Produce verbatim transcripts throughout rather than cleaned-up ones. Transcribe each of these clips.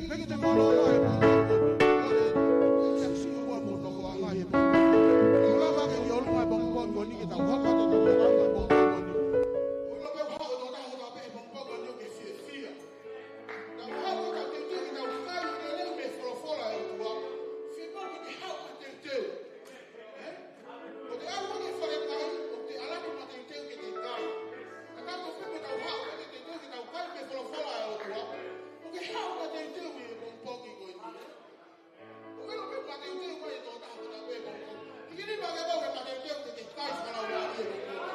Meke te kolo ai, kole, Sīsū ua mo noho anga he pongipongi. Kole ake ki ʻolunga he pongipongi ko eni ke tau haka te tau haka he pongipongi ko eni. Kole pē haʻu ʻo tau haka pē he pongipongi ko eni ʻo ke fiefia. Tau haʻu ʻo tau teuteu ke tau kai ke lelei mei he folofola ʻa e ʻOtua. Fiemaʻu ke ke haʻu ʻo teuteu. Ē? ʻO te ʻalu ki he falekai, ʻo te ʻalu atu mateuteu ke te kai. Ka tau toki pē tau haʻu, ʻo te teuteu ke tau kai mei he folofola ʻa e ʻOtua. ʻO ke haʻu ʻo teuteu mei he pongipongi ko eni. ʻO ke ʻalu pē mateuteu mai ʻe toko taha ko ena pē pongipongi. Hiki nima ke mau ke mateuteu ke te kai fakalaulauʻi e pongipongi.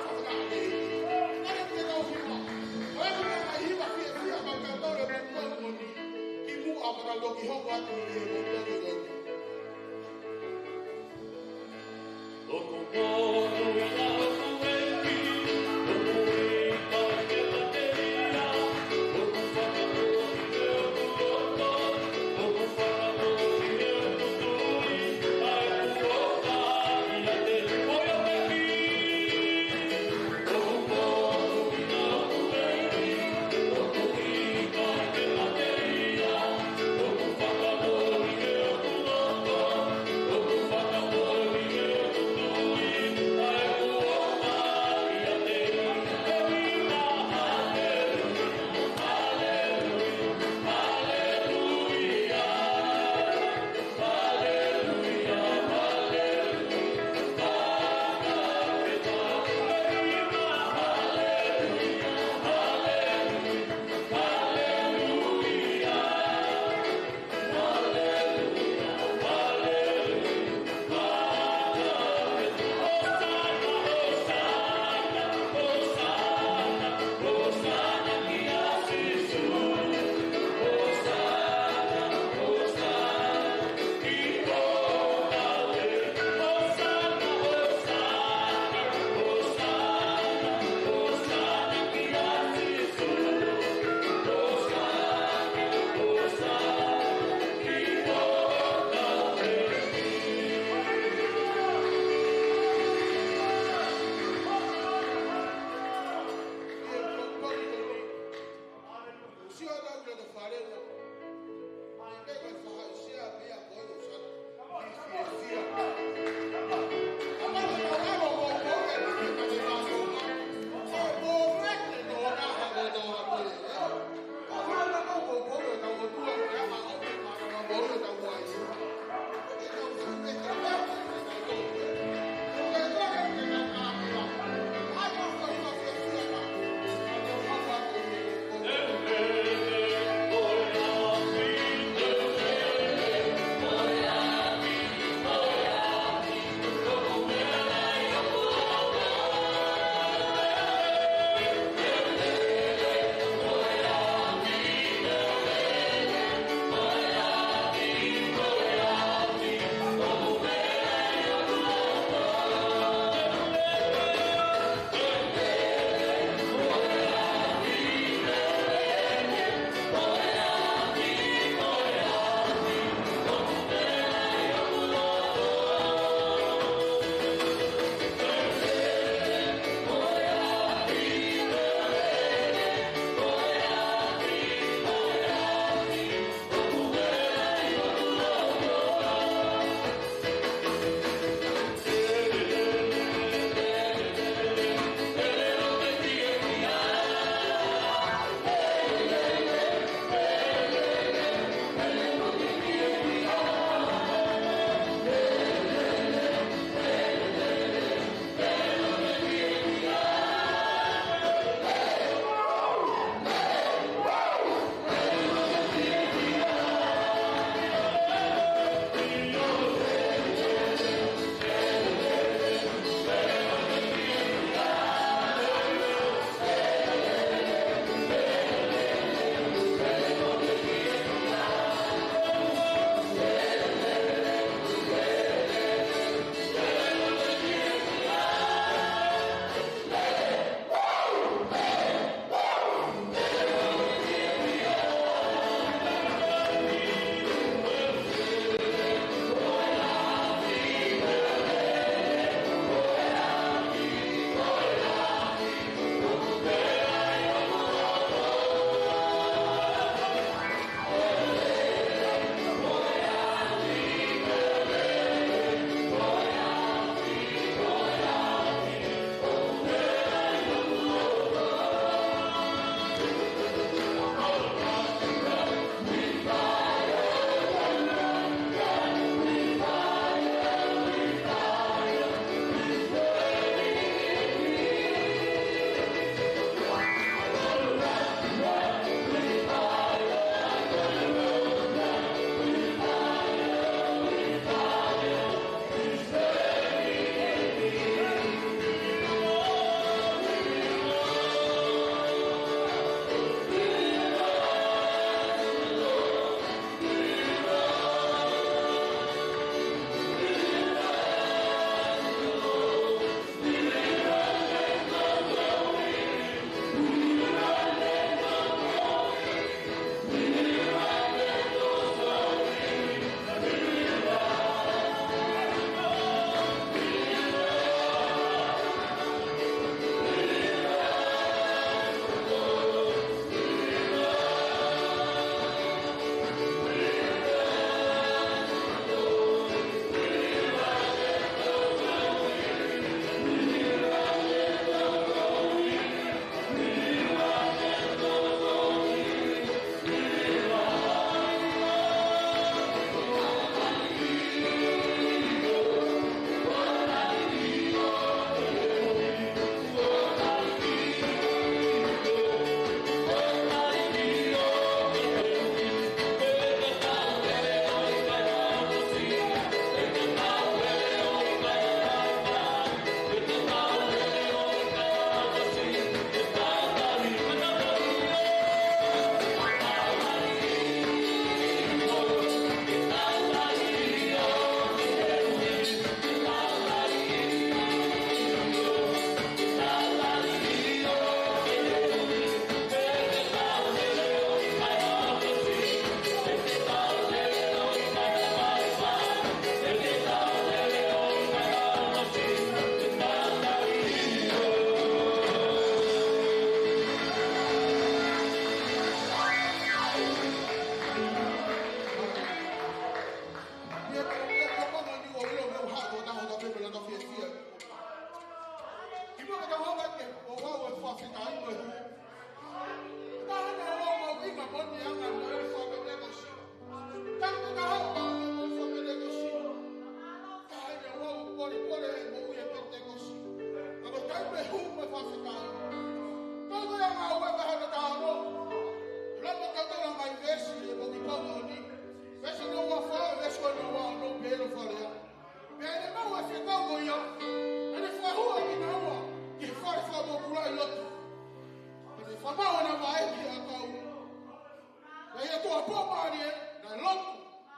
Fakataha ke. Kai ke tau hiva. ʻOku ʻi ai e ngaahi hiva fiefia maʻa kitautolu he pongipongi ko eni. Kimuʻa pea tau toki hoko atu ki he pongipongi ko eni.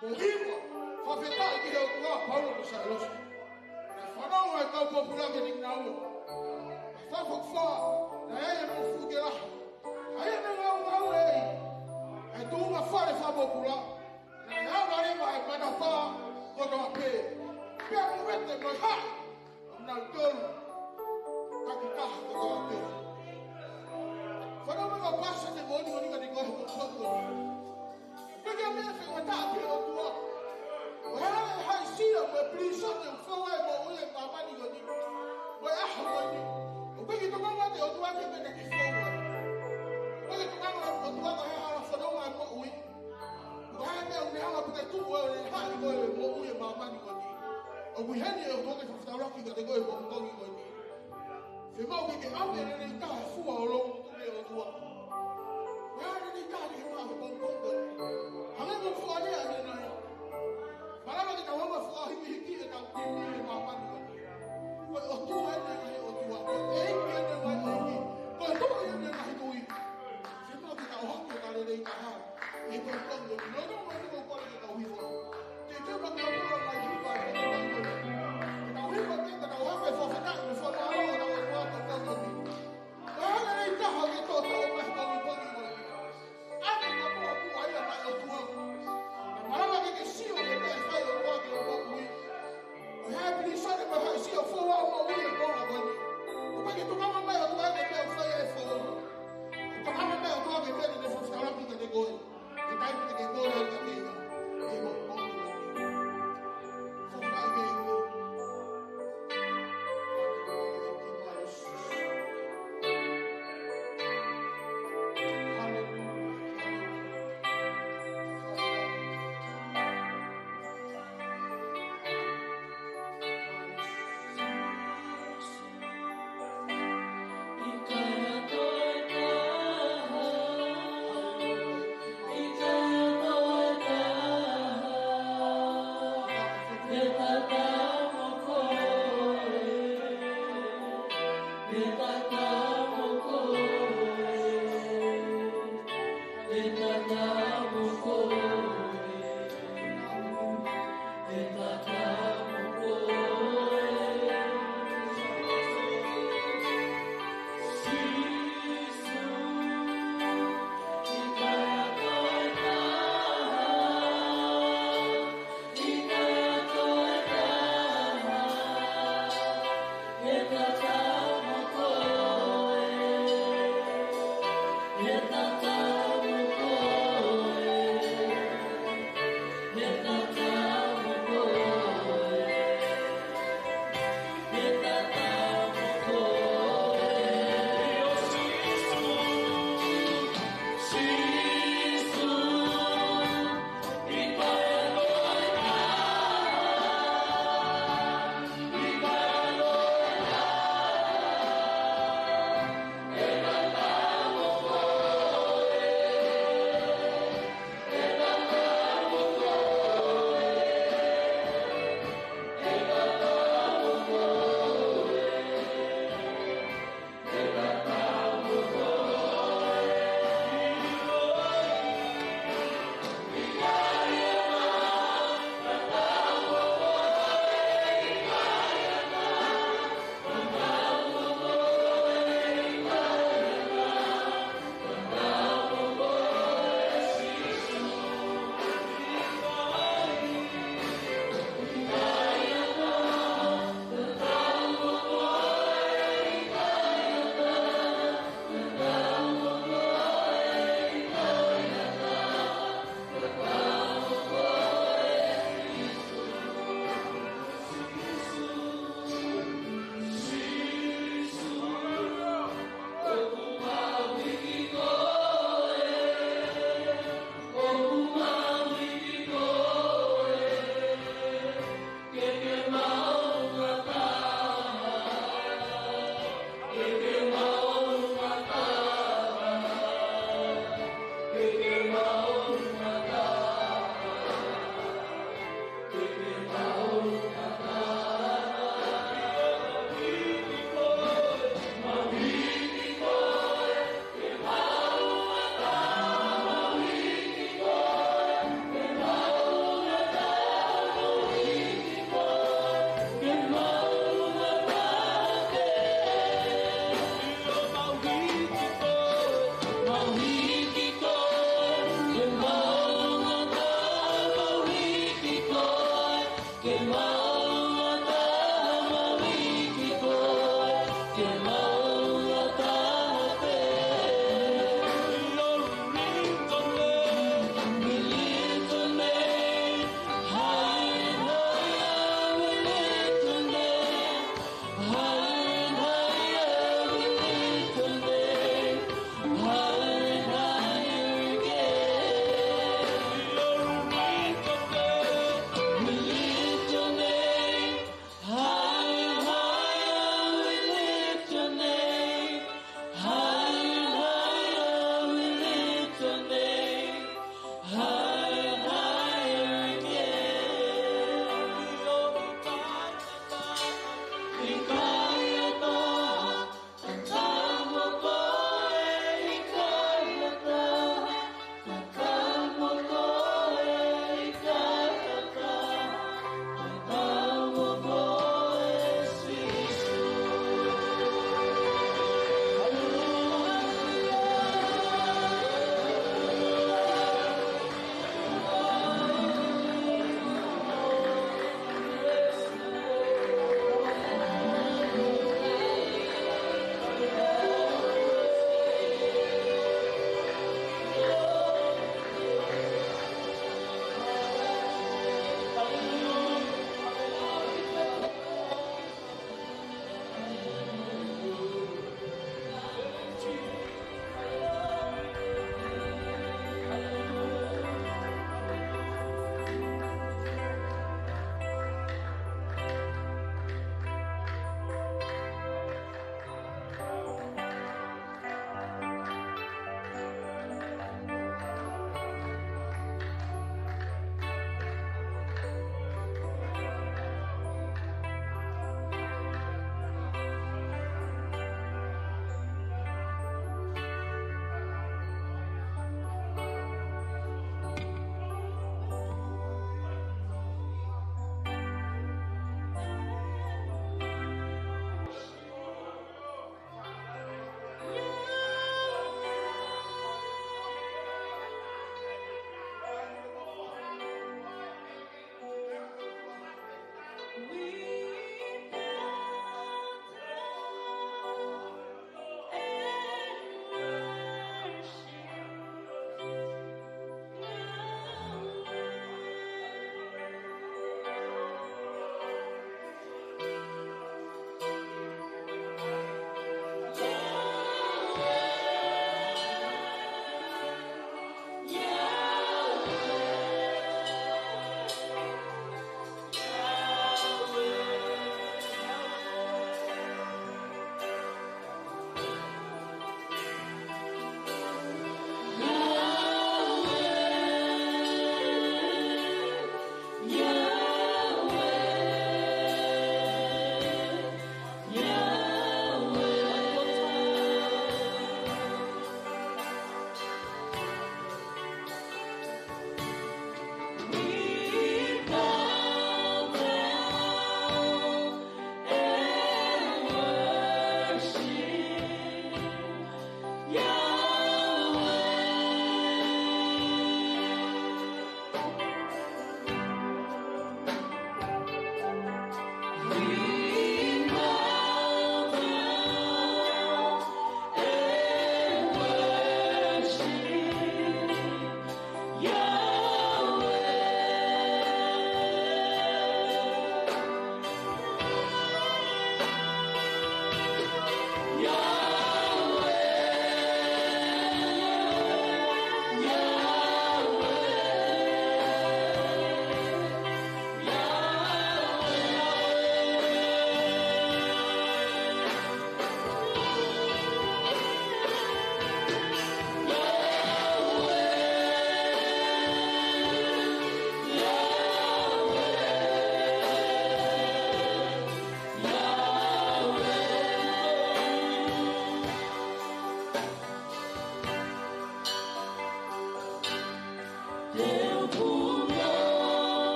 Mo hiva, fakafetaʻi ki he ʻOtua, Paula mo Sailosi. Naʻe fanongo ʻa e kau pōpula ki heʻene ngāue. Naʻe fakafokifā, naʻe ʻi ai e mofuike lahi. ʻA ia naʻe ngāue ʻa e tuʻunga fale fakapōpula. Naʻe ʻalu leva ʻa e matapā kotoa pē. Pea mo e vete mo e haʻi ʻo nautolu. Takitaha kotoa pē. Fanongo mai, ʻoku pasi ʻene moʻoni, moʻoni kiate koe he pongipongi ko eni. Pea ko e meʻa fengataʻa ki he ʻOtua. ʻOku ʻi ai e haʻisia mo e pilīsone ʻoku fou ai e moʻui ʻi māmani ko eni. Ko e ʻaho ko eni. ʻOku ʻikai ke tokanga ʻa e ʻOtua ki he meʻa naʻa ke fou ai. ʻOku ʻikai ke tokanga ʻa e ʻOtua ki he hala fononga e moʻui. ʻOku ʻi ai e meʻa ʻoku ne hanga pē ke tuʻu ʻo ne haʻi koe ʻi he moʻui ʻi māmani ko eni. ʻOku ʻi heni e ʻOtua ke fakafetaulaki kiate koe he pongipongi ko eni. Fiemaʻu ke ke ʻave lelei taha e fua ʻo lotu ki he ʻOtua. Ave lelei taha ke maʻu he pongipongi ko eni. Hangē ko e fua lea ʻanenai. Malava ke tau hanga ʻo fakahikihiki ʻetau timi ʻi māmani ko eni. Ko e ʻOtua ʻene ngaahi ʻotua. Ko e ʻEiki ʻene ngaahi ʻeiki. Ko e Tuʻi ʻene ngaahi tuʻi. Fiemaʻu ke tau hanga ʻo lelei taha he pongipongi ko eni. Lolotonga ʻetau kole ke tau hiva. Ke tau hanga ʻo lelei taha he pongipongi ko eni. Ke tau hiva pē, ke tau hanga ʻo fakafetaʻi mo fakamālō ʻa e ʻOtua he pongipongi ko eni. Ka lelei taha ke tau tau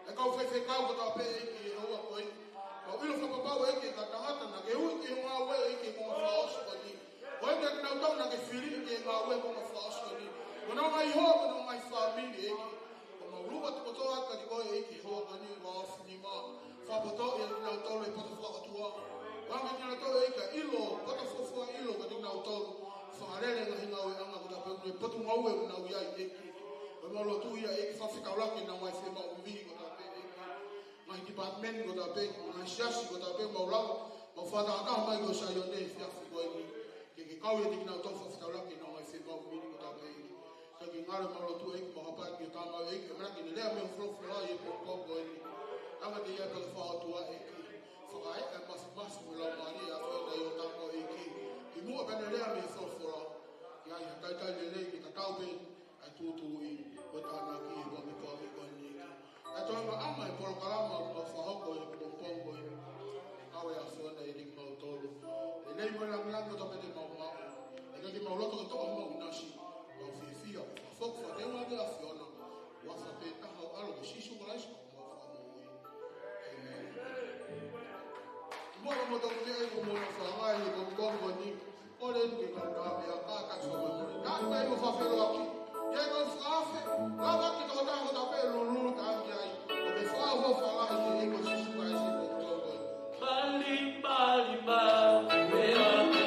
ʻE kau faifekau kotoa pē ʻEiki ʻi he houa ko eni. Kau ʻilo fakapapau ʻEiki ʻa e tangata naʻa ke ui ki he ngāue ʻEiki ko e fakaʻosi ko eni. Ko e kinautolu naʻa ke fili ki he ngāue ko e fakaʻosi ko eni. Ko honau ngaahi hoa, ko honau ngaahi fāmili ʻEiki. Ko mau lua atu kotoa atu kiate koe ʻEiki he houa ko eni ʻo e ofi nima. Fakapotoʻi ʻa kinautolu ʻi he potu fakaʻotua. Fakaangaʻi kinautolu ʻEiki ke ʻilo, pata fuofua ʻilo kiate kinautolu. Fakalele ngaahi ngāueʻanga kotoa pē ʻi he potungāue ʻoku nau ʻi ai ʻEiki. Ko ʻemau lotu ia ʻEiki, fakafetaulaki ʻenau ngaahi fiemaʻu vivili kotoa pē ʻEiki. Ngaahi department kotoa pē, ngaahi siasi kotoa pē, mau lau, mau fakatahataha mai ko Saione he efiafi ko eni. Ke ke kau ʻiate kinautolu, fakafetaulaki ʻenau ngaahi fiemaʻu vivili kotoa pē ʻEiki. Ka ke ngalo ʻemau lotu ʻEiki, mau hapai ki he Tamai ʻEiki, ʻe mana ke ne lea mei hoʻo folofola ʻi he pongipongi ko eni. Anga te ia pea ke fakaʻotua ʻEiki. Fakaeʻa e māfimafi mo e laumālie ʻa e ʻAfiona ʻi ho tangi ʻEiki. Kimuʻa pea ne lea mei hoʻo folofola. Ke ʻi ai ha talitali lelei ke tatau pē ʻa e tūtuuʻi ʻo e tānaki ʻi he pongipongi ko eni ʻEiki. ʻA e toenga ʻa e polokalama ʻoku mau fakahoko ʻi he pongipongi ko eni. Kau e ʻAfiona ʻiate kimautolu. Lelei mo e lāngilangi kotoa pē te mau maʻu. ʻIkai ke mau loto ke toʻo homau ʻinasi. Mau fiefia, fakafoki, fakateunga ʻa e ʻAfiona. Huafa pē taha ho ʻAlo ko Sīsū Kalaisi ko homau Fakamoʻui. ʻĒmeni. Muʻa mo tau meʻa ʻi he moʻui fakangaʻi ʻi he pongipongi ko eni. Kole atu ke kau tā meʻa kākā ki he fakamoʻui. Naʻa ʻi ai mo fakafeʻiloaki. ʻI he kau fakaafe. Lava ki he tokotaha kotoa pē lulululu ka ʻi ai. ʻO ke fakaʻofoʻofa lahi ki he ʻEiki ko Sīsū Kalaisi ʻi he pongipongi ko eni. Mali, mali, mali, mali.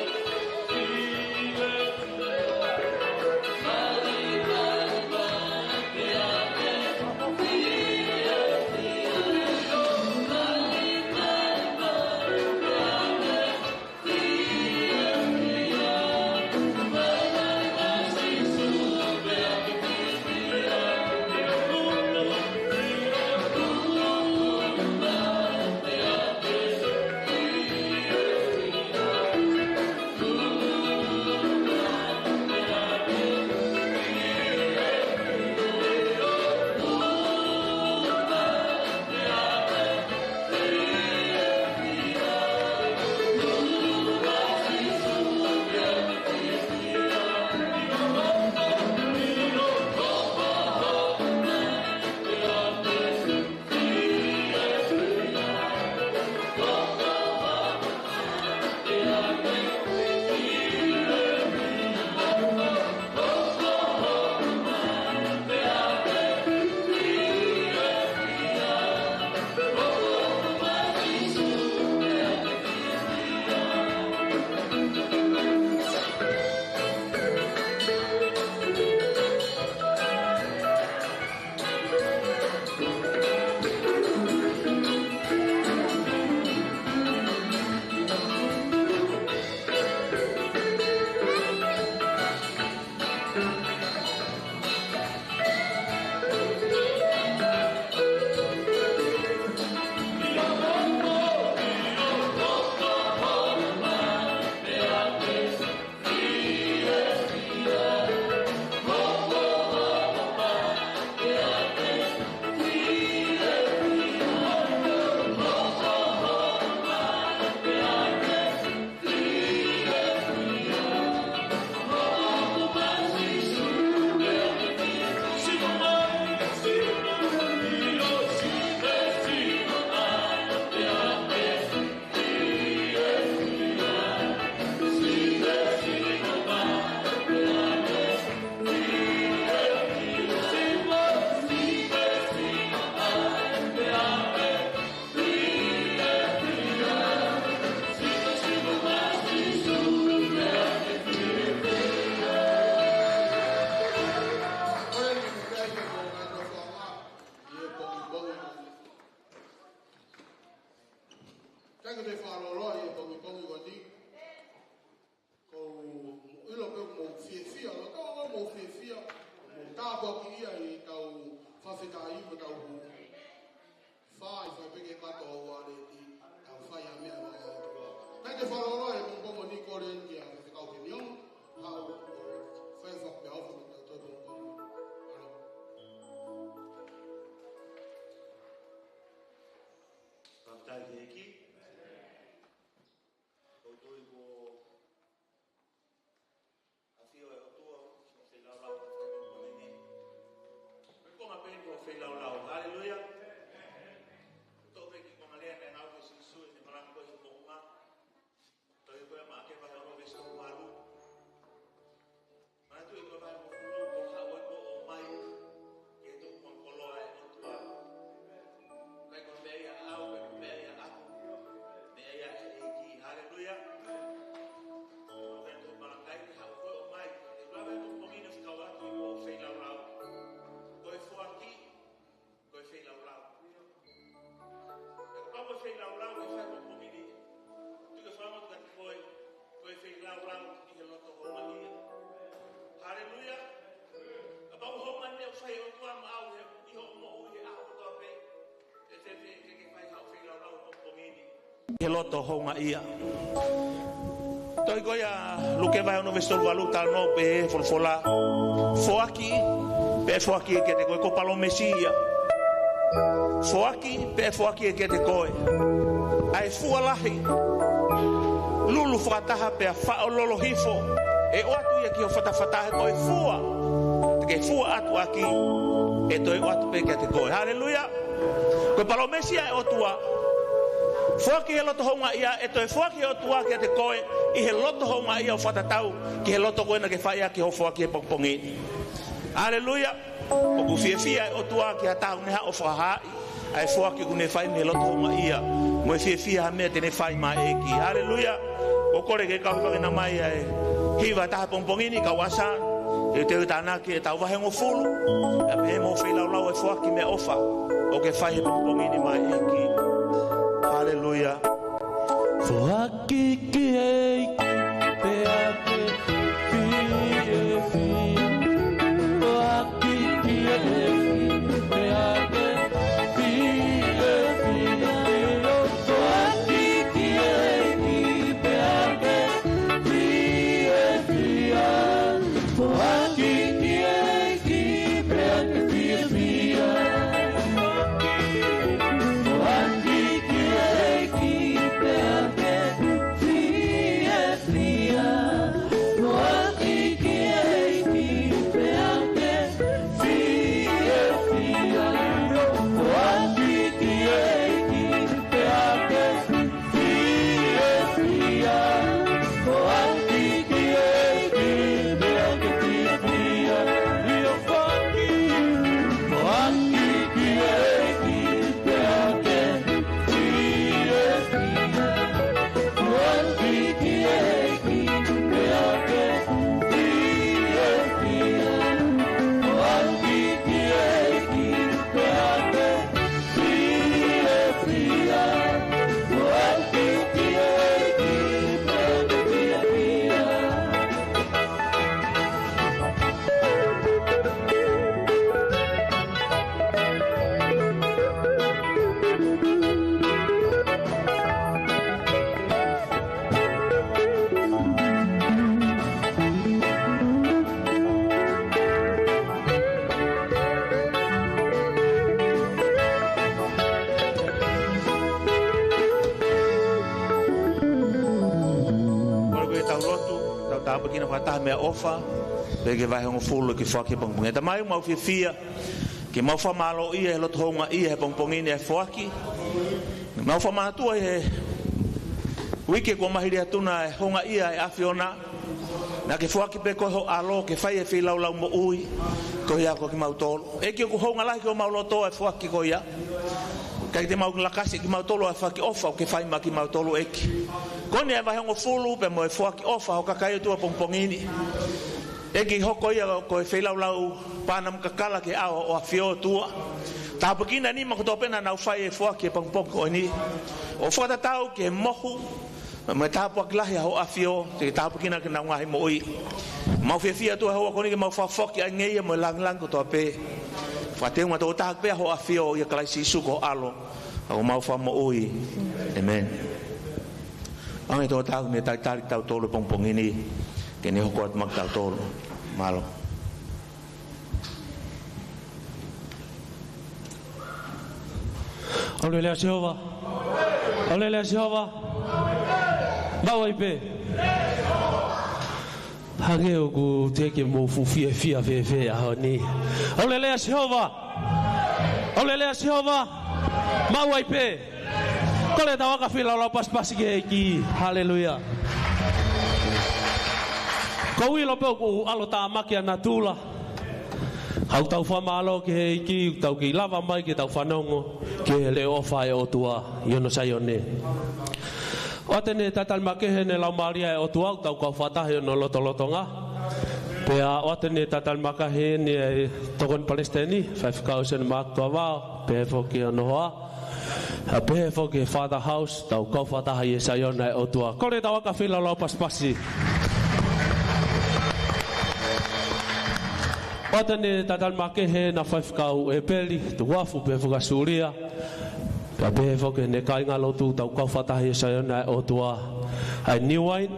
Ko ki ia ʻi he kau fakafetaʻi mo e kau hū. Fai, fai pē ke kato au ʻaleti, tau fai ʻa e meʻa mai ʻa e ʻOtua. Kae te fakaloloa e pongipongi ni ko e lea ki he Faifekau Kemio, hau, fai fakapea ofa mo tau tau pongipongi. Mālō. Fakafetaʻi ki he ʻEiki. Ko e tui ko ʻAfio e ʻOtua, ʻo feilaulau, ko e konga pē eni ʻo feilaulau. Haleluia. Tō pē ki he konga lea naʻe ngāue ko ē ʻa Sīsū ʻi he malanga ko ē ʻi he moʻunga. Tohi ko ē ʻa Maʻake vahe ono veesi tolu valu. Manatuʻi ko e vahe hongofulu, ko e haʻu ʻo ʻomai ki he tuʻunga koloa ʻa e ʻOtua. ʻIkai ko e meʻa ia ʻaʻau, ʻikai ko e meʻa ia ʻaʻaku. Meʻa ia ʻa e ʻEiki. Haleluia. Ko e meʻa ʻoku malanga ai, ke haʻu ko ē ʻo ʻomai. ʻE lava e pongipongi ni ʻo fekauʻaki mo e feilaulau. Ko e foaki, ko e feilaulau. ʻE kapau ko e feilaulau ʻe fai he pongipongi ni, tuku ke fakamotuʻa kiate koe, ko e feilaulau ʻi he loto houngaʻia. Haleluia. Kapau hounga e meʻa ʻoku fai ʻe he ʻOtua maʻau he, ʻi hoʻo moʻui he ʻaho kotoa pē, ʻe fēfē ke ke fai haʻo feilaulau he pongipongi ni ʻi he loto houngaʻia? Tohi ko ia Luke vahe ono veesi tolu valu, talanoa pē he folofola. Foaki, pea ʻe foaki ia kiate koe, ko e palōmesi ia. Foaki, pea ʻe foaki ia kiate koe. ʻA e fua lahi, lulu fakataha pea faʻo lolo hifo, ʻe ʻoatu ia ki ho fatafata, he ko e fua te ke fua atu ʻaki, ʻe toe ʻoatu pē kiate koe. Haleluia. Ko e palōmesi ia ʻa e ʻOtua. Foaki he loto houngaʻia, ʻe toe foaki he ʻOtua kiate koe ʻi he loto houngaʻia, ʻo fakatatau ki he loto ko ē naʻa ke fai ʻaki hoʻo foaki he pongipongi ni. Haleluia. ʻOku fiefia e ʻOtua ki ha taha ʻoku ne haʻu ʻo fakahaaʻi ʻa e foaki ʻoku ne fai mei he loto houngaʻia, mo e fiefia ha meʻa te ne fai maʻa e ʻEiki. Haleluia. ʻOku ou kole ke kau hivangina mai ʻa e hiva ʻa e taha he pongipongi ni, kau ʻasa, ʻe te u tānaki ʻetau vahe hongofulu, ʻa pē mo e feilaulau ʻa e foaki meʻaʻofa ʻoku ke fai he pongipongi ni maʻa e ʻEiki. Haleluia. Foaki ki he ʻEiki pea ke fiefia. Foaki ki he ʻEiki pea ke fiefia. Foaki ki he ʻEiki pea ke fiefia. Foaki ki he ʻEiki pea ke fiefia. Foaki ki he ʻEiki pea ke fiefia. Foaki ki he ʻEiki pea ke fiefia. Foaki ki he ʻEiki pea ke fiefia. Foaki ki he ʻEiki pea ke fiefia. ʻIo, foaki. Foaki ki he ʻEiki pea ke fiefia. Foaki ki he ʻEiki pea ke fiefia. Foaki ki he ʻEiki pea ke fiefia. Foaki ki he ʻEiki pea ke fiefia. Kole ke tau lotu, tau tāpuekina fakataha meʻaʻofa, pea ke vahe hongofulu ki he foaki he pongipongi. Tamai, ʻoku mau fiefia ke mau fakamālōʻia he loto houngaʻia he pongipongi ni ʻa e foaki. Mau fakamātuʻa ʻi he uike kuo maliu atu na ʻa e houngaʻia ʻa e ʻAfiona. Naʻa ke foaki pē koe ho ʻAlo ke fai e feilaulau moʻui ko ia ko kimautolu. ʻEiki, ʻoku hounga lahi ki homau loto ʻa e foaki ko ia. ʻIkai te mau lakasi kimautolu ʻa e foaki ʻofa ʻoku ke fai maʻa kimautolu, ʻEiki. Ko eni ʻa e vahe hongofulu pea mo e foaki ʻofa ho kakai, ʻOtua, he pongipongi ni. ʻEiki, hoko ia ko e feilaulau pana mo kakala ki he ʻao ʻo e ʻAfio, ʻOtua. Tāpuekina e nima kotoa pē naʻa nau fai e foaki he pongipongi ko eni. ʻO fakatatau ki he mohu mo e tāpuaki lahi ʻa ho ʻAfio, te ke tāpuekina ʻaki ʻenau ngaahi moʻui. Mau fiefia atu he houa ko eni ke mau fakafoki ange ia mo e langilangi kotoa pē. Fakateunga tokotaha pē ʻa hoʻo ʻAfio ʻia Kalaisi Sīsū ko ho ʻAlo, ʻa homau Fakamoʻui. ʻĒmeni. Hangē tokotaha ʻoku ne talitali kitautolu he pongipongi ni, ke ne hoko atu maʻa kitautolu. Mālō. ʻAulelea Sihova. ʻAulelea Sihova. Maʻu ai pē. Hangē ʻoku teʻeki ke mou fuʻu fiefia fēfē he ʻaho ni. ʻAulelea Sihova. ʻAulelea Sihova. Maʻu ai pē. Kole ʻetau aka feilaulau pasipasi ki he ʻEiki. Haleluia. ʻOku ou ʻilo pē ʻoku ʻalotāmaki ʻa natula. Ka ʻoku tau fakamālō ki he ʻEiki, ʻoku tau kei lava mai ke tau fanongo ki he leʻo ʻofa ʻa e ʻOtua ʻi hono Saione. ʻOatu eni e talitali makehe ʻene Laumālie ʻa e ʻOtua ʻoku tau kau fakataha ʻi hono lotolotonga. Pea ʻoatu eni e talitali makehe ʻeni ʻa e Tokoni Palesiteni, Faifekau Sene Maʻaku Tuʻavao, pehē foki ki hono hoa. ʻA, pehē foki ki he Father House, tau kau fakataha ʻi he Saione ʻa e ʻOtua. Kole ʻetau aka feilaulau pasipasi. ʻOatu eni e talitali makehe ʻena Faifekau ʻEpeli Tukuafu, pehē foki kia Sulia. Pea pehē foki ki heʻene kāingalotu, tau kau fakataha ʻi he Saione ʻa e ʻOtua, ʻa e New Wine.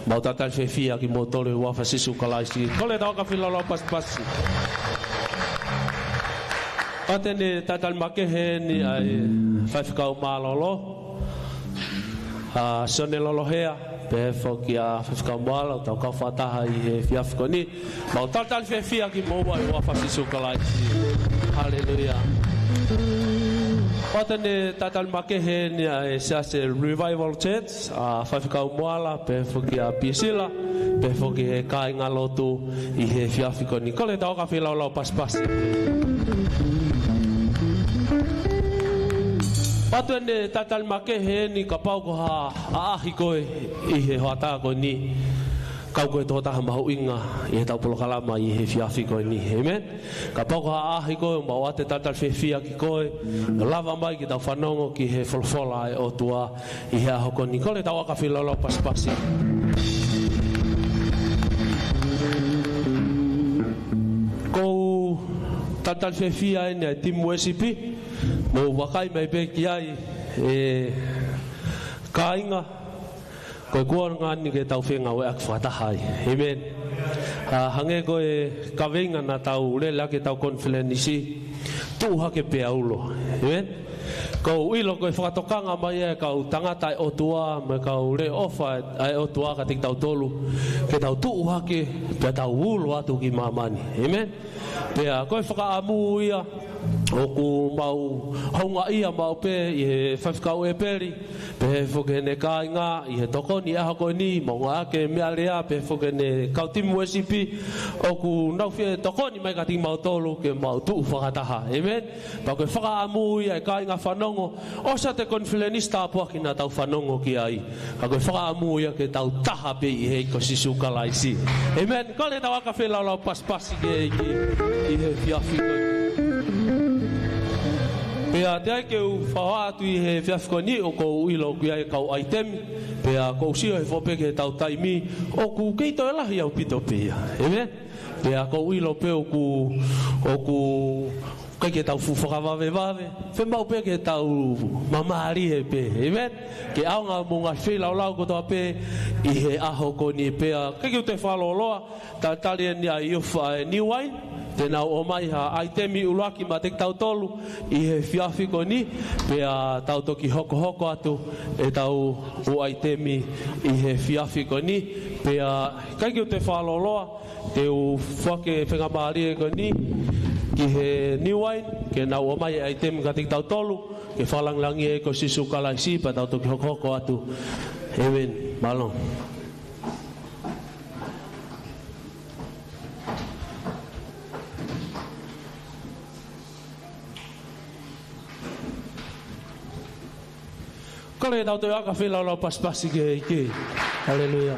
Mau talitali fiefia kimoutolu ʻi he huafa ʻo Sīsū Kalaisi. Kole ʻetau aka feilaulau pasipasi. ʻOatu eni e talitali makehe ʻeni ʻa e Faifekau Mālōlō, ʻa Sione Lolohea, pehē foki kia Faifekau Moala, ʻoku tau kau fakataha ʻi he efiafi ko eni. Mau talitali fiefia kimoua ʻi he huafa ʻo Sīsū Kalaisi. Haleluia. ʻOatu eni e talitali makehe ʻeni ʻa e Siasi Revival Church, ʻa Faifekau Moala, pehē foki kia Pisila, pehē foki ki he kāingalotu ʻi he efiafi ko eni. Kole ʻetau aka feilaulau pasipasi. ʻOatu eni e talitali makehe ʻeni kapau ko ha ʻaʻahi koe ʻi he hoʻatā ko eni, ka ʻoku ke tokotaha mahuʻinga ʻi heʻetau polokalama ʻi he efiafi ko eni. ʻĒmeni. Kapau ko ha ʻaʻahi koe, mau ʻoatu e talitali fiefia ki koe, lava mai ke tau fanongo ki he folofola ʻa e ʻOtua ʻi he ʻaho ko eni. Kole ʻetau aka feilaulau pasipasi. ʻOku ou talitali fiefia ʻeni ʻa e timi uēsipi, mou vakai mai pē ki ai, ʻe kāinga, ko e kuonga ʻeni ke tau fengāueʻaki fakataha ai. ʻĒmeni. ʻA, hangē ko e kaveinga naʻa tau lele ʻaki ʻetau konifelenisi, tuʻu hake pea ulo. ʻĒmeni. ʻOku ou ʻilo ko e fakatokanga mai ʻa e kau tangata ʻa e ʻOtua, mo e kau leʻo ʻofa ʻa e ʻOtua kiate kitautolu, ke tau tuʻu hake, pea tau ulo atu ki māmani. ʻĒmeni. Pea ko e fakaʻamu ia, ʻoku mau houngaʻia maʻu pē ʻi he Faifekau ʻEpeli, pehē foki ki heʻene kāinga, ʻi he tokoni ʻaho ko eni, mo ngāueʻaki e meʻalea, pehē foki ki heʻene kau timi uēsipi, ʻoku nau fie tokoni mai kiate kimautolu ke mau tuʻu fakataha. ʻĒmeni. Pea ko e fakaʻamu ia ʻa e kāinga fanongo, ʻosi atu e konifelenisi tāpuaki naʻa tau fanongo ki ai. Ka ko e fakaʻamu ia ke tau taha pē ʻi he ʻEiki ko Sīsū Kalaisi. ʻĒmeni. Kole ʻetau aka feilaulau pasipasi ki he ʻEiki ʻi he efiafi ko eni. Pea teʻeki ke u faʻa ʻoatu ʻi he efiafi ko eni, ʻoku ou ʻilo ʻoku ʻi ai e kau ʻaitemi. Pea ʻoku ou sio hifo pē ki heʻetau taimi, ʻoku kei toe lahi ʻaupito pē ia. ʻĒmeni. Pea ʻoku ou ʻilo pē ʻoku, ʻoku ʻikai ke tau fuʻu fakavavevave, fiemaʻu pē ke tau māmālie pē. ʻĒmeni. Ke ʻaonga mo e ngaahi feilaulau kotoa pē ʻi he ʻaho ko eni. Pea ʻikai ke u toe fakalōloa, talitali ʻeni ʻa e ʻofa ʻa e New Wine, te nau ʻomai ha ʻaitemi ʻuluaki maʻa kitautolu ʻi he efiafi ko eni, pea tau toki hokohoko atu ʻetau ʻū ʻaitemi ʻi he efiafi ko eni. Pea ʻikai ke u toe fakalōloa, te u foaki e faingamālie ko eni ki he New Wine, ke nau ʻomai e ʻaitemi kiate kitautolu, ke fakalāngilangiʻi e ʻEiki ko Sīsū Kalaisi, pea tau toki hokohoko atu. ʻĒmeni. Mālō. Kole ʻetau toe aka feilaulau pasipasi ki he ʻEiki. Haleluia.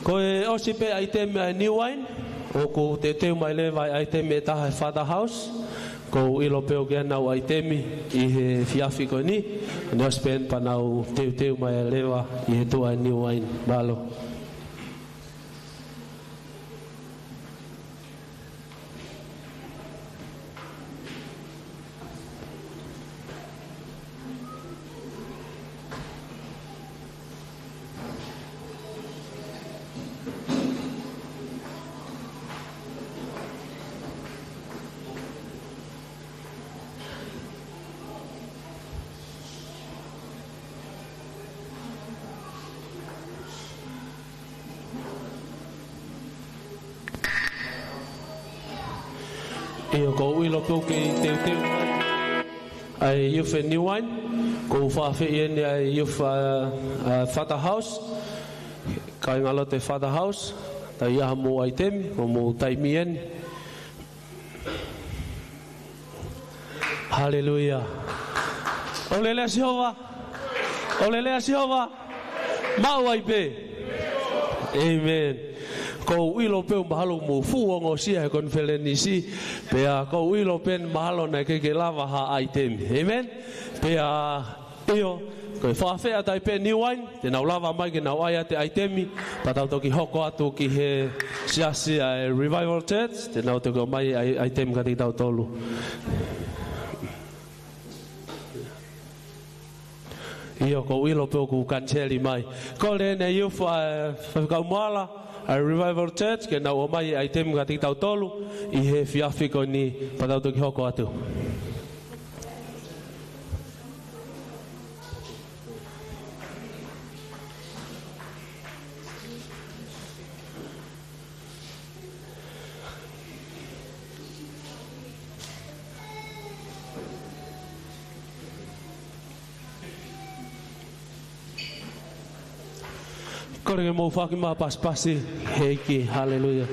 Ko e ʻosi pē ʻaitemi ʻa e New Wine, ʻoku teuteu mai leva e ʻaitemi ʻe taha ʻe he Father House. ʻOku ou ʻilo pē ʻoku ʻi ai ʻenau ʻaitemi ʻi he efiafi ko eni, ʻe ʻosi pē eni pea nau teuteu mai leva ʻi he tuʻa ʻo e niu uaine. Mālō. ʻIo, ʻoku ou ʻilo pē ʻoku kei teuteu ʻa e youth ʻi he niu uaine, ʻoku ou fakaafeʻi eni ʻa e youth, ʻa, ʻa Father House, kāingalotu ʻo e Father House, tau ʻi ai haʻamou ʻaitemi, ko hoʻomou taimi eni. Haleluia. ʻOku lelei ʻa Sihova. ʻOku lelei ʻa Sihova. Maʻu ai pē. ʻĒmeni. ʻOku ou ʻilo pē ʻoku mahalo ʻoku mou fuʻu ongosia he konifelenisi. Pea ʻoku ou ʻilo pē mahalo naʻe ʻikai ke lava ha ʻaitemi. ʻĒmeni. Pea ʻio, ko e fakaafeʻi atu ai pē niu uaine, te nau lava mai ke nau ʻai atu e ʻaitemi, pea tau toki hoko atu ki he siasi ʻa e Revival Church, te nau toki ʻomai ʻai-, ʻaitemi kiate kitautolu. ʻIo, ʻoku ou ʻilo pē ʻoku kaniseli mai. Kole eni e youth ʻa e Faifekau Moala ʻa e Revival Church, ke nau ʻomai ʻaitemi kiate kitautolu ʻi he efiafi ko eni, pea tau toki hoko atu. Kole ke mou foaki mai ha pasipasi, he ʻEiki, haleluia.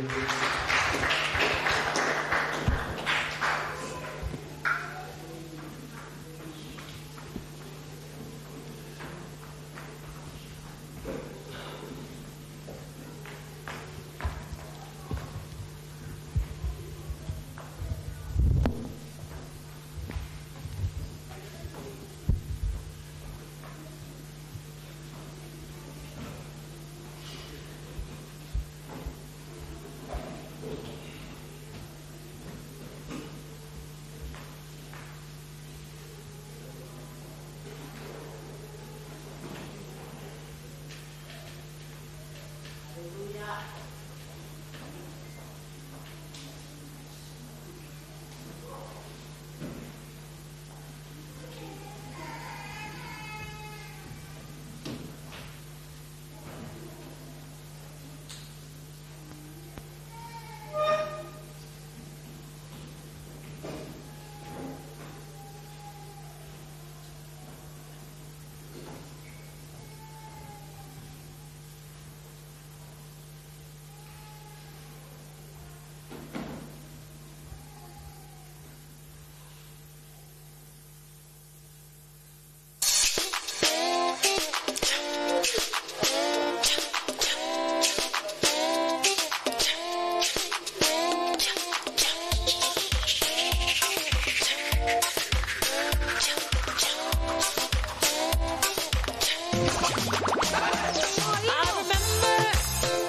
I remember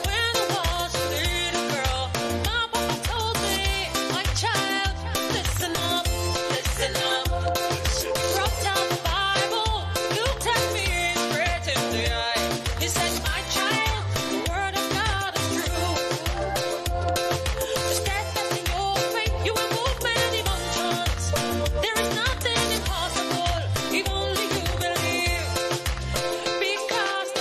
when I was a little girl, my papa told me, "My child, listen up, listen up." Wrote down the Bible, looked at me straight in the eye. He said, "My child, the word of God is true. Be steadfast in your faith, you will move many mountains. There is nothing impossible if only you believe." Because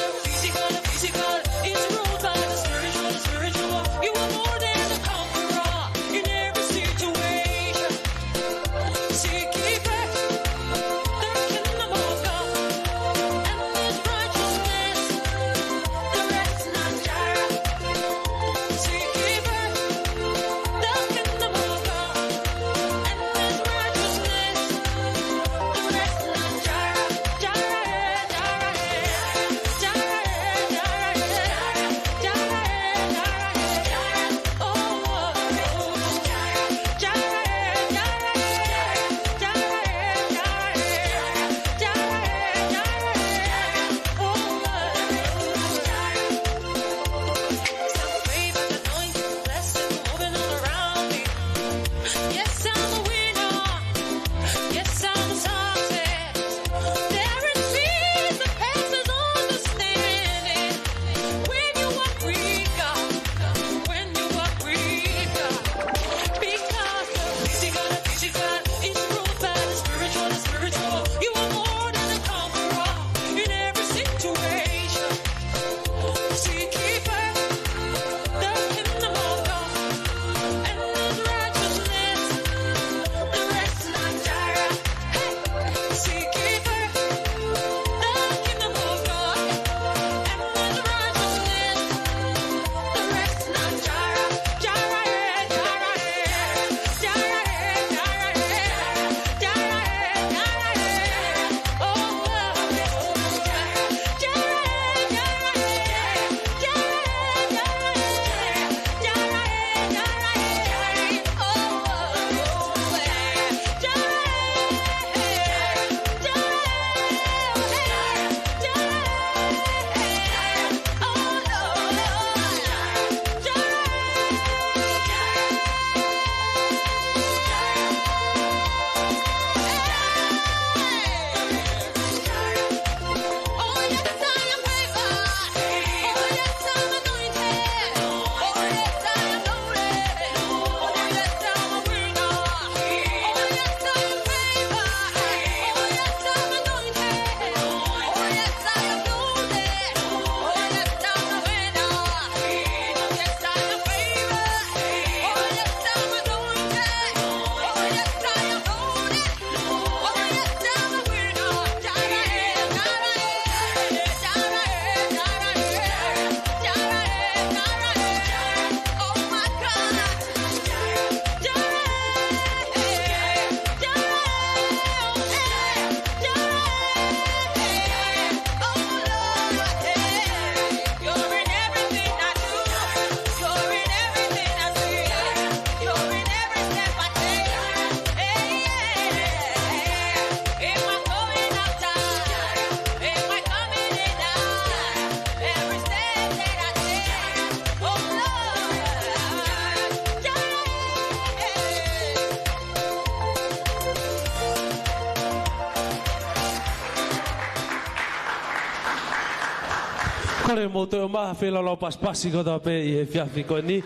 Kole mou toe ʻomai ha feilaulau pasipasi kotoa pē ʻi he efiafi ko eni.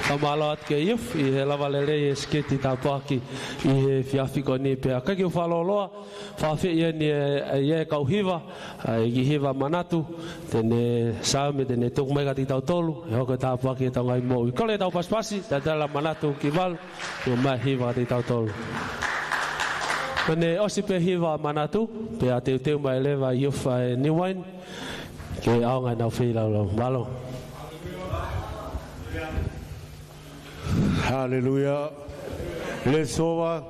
Fakamālō atu ki he youth ʻi he lava lelei e siketi tāpuaki ʻi he efiafi ko eni. Pea ʻikai ke u fakalōloa, fakaafeʻi eni e, e, e kau hiva, ʻa e kiʻi hiva Manatu, te ne saame, te ne tuku mai kiate kitautolu, ʻe hoko e tāpuaki ki heʻetau ngaahi moʻui. Kole ʻetau pasipasi, talatala Manatu Kivalu, ʻomai e hiva kiate kitautolu. Pea ne ʻosi pē hiva Manatu, pea teuteu mai leva e youth ʻa e New Wine ke ʻaonga ʻenau feilaulau. Mālō. Haleluia. Lēsova.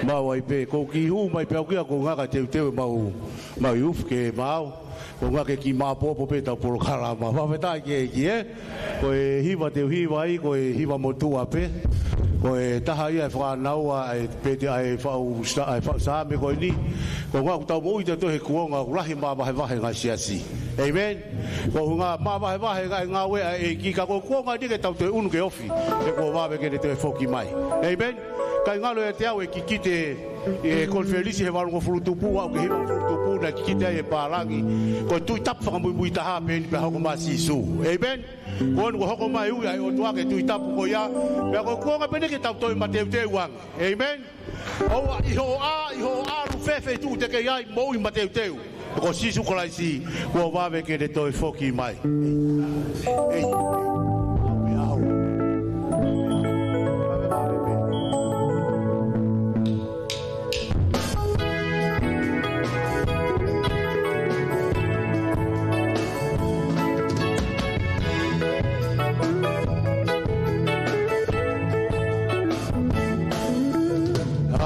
Maʻu ai pē. Ko e kiʻi hū mai pē au kia ko e ʻuhinga ke teuteu ʻemau, ʻemau youth ke maʻu. Ko e ʻuhinga ke kiʻi maopoopo pē ʻetau polokalama. Fakafetaʻi ki he ʻEiki, ē? Ko e hiva te u hiva ai, ko e hiva motuʻa pē. Ko e taha ia e fānau ʻa e pete ʻa e faʻu sa-, ʻa e faʻu saame ko eni. Ko e ʻuhinga ʻoku tau moʻui tautolu he kuonga ʻoku lahi e mavahevahe he ngaahi siasi. ʻĒmeni. Ko e ʻuhinga mavahevahe e ngaahi ngāue ʻa e ʻEiki, ka ko e kuonga eni ke tau toe ʻunu ke ofi, he kuo vave ke ne toe foki mai. ʻĒmeni. Kae ngalo ʻiate au e kikite ʻi he konifelenisi he valungofulu tupu, aʻu ki he hivangofulu tupu, naʻe kikite ai e pālangi ko e Tuʻi Tapu fakamuimui taha pē eni pea hoko mai ʻa Sīsū. ʻĒmeni. Ko eni kuo hoko mai e ui ʻa e ʻOtua ki he Tuʻi Tapu ko ia, pea ko e kuonga pē eni ke tau toe mateuteu ange. ʻĒmeni. ʻOua, ʻi hoʻo ʻā, ʻi hoʻo ʻalu fēfē e tuʻu te ke ʻi ai, moʻui mateuteu. Ko Sīsū Kalaisi, kuo vave ke ne toe foki mai. ʻEi, ʻe, ʻe, ʻe, ʻe, ʻe, ʻe, ʻe, ʻe, ʻe, ʻe,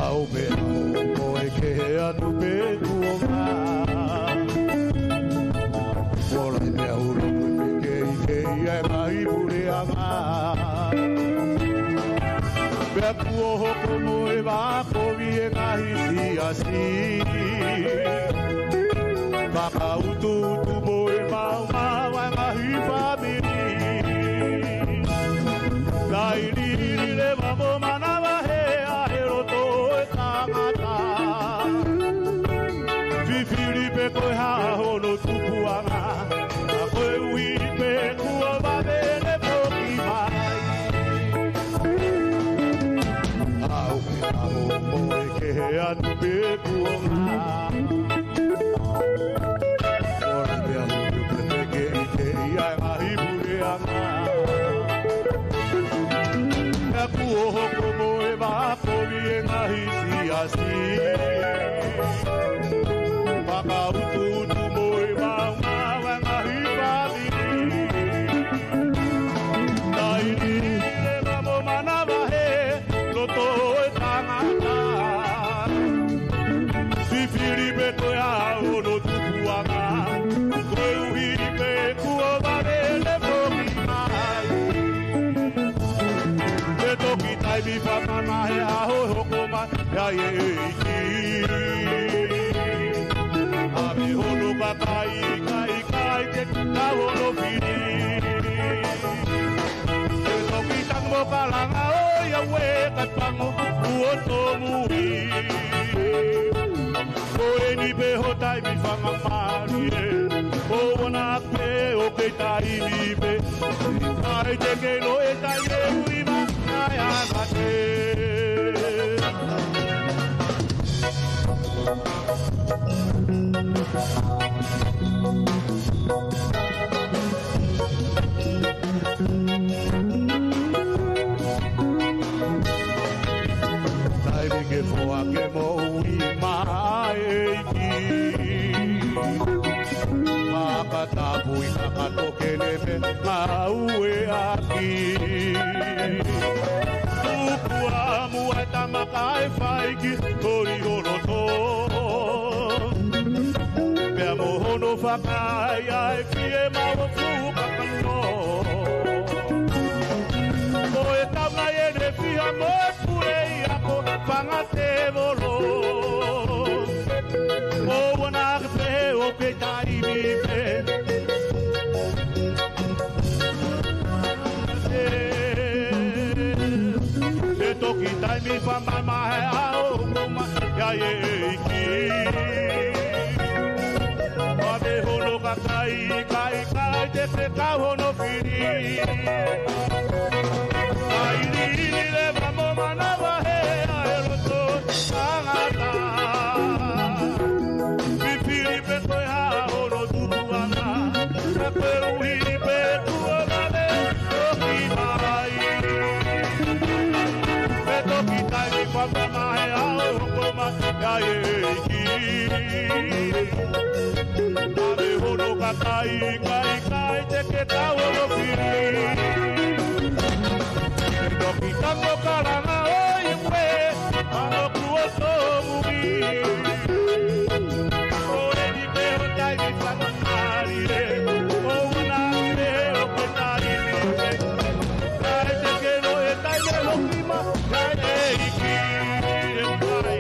Aʻu pē ʻaho mo e kehe atu pē kuonga. Ola e meʻa hulu pē ke ʻi he ʻi ai e ngaahi puleʻanga. Pea kuo hoko mo e vā kovi e ngaahi siasi. Fakautuutu mo e maumau e ngaahi fāmili. Taimi ni leva mo manavahē ʻa e loto e tangata. Fifili pē ko e hā hono tupuʻanga, ka koeʻuhi pē kuo vave ʻene foki mai. Aʻu pē ʻaho mo e kehe atu pē kuonga. Ola e meʻa hulu pē ke ʻi he ʻi ai e ngaahi puleʻanga. Pea kuo hoko mo e vā kovi e ngaahi siasi. Fakautuutu mo e maumau e ngaahi fāmili. Taimi ni leva mo manavahē loto e tangata. Fifili pē ko e hā hono tupuʻanga, koeʻuhi pē kuo vave ʻene foki mai. He toki taimi fakamamahi e ʻaho ʻe hoko mai ai e ʻEiki. ʻAve hono kakai, kai, kai, ke kau hono fili. Ke toki tangi mo kalanga ʻo ia ue ka pango kuo tomui. Ko eni pē ho taimi fakamamahi ē. ʻOua naʻa pehē ʻoku kei taimi pē. Kae te ke lo e tai e ui ma ai ana te. Taimi ke foaki e moʻui maʻa e ʻEiki. Fakatapui kakato ke ne meʻangāueʻaki. Tuku ʻa muʻa e tama kae fai ki holi ho loto. Pea mo hono fakaʻaiʻai ki he mau fuʻu kakano. Ko e tau nai ʻene fiha mo e pule ia ko fanga tēvolo. ʻOua naʻa ke pehē ʻoku kei taimi pē. He toki taimi fakamamahi e ʻaho ʻoku ʻomai ai e ʻEiki. ʻAve hono kakai, kai, kai, Te ke kau hono fili. ʻAi lili leva mo manavahē ʻa e loto tangata. Fifili pē ko e hā hono tupuʻanga. Ka koeʻuhi pē kuo vale toki mai. Pea toki taimi fakaʻaho ʻe hoko mai ʻa e ʻEiki. ʻA e hono kakai, kai, kai, te ke kau hono fili. Toki tango kalanga ʻo ʻiuē, ʻa hoku ʻotu mui. ʻO eni pē ho taimi fakaʻaho, ʻo una pē ʻo ke taimi. Kai te ke noʻo e taimi hoki mai, kai ʻEiki, ʻe kai.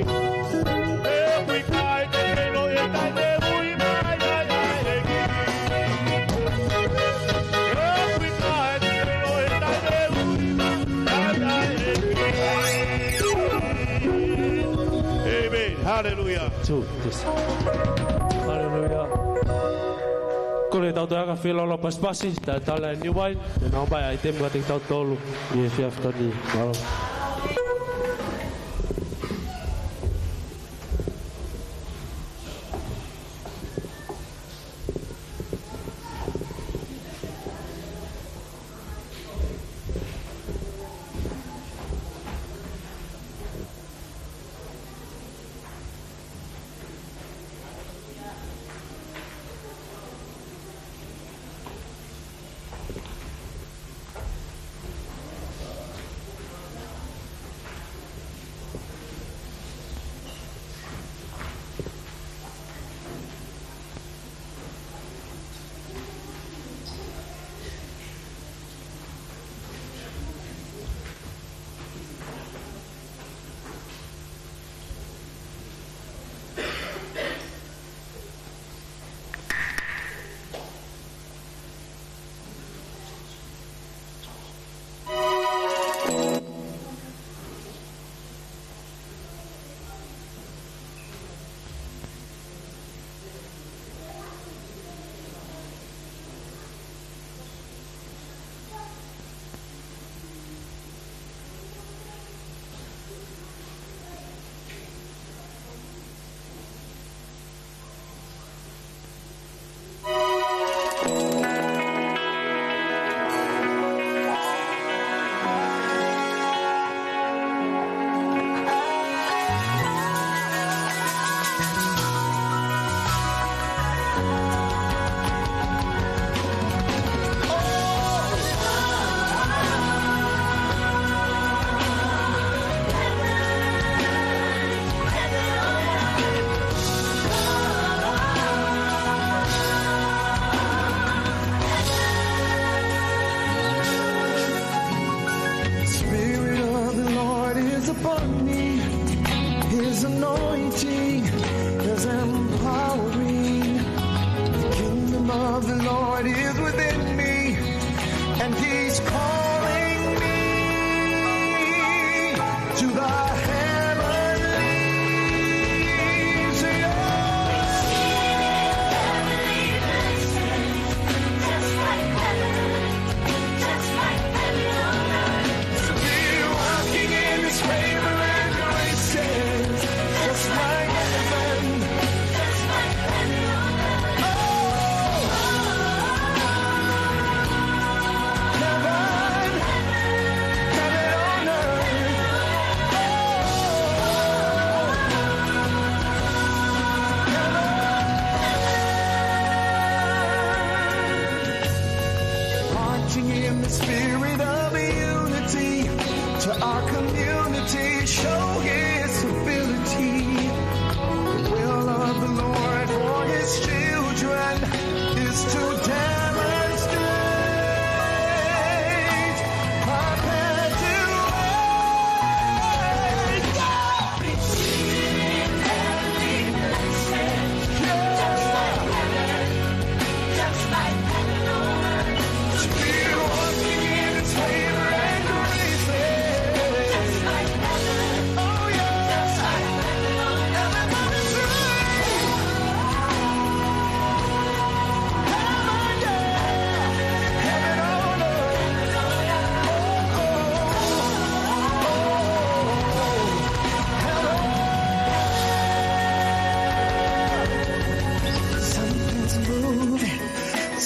Amen. Hallelujah. Two, yes. Hallelujah. Kole tau toe aka filo lo pasipasi, ta tala ni wai, na bai ai tem kate tau tolu, ye fia fitani, malo. Spirit of the Lord is upon me. His anointing is empowering. The kingdom of the Lord is within me, and he's calling me to the heavenlies. Yes. Just like heaven, just like heaven on earth. To be walking in his favor and graces. Just like heaven, just like heaven on earth. Oh, heaven, heaven on earth. Oh, heaven. Marching in the spirit of unity, to our community show his ability. The will of the Lord for his children is to demonstrate perpetuation.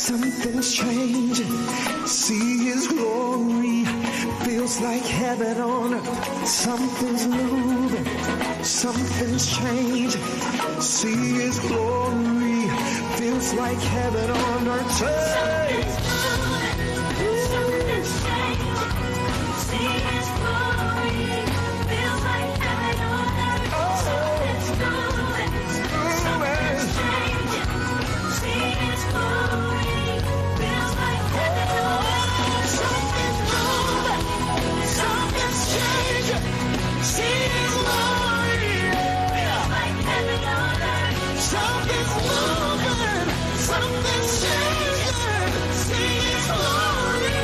Something's changing. See his glory. Feels like heaven on earth. Something's moving. Something's changing. See his glory. Feels like heaven on earth. Hey! Something's moving. Something's changing. See his glory. Feels like heaven on earth. Something's moving. Something's changing. See his glory. Feels like heaven on earth. Something's moving. Something's changing. See his glory. Feels like heaven on earth. Something's moving. Something's changing. See his glory.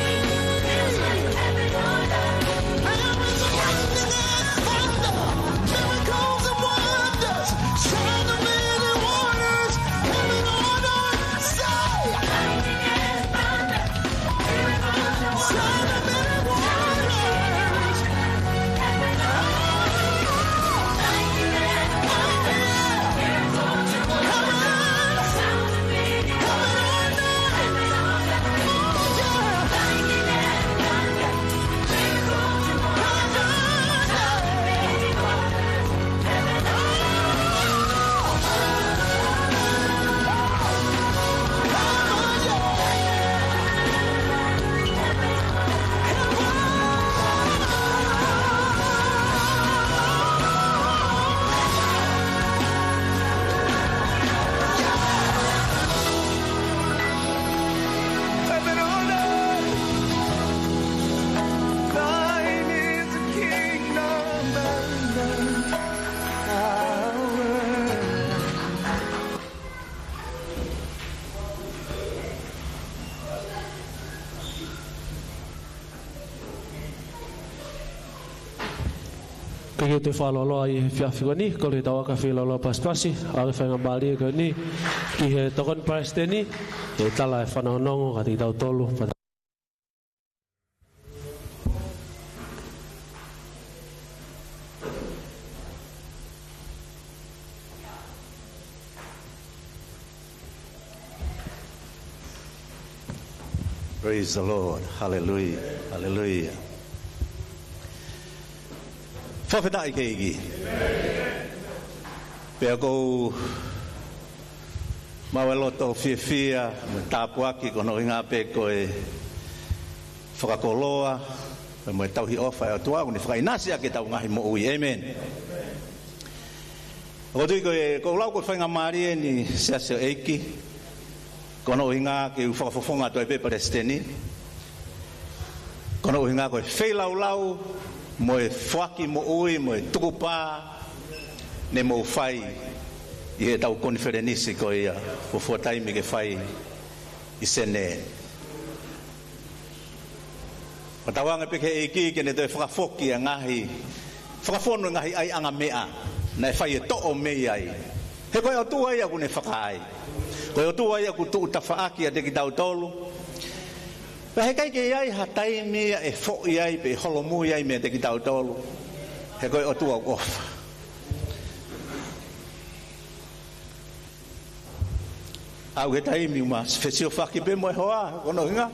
Feels like heaven on earth. There is a lightning and thunder. Miracles and wonders. Signs and many wonders. Heaven on earth. Say, Thine is the kingdom and the power. Ke ke te fakalōloa ʻi he efiafi ko eni, kole ke tau aka feilaulau pasipasi, ʻa e faingamālie ko eni, ki he tokoni palesiteni, ke tala e fanongonongo kiate kitautolu. Praise the Lord. Hallelujah. Hallelujah. Fakafetaʻi ki he ʻEiki. Pea ʻoku ou maʻu e loto fiefia, mo e tāpuaki, ko hono ʻuhinga pē ko e fakakoloa, mo e tauhi ʻofa ʻa e ʻOtua, ʻoku ne fakaʻinasi ʻaki ʻetau ngaahi moʻui. ʻĒmeni. ʻOku ou tui ko e, ʻoku ou lau ko e faingamālie eni Siasi ʻo e ʻEiki, ko hono ʻuhinga ke u fakafofonga atu ai pē palesiteni. Ko hono ʻuhinga ko e feilaulau, mo e foaki moʻui, mo e tukupā, ne mou fai ʻi heʻetau konifelenisi ko ia, fuofua taimi ke fai ʻi Senē. Fakatauange pē ki he ʻEiki ke ne toe fakafoki ʻa e ngaahi, fakafonu e ngaahi ʻaiʻanga meʻa naʻe fai e toʻo mei ai. He ko e ʻOtua ia ʻoku ne fakaai. Ko e ʻOtua ia ʻoku tuʻu tafaʻaki ʻiate kitautolu. Pea heʻikai ke ʻi ai ha taimi ia ʻe foʻi ai pe ʻe holomui ai meiate kitautolu. He ko e ʻOtua ʻoku ʻofa. Aʻu ki he taimi ʻoku ma fesiofaki pē mo e hoa, ko hono ʻuhinga,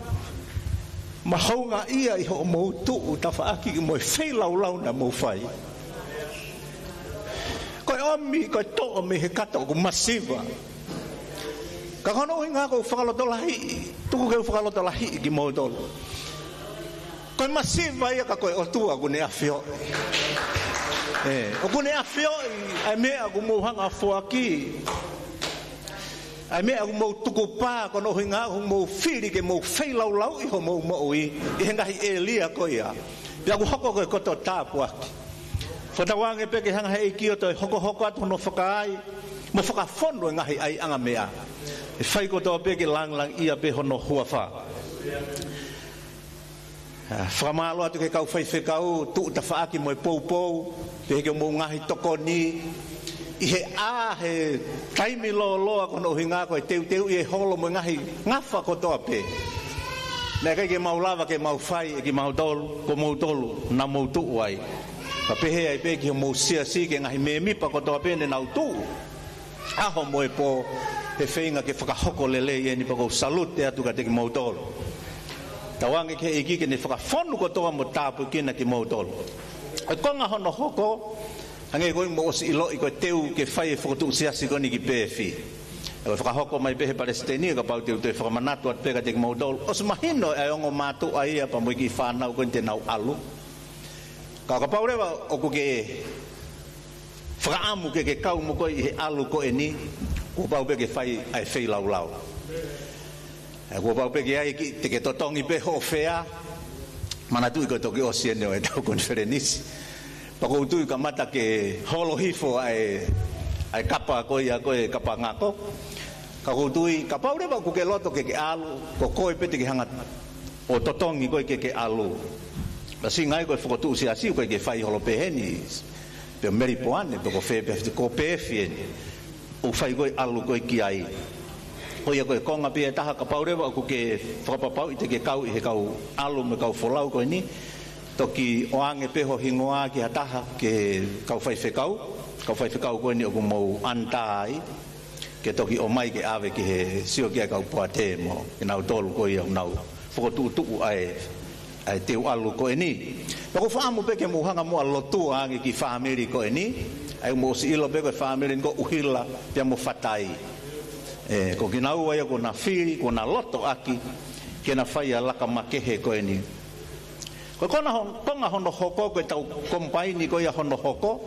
ma houngaʻia ʻi hoʻomou tuʻu tafaʻaki mo e feilaulau naʻa mou fai. Ko e ʻomi, ko e toʻo mei he kato ʻoku masiva. Ka ko hono ʻuhinga ʻoku ou fakalotolahiʻi, tuku ke u fakalotolahiʻi kimoutolu. Ko e masiva ia ka ko e ʻOtua ʻoku ne ʻafioʻi. ʻE, ʻoku ne ʻafioʻi ʻa e meʻa ʻoku mou hanga ʻo foaki. ʻA e meʻa ʻoku mou tukupā, ko hono ʻuhinga ʻoku mou fili ke mou feilaulauʻi hoʻomou moʻui ʻi he ngaahi ʻēlia ko ia. Pea ʻoku hoko ko e koto tāpuaki. Fakatauange pē ke hanga he ʻEiki ʻo toe hokohoko atu hono fakaai, mo fakafonu e ngaahi ʻaiʻanga meʻa. ʻE fai kotoa pē ke langilangiʻia pē hono huafa. ʻA, fakamālō atu ki he kau faifekau, tuʻu tafaʻaki mo e poupou, pehē ki hoʻomou ngaahi tokoni, ʻi he ʻā he taimi lōloa ko hono ʻuhinga ko e teuteuʻi e holo mo e ngaahi ngafa kotoa pē. Naʻe ʻikai ke mau lava ke mau fai ʻe kimautolu, ko moutolu, naʻa mou tuʻu ai. Pea pehē ai pē ki hoʻomou siasi ki he ngaahi mēmipa kotoa pē ne nau tuʻu. ʻaho mo e pō, he feinga ke fakahoko lelei eni, pea ʻoku ou salute atu kiate kimoutolu. Tauange ki he ʻEiki ke ne fakafonu kotoa mo tāpuekina kimoutolu. Ko e konga hono hoko, hangē ko ia ʻoku mou ʻosi ʻiloʻi, ko e teu ke fai e fokotuʻu siasi ko eni ki Pēfi. Ko e fakahoko mai pē he palesiteni, kapau te u toe fakamanatu atu pē kiate kimoutolu, ʻosi mahino e ongo mātuʻa ia pea mo e kiʻi fānau ko eni te nau ʻalu. Ka kapau leva ʻoku ke fakaʻamu ke ke kau mo koe ʻi he ʻalu ko eni, kuo pau pē ke fai ʻa e feilaulau. ʻE, kuo pau pē ke ʻai ki, te ke totongi pē hoʻo fea. Manatuʻi ko e toki ʻosi eni ʻo ʻetau konifelenisi. Pea ʻoku ou tui kamata ke holo hifo ʻa e, ʻa e kapa ko ia ko e kapa ngako. Ka ʻoku ou tui, kapau leva ʻoku ke loto ke ke ʻalu, ko koe pē te ke hanga ʻo totongi koe ke ke ʻalu. Pea ʻosi ngali ko e fokotuʻu siasi ʻoku ʻikai ke fai holo pē heni. Pea Melipoane, pea ko fē pē, ko Pēfi eni. ʻOku fai ko e ʻalu ko ē ki ai. Ko ia ko e konga pē ʻe taha, kapau leva ʻoku ke fakapapauʻi te ke kau ʻi he kau ʻalu mo e kau folau ko eni, toki ʻoange pē ho hingoa ki ha taha, ki he kau faifekau, kau faifekau ko eni ʻoku mou ʻanitā ai, ke toki ʻomai ke ʻave ki he sio ki ai kau poate mo kinautolu ko ia ʻoku nau fokotuʻutuʻu ʻa e ʻa e teu ʻalu ko eni. Pea ʻoku ou fakaʻamu pē ke mou hanga muʻa ʻo lotua ange ki he fāmili ko eni. ʻA ia ʻoku mou ʻosi ʻilo pē ko e fāmili ni ko ʻUhila pea mo Fatai. ʻE, ko kinaua ia kuo na fili, kuo na loto ʻaki ke na fai ʻa e laka makehe ko eni. Ko e konga ho-, konga hono hoko, ko ʻetau komipaini ko ia hono hoko,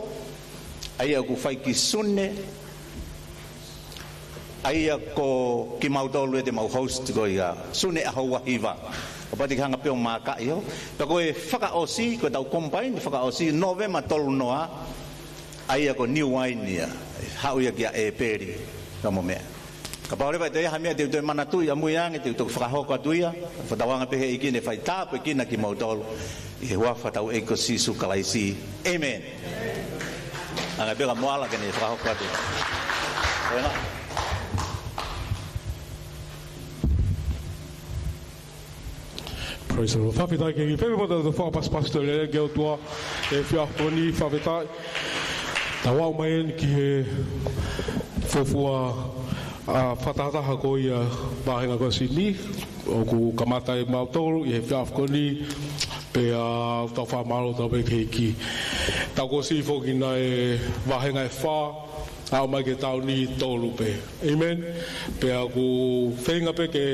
ʻa ia ʻoku fai ki Sune, ʻa ia ko kimautolu ē te mau host ko ia, Sune ʻaho ua hiva. Kapau te ke hanga pē ʻo maakaʻi ʻo. Pea ko e fakaʻosi, ko ʻetau komipaini fakaʻosi, Nōvema tolu noa, ʻa ia ko Niuaini ia. Haʻu ia kia ʻEpeli, ka mo meʻa. Kapau leva ʻe toe ʻi ai ha meʻa te u toe manatuʻi ʻamui ange, te u toki fakahoko atu ia, fakatauange pē he ʻEiki ne fai tāpuekina kimoutolu. ʻI he huafa ʻo hotau ʻEiki ko Sīsū Kalaisi. ʻĒmeni. Anga pē ka moala ke ne fakahoko atu. Ko ia. Praise the Lord. Fakafetaʻi ki he ʻEiki. Pea mo tau fakapasipasi atu e lelei ki he ʻOtua he efiafi ko eni, fakafetaʻi. Tau aʻu mai eni ki he fuofua, ʻa, fakatahataha ko ia vāhenga ko eni. ʻOku kamata ʻe mautolu ʻi he efiafi ko eni, pea tau fakamālō atu pē ki he ʻEiki. Tau ʻosi foki ʻi he vāhenga ʻe fā, aʻu mai ki he taʻu ni, tolu pē. ʻĒmeni. Pea ʻoku feinga pē ke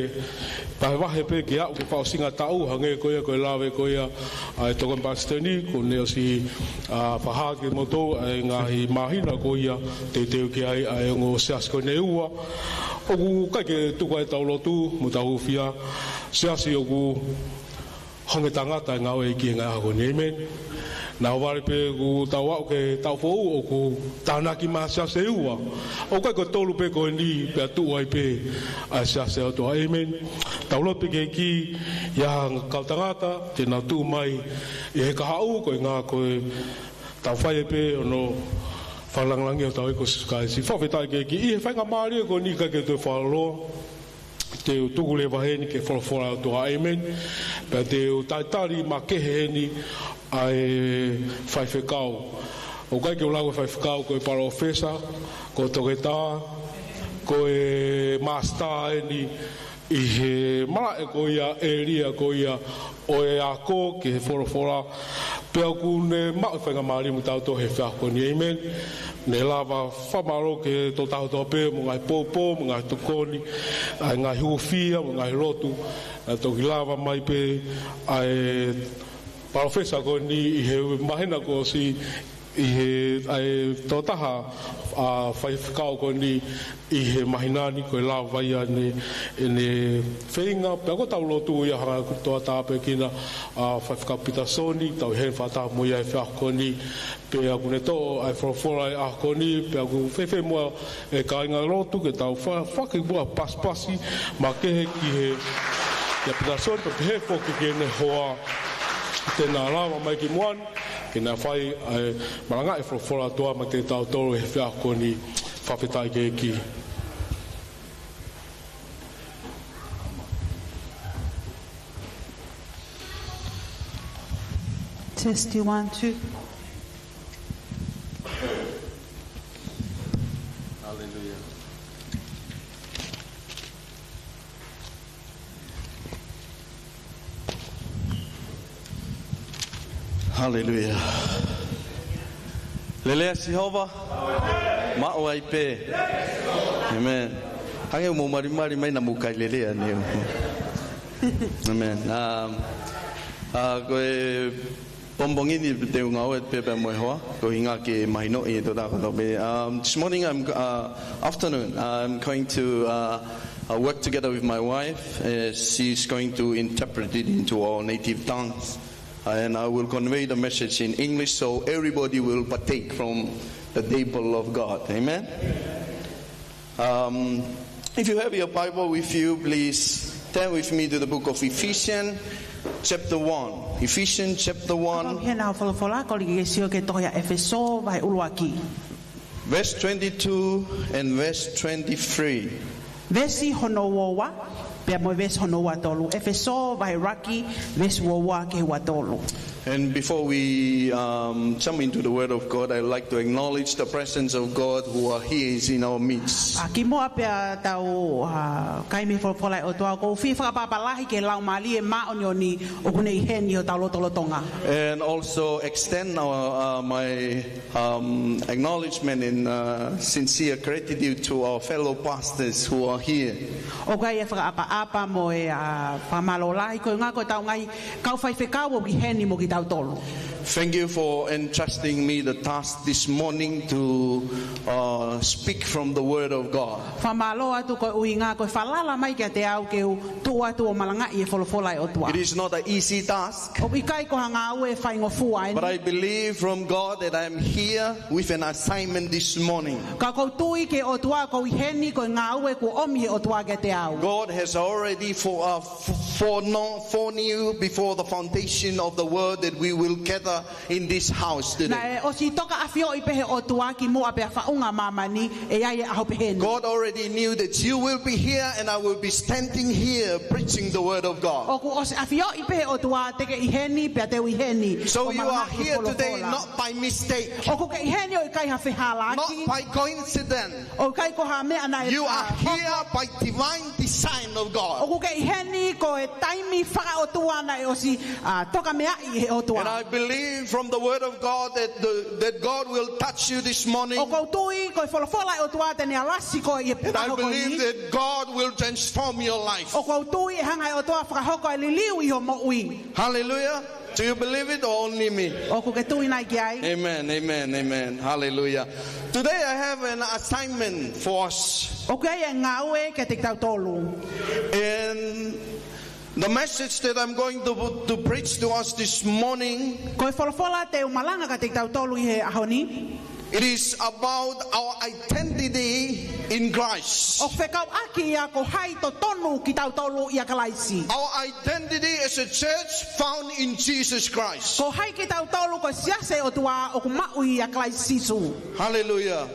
vahevahe pē ke aʻu ki he fakaʻosinga taʻu, hangē ko ia ko e lave ko ia ʻa e tokoni palesiteni, kuo ne ʻosi, ʻa, fakahā kimoutolu ʻa e ngaahi māhina ko ia teuteu ki ai ʻa e ongo siasi ko eni ʻe ua. ʻOku ʻikai ke tuku ai ʻetau lotu mo ʻetau hūfia, siasi ʻoku honge tangata e ngāue ʻa e ʻEiki he ngaahi ʻaho ko eni. ʻĒmeni. Naʻa vale pē ʻoku tau aʻu ki he taʻu foʻou ʻoku tānaki mai siasi ʻe ua. ʻOku ʻikai ko e tolu pē ko eni pea tuʻu ai pē ʻa e siasi ʻa e ʻOtua. ʻĒmeni. Tau lotu ki he ʻEiki, ʻi ai ha kau tangata te nau tuʻu mai ʻi he kahaʻu ko e ngaahi ko ē, tau fai ai pē hono fakalāngilangiʻi hotau ʻEiki ko Sīsū Kalaisi. Fakafetaʻi ki he ʻEiki. ʻI he faingamālie ko eni ʻikai ke toe fakalōloa, te u tuku leva heni ki he folofola ʻa e ʻOtua. ʻĒmeni. Pea te u talitali makehe heni ʻa e faifekau. ʻOku ʻikai ke u lau e faifekau ko e palōfesa, ko e toketā, ko e māsitā eni ʻi he malaʻe ko ia, ʻēlia ko ia ʻo e ako ki he folofola. Pea ʻoku ne maʻu e faingamālie mo tautolu he efiafi ko eni. ʻĒmeni. Ne lava, fakamālō ki he tokotaha kotoa pē mo e ngaahi poupou, mo e ngaahi tokoni, ʻa e ngaahi hūfia, mo e ngaahi lotu. Naʻe toki lava mai pē ʻa e palōfesa ko eni ʻi he māhina kuo ʻosi, ʻi he, ʻa e tokotaha, ʻa, faifekau ko eni ʻi he māhina ni, ko e lava ia ʻene, ʻene feinga. Pea ʻoku tau lotu ia hanga ʻo toʻa tāpuekina ʻa Faifekau Pita Soni, tau ʻi heni fakataha mo ia he efiafi ko eni. Pea ʻoku ne toʻo ʻa e folofola he ʻaho ko eni, pea ʻoku fēfē muʻa e kāinga lotu ke tau fa-, fakaʻi muʻa pasipasi makehe ki he, kia Pita Soni, pea pehē foki ki heʻene hoa, te na lava mai ki muʻa ni, ke na fai ʻa e malangaʻi e folofola ʻa e ʻOtua maʻa kitautolu he efiafi ko eni. Fakafetaʻi ki he ʻEiki. Test, one, two. Hallelujah. Haleluia. Lelei ʻa Sihova? Maʻu ai pē. Amen. Hangē ʻoku mou malimali mai naʻa mou ʻikai lelei ʻaneuhu. Amen. Um, uh, ko e pongipongi ni te u ngāue pē pea mo e hoa, ko e ʻuhinga ke mahinoʻi e totako tau pē. Um, this morning, I'm, uh, afternoon, I'm going to, uh, uh, work together with my wife. Uh, she's going to interpret it into our native tongues. And I will convey the message in English so everybody will partake from the table of God. Amen? Um, if you have your Bible with you, please turn with me to the book of Ephesians, chapter one. Ephesians chapter one. Hena o folofola, kole ke ke sio ki he tohi ʻa ʻEfesō, vahe ʻuluaki. Verse twenty-two and verse twenty-three. Veesi hono uaua, pea mo e veesi hono uatolu. ʻEfesō, vahe ʻuluaki, veesi uaua ki he uatolu. And before we, um, jump into the Word of God, I'd like to acknowledge the presence of God who are here is in our midst. ʻA, kimuʻa pea tau, ʻa, kai mei he folofola ʻa e ʻOtua, ʻoku ou fie fakaʻapaʻapa lahi ki he Laumālie Māʻoniʻoni ʻoku ne ʻi heni ʻi hotau lotolotonga. And also extend our, uh, my um, acknowledgement and, uh, sincere gratitude to our fellow pastors who are here. ʻOku ʻi ai e fakaʻapaʻapa mo e, ʻa, fakamālō lahi ko e ʻuhinga ko ʻetau ngaahi kau faifekau ʻoku ʻi heni mo kitautolu. Thank you for entrusting me the task this morning to, uh, speak from the Word of God. Fakamālō atu ko e ʻuhinga ko e falala mai kiate au ke u tuʻu atu ʻo malangaʻi e folofola ʻa e ʻOtua. It is not an easy task. ʻOku ʻikai ko ha ngāue faingofua eni. But I believe from God that I am here with an assignment this morning. Ka ʻoku ou tui ki he ʻOtua ʻoku ou ʻi heni ko e ngāue kuo ʻomi ʻe he ʻOtua kiate au. God has already for, uh, f-, foreknow-, foreknew before the foundation of the world that we will gather in this house today. Naʻe ʻosi toka ʻafioʻi pē ʻe he ʻOtua kimuʻa pea faʻunga māmani ʻe ʻi ai e ʻaho pehē ni. God already knew that you will be here and I will be standing here preaching the word of God. ʻOku ʻosi ʻafioʻi pē ʻe he ʻOtua te ke ʻi heni pea te u ʻi heni. So you are here today not by mistake. ʻOku ke ʻi heni ʻo ʻikai ha fehālaaki. Not by coincidence. ʻOku ʻikai ko ha meʻa naʻe, you are, ʻa, here by divine design of God. ʻOku ke ʻi heni ko e taimi fakaʻotua naʻe ʻosi, ʻa, toka meaʻi ʻe he ʻOtua. And I believe from the word of God that the, that God will touch you this morning. ʻOku ou tui ko e folofola ʻa e ʻOtua te ne alasi koe ʻi he pō ko eni. And I believe that God will transform your life. ʻOku ou tui ʻe hanga ʻe he ʻOtua ʻo fakahoko e liliu ʻi hoʻo moʻui. Hallelujah. Do you believe it or only me? ʻOku ke tui nai ki ai? Amen, amen, amen. Hallelujah. Today I have an assignment for us. ʻOku ʻi ai e ngāue kiate kitautolu. And the message that I'm going to, to preach to us this morning, ko e folofola te u malanga kiate kitautolu ʻi he ʻaho ni, it is about our identity in Christ. ʻOku fekauʻaki ia ko hai totonu kitautolu ʻia Kalaisi. Our identity as a church found in Jesus Christ. Ko hai kitautolu ko e siasi ʻo e ʻOtua ʻoku maʻu ʻia Kalaisi Sīsū. Hallelujah.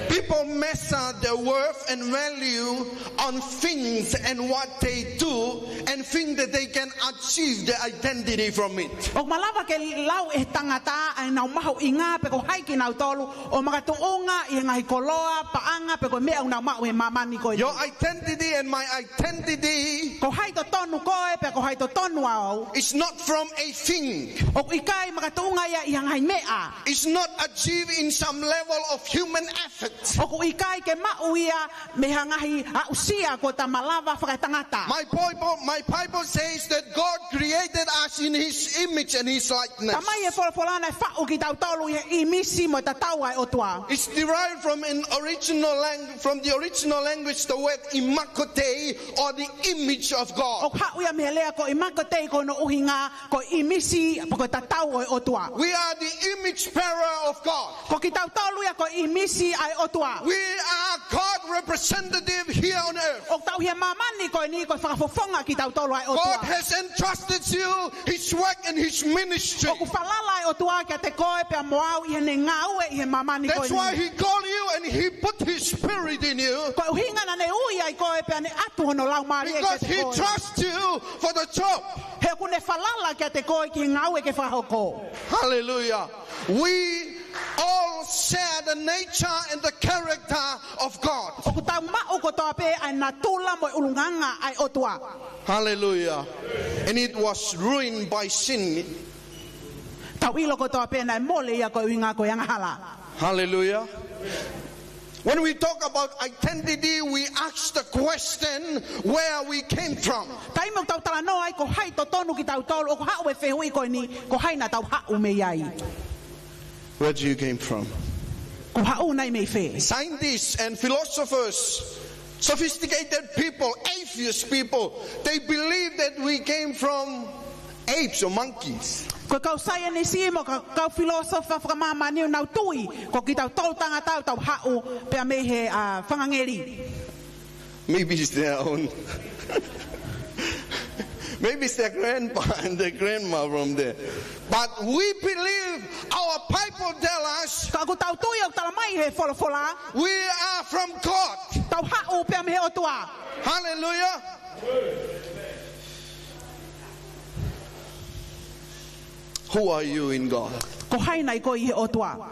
People measure their worth and value on things and what they do and think that they can achieve their identity from it. ʻOku malava ke lau ʻe he tangata ʻa ʻenau mahuʻinga pe ko hai kinautolu ʻo makatuʻunga ʻi he ngaahi koloa, paʻanga, pe ko e meʻa ʻoku nau maʻu he māmani ko eni. Your identity and my identity, ko hai totonu koe pe ko hai totonu au, is not from a thing. ʻOku ʻikai makatuʻunga ia ʻi ha ngaahi meʻa. It's not achieved in some level of human effort. ʻOku ʻikai ke maʻu ia mei ha ngaahi aʻusia kuo ta malava fakaetangata. My Bible, my Bible says that God created us in his image and his likeness. Talamai ʻe he folofola naʻe faʻu kitautolu ʻi he ʻīmisi mo e tatau ʻa e ʻOtua. It's derived from an original lang-, from the original language, the word imago Dei, or the image of God. ʻOku haʻu ia mei he lea ko e imago Dei ko hono ʻuhinga ko e ʻīmisi, pe ko e tatau ʻo e ʻOtua. We are the image bearer of God. Ko kitautolu ia ko e ʻīmisi ʻa e ʻOtua. We are God representative here on earth. ʻOku tau ʻi he māmani ko eni ko e fakafofonga kitautolu ʻa e ʻOtua. God has entrusted you his work and his ministry. ʻOku falala ʻa e ʻOtua kiate koe pea mo au ʻi heʻene ngāue ʻi he māmani ko eni. That's why he called you and he put his spirit in you. Ko e ʻuhinga naʻa ne ui ai koe pea ne ʻatu hono laumālie kiate koe. Because he trusts you for the job. He ʻoku ne falala kiate koe ki he ngāue ke fakahoko. Hallelujah. We all share the nature and the character of God. ʻOku tau maʻu kotoa pē ʻa e natula mo e ʻulungaanga ʻa e ʻOtua. Hallelujah. And it was ruined by sin. Tau ʻilo kotoa pē naʻe mole ia koeʻuhinga ko e angahala. Hallelujah. When we talk about identity, we ask the question where we came from. Taimi ʻoku tau talanoa ai ko hai totonu kitautolu, ʻoku haʻu e fehuʻi ko eni, ko hai naʻa tau haʻu mei ai. Where do you came from? Kuo haʻu nai mei fē? Scientists and philosophers, sophisticated people, atheist people, they believe that we came from apes or monkeys. Ko e kau saienisi mo e kau, kau filōsofa fakamāmani ʻoku nau tui ko kitautolu tangata ʻoku tau haʻu pē mei he, ah, fanga ngeli. Maybe it's their own. Maybe it's their grandpa and their grandma from there. But we believe our Bible tell us Ka ʻoku tau tui ʻoku tala mai he folofola, we are from God. Tau haʻu pē mei he ʻOtua. Hallelujah. Who are you in God? Ko hai nai koe ʻi he ʻOtua?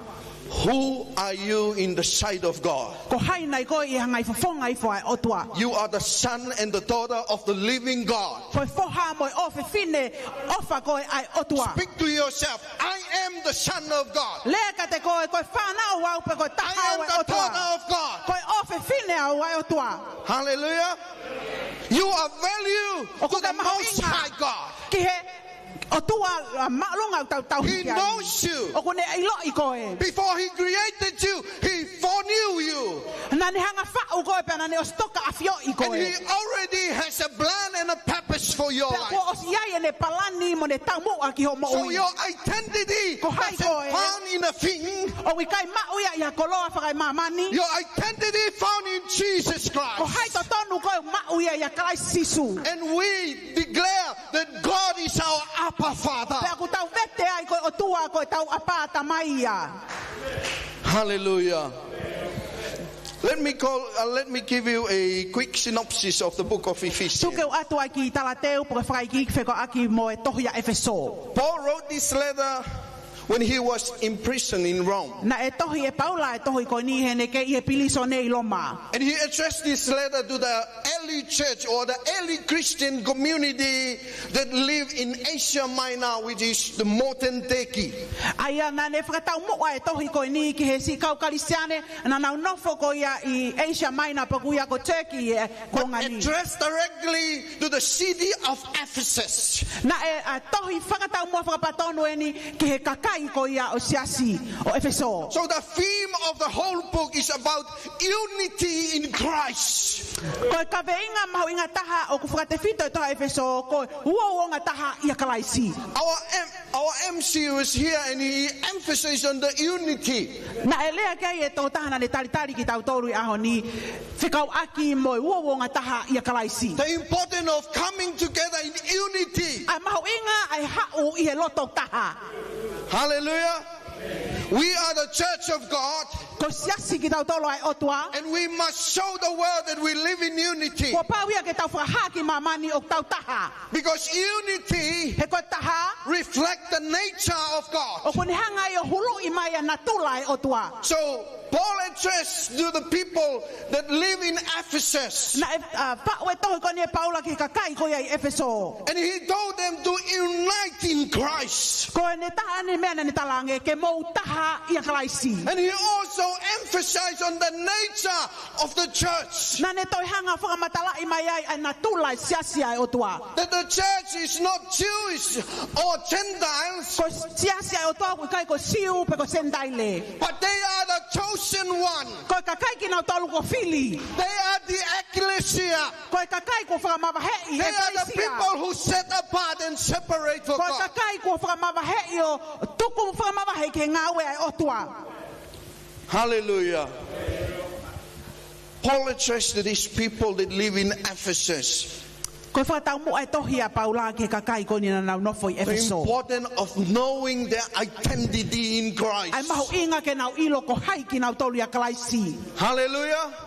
Who are you in the sight of God? Ko hai nai koe ʻi he ngaahi fofonga ifo ʻa e ʻOtua? You are the son and the daughter of the living God. Ko e foha mo e ʻofefine ʻofa koe ʻa e ʻOtua. Speak to yourself, "I am the son of God. Lea kiate koe, ko e fānau au pē ko e taha ʻo e ʻOtua. I am the daughter of God. Ko e ʻofefine au ʻa e ʻOtua." Hallelujah. You are value to the Most High God. Ki he ʻOtua, ah, māʻolunga ʻoku tau tauhi ki ai. He knows you. ʻOku ne ʻiloʻi koe. Before he created you, he foreknew you. Naʻa ne hanga faʻu koe pea naʻa ne ʻosi tokaʻafioʻi koe. And he already has a plan and a purpose for your life. Pea kuo ʻosi ʻi ai ʻene palani mo ʻene taumuʻa ki hoʻo moʻui. So your identity doesn't found in a thing. Ko hai koe? ʻOku ʻikai maʻu ia ʻi ha koloa fakaemāmani. Your identity found in Jesus Christ. Ko hai totonu koe ʻoku maʻu ia ʻia Kalaisi Sīsū. And we declare that God is our Abba Father. Pea ʻoku tau vete ai ko e ʻOtua ko e tau ʻapā tamai ia. Hallelujah. Let me call, uh, let me give you a quick synopsis of the book of Ephesians. Tuku ke u ʻoatu ʻa e kiʻi talateu pe ko e fakaikiiki fekauʻaki mo e tohi ʻa ʻEfesō. Paul wrote this letter when he was in prison in Rome. Naʻe tohi ʻe Paula e tohi ko eni heʻene kei ʻi he pilīsone ʻi Loma. And he addressed this letter to the early church or the early Christian community that lived in Asia Minor, which is the modern Turkey. ʻA ia naʻa ne fakataumuʻa e tohi ko eni ki he siʻi kau Kalisitiane naʻa nau nofo ko ia ʻi Asia Minor, pe ko ia ko Turkey ʻi he kuonga ni. But addressed directly to the city of Ephesus. Naʻe, ah, tohi fakataumuʻa fakapatonu eni ki he kakai ko ia ʻo e siasi ʻo ʻEfesō. So the theme of the whole book is about unity in Christ. Ko e kaveinga mahuʻinga taha ʻoku fakatefito ʻi he tohi ʻa ʻEfesō ko e uouongataha ʻia Kalaisi. Our em-, Our M C was here and he emphasized on the unity. Naʻe lea ki ai e tokotaha naʻa ne talitali kitautolu ʻi he ʻaho ni fekauʻaki mo e uouongataha ʻia Kalaisi. The importance of coming together in unity. ʻA e mahuʻinga ʻa e haʻu ʻi he loto taha. Hallelujah. We are the church of God. Ko e siasi kitautolu ʻa e ʻOtua. And we must show the world that we live in unity. Kuo pau ia ke tau fakahā ki māmani ʻoku tau taha. Because unity He ko e taha reflect the nature of God. ʻOku ne hanga ai ʻo huluʻi mai ʻa e natula ʻa e ʻOtua. So Paul addressed to the people that live in Ephesus. Naʻe, ah, faʻu e tohi ko eni ʻe Paula ki he kakai ko ia ʻi ʻEfesō. And he told them to unite in Christ. Ko e taha eni e meʻa naʻa ne talaange, ke mou taha ʻia Kalaisi. And he also emphasized on the nature of the church. Naʻa ne toe hanga fakamatalaʻi mai ai ʻa e natula ʻa e siasi ʻa e ʻOtua. That the church is not Jewish or Gentiles. Ko e siasi ʻa e ʻOtua ʻoku ʻikai ko e Siu pe ko e Senitaile. But they are the chosen one. Ko e kakai kinautolu kuo fili. They are the ecclesia. Ko e kakai kuo fakamavaheʻi ʻe Kalaisi. They are the people who set apart and separate for God. Ko e kakai kuo fakamavaheʻi ʻo tuku fakamavahe ki he ngāue ʻa e ʻOtua. Hallelujah. Paul addressed to these people that live in Ephesus. Ko e fakataumuʻa e tohi ʻa Paula ki he kakai ko eni naʻa nau nofo ʻi ʻEfesō. The importance of knowing their identity in Christ. ʻA e mahuʻinga ke nau ʻilo ko hai kinautolu ʻia Kalaisi. Hallelujah.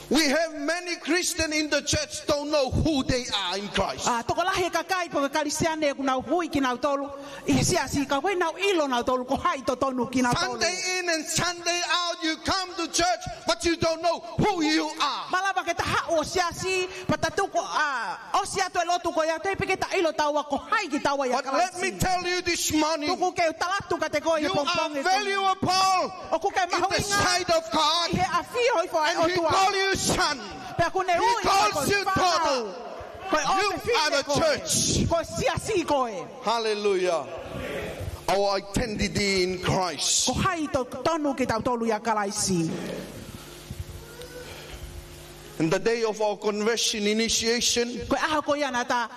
We have many Christians in the church don't know who they are in Christ. Ah, tokolahi e kakai pe ko e Kalisitiane ʻoku nau hui kinautolu ʻi he siasi ka ʻoku ʻikai ke nau ʻilo nautolu ko hai totonu kinautolu. Sunday in and Sunday out, you come to church, but you don't know who you are. Malava ke ta haʻu ʻo siasi, pea ta tuku, ah, ʻo ʻOsi atu e lotu ko ia, teʻeki pē ke ta ʻilo taua ko hai kitaua ʻia Kalaisi. But let me tell you this morning, Tuku ke u tala atu kiate koe ʻi he pongipongi ni. You are valuable ʻOku ke mahuʻinga in the sight of God. ʻI he ʻafio hifo ʻa e ʻOtua. And he call you son. Pea ʻoku ne ui koe ko e fānau. He calls you daughter. Ko e ʻofefine koe. You are the church. Ko e siasi koe. Hallelujah. Our identity in Christ. Ko hai totonu kitautolu ʻia Kalaisi. In the day of our conversion initiation, Ko e ʻaho ko ia naʻa ta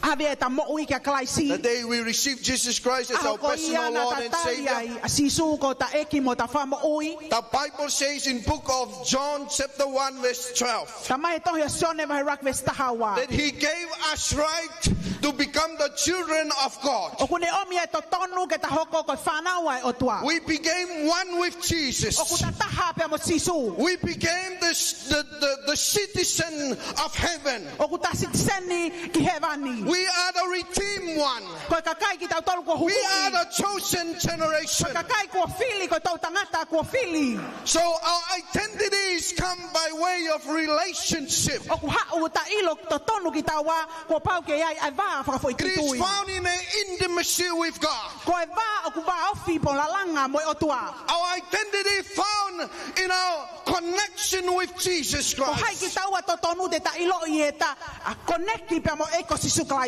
ʻave ʻeta moʻui kia Kalaisi. The day we receive Jesus Christ as our personal Lord and Savior. ʻAho ko ia naʻa ta tali ai ʻa Sīsū ko hota ʻEiki mo hota Fakamoʻui. The Bible says in book of John chapter one verse twelve, Talamai ʻe he tohi ʻa Sione vahe ʻuluaki veesi taha ua. That he gave us right to become the children of God. ʻOku ne ʻomi e totonu ke ta hoko ko e fānau ʻa e ʻOtua. We became one with Jesus. ʻOku ta taha pea mo Sīsū. We became the, the, the, the citizen of heaven. ʻOku ta sitiseni ki hēvani. We are the redeemed one. Ko e kakai kitautolu kuo huhuʻi. We are the chosen generation. Ko e kakai kuo fili, ko e toʻutangata kuo fili. So our identity is come by way of relationship. ʻOku haʻu ʻo ta ʻilo totonu kitaua kuo pau ke ʻi ai ʻa e vā fakafoʻituitui. It is found in an intimacy with God. Ko e vā ʻoku vāofi pea lalanga mo e ʻOtua. Our identity found in our connection with Jesus Christ. Ko hai kitaua totonu te ta ʻiloʻi ʻi heʻeta connect pea mo e ʻEiki ko Sīsū Kalaisi.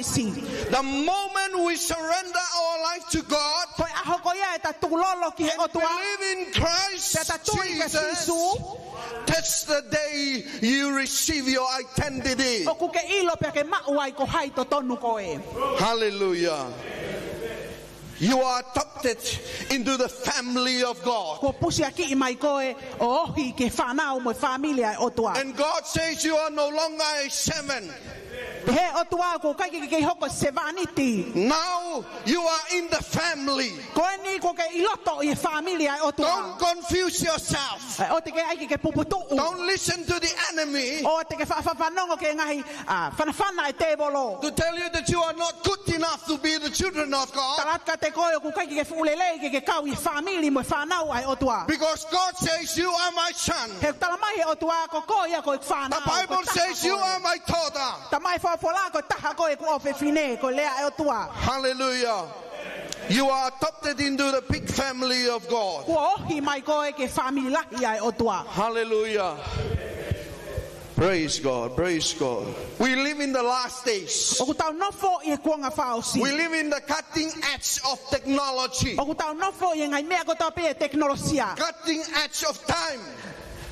The moment we surrender our life to God Ko e ʻaho ko ia ʻeta tukulolo ki he ʻOtua. And believe in Christ Pea ta tui kia Jesus, Sīsū. That's the day you receive your identity. ʻOku ke ʻilo pea ke maʻu ai ko hai totonu koe. Hallelujah. You are adopted into the family of God. Kuo pusiakiʻi mai koe ʻo ohi ki he fānau mo e fāmili ʻa e ʻOtua. And God says you are no longer a servant. Pehē ʻOtua kuo ʻikai ke ke hoko sevāniti. Now you are in the family. Ko eni kuo ke ʻi loto ʻi he fāmili ʻa e ʻOtua. Don't confuse yourself. ʻE, ʻoua te ke ʻai ke ke puputuʻu. Don't listen to the enemy. ʻOua te ke fa-, fa-, fanongo ki he ngaahi, ʻa, fanafana ʻa e tēvolo. To tell you that you are not good enough to be the children of God. Tala atu kiate koe ʻoku ʻikai ke ke fuʻu lelei ke ke kau ʻi he fāmili mo e fānau ʻa e ʻOtua. Because God says, "You are my son." He talamai ʻe he ʻOtua ko koe ia ko e fānau, ko e taha koe. The Bible says, "You are my daughter." Talamai ʻe he folofola ko e taha koe ʻeku ʻofefine, ko e lea ʻa e ʻOtua. Hallelujah. You are adopted into the big family of God. Kuo ohi mai koe ki he fāmili lahi ʻa e ʻOtua. Hallelujah. Praise God, praise God. We live in the last days. ʻOku tau nofo ʻi he kuonga fakaʻosi. We live in the cutting edge of technology. ʻOku tau nofo ʻi he ngaahi meʻa kotoa pē ʻa e tekinolosia. Cutting edge of time.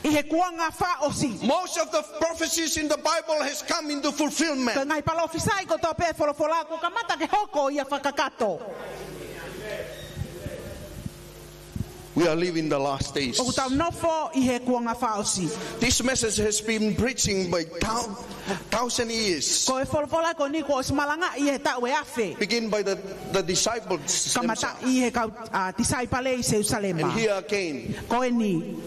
ʻI he kuonga fakaʻosi. Most of the prophecies in the Bible has come into fulfillment. Ko e ngaahi palōfisai kotoa pē ʻa e folofola kuo kamata ke hoko ia fakakakato. We are living the last days. ʻOku tau nofo ʻi he kuonga fakaʻosi. This message has been preaching by thou-, thousand years. Ko e folofola ko eni kuo ʻosi malangaʻi ʻi he taʻu ʻe afe. Begin by the, the disciples themselves. Kamataʻi ʻe he kau, ʻa, tisaipale ʻi Selusalema. And here again. Ko eni.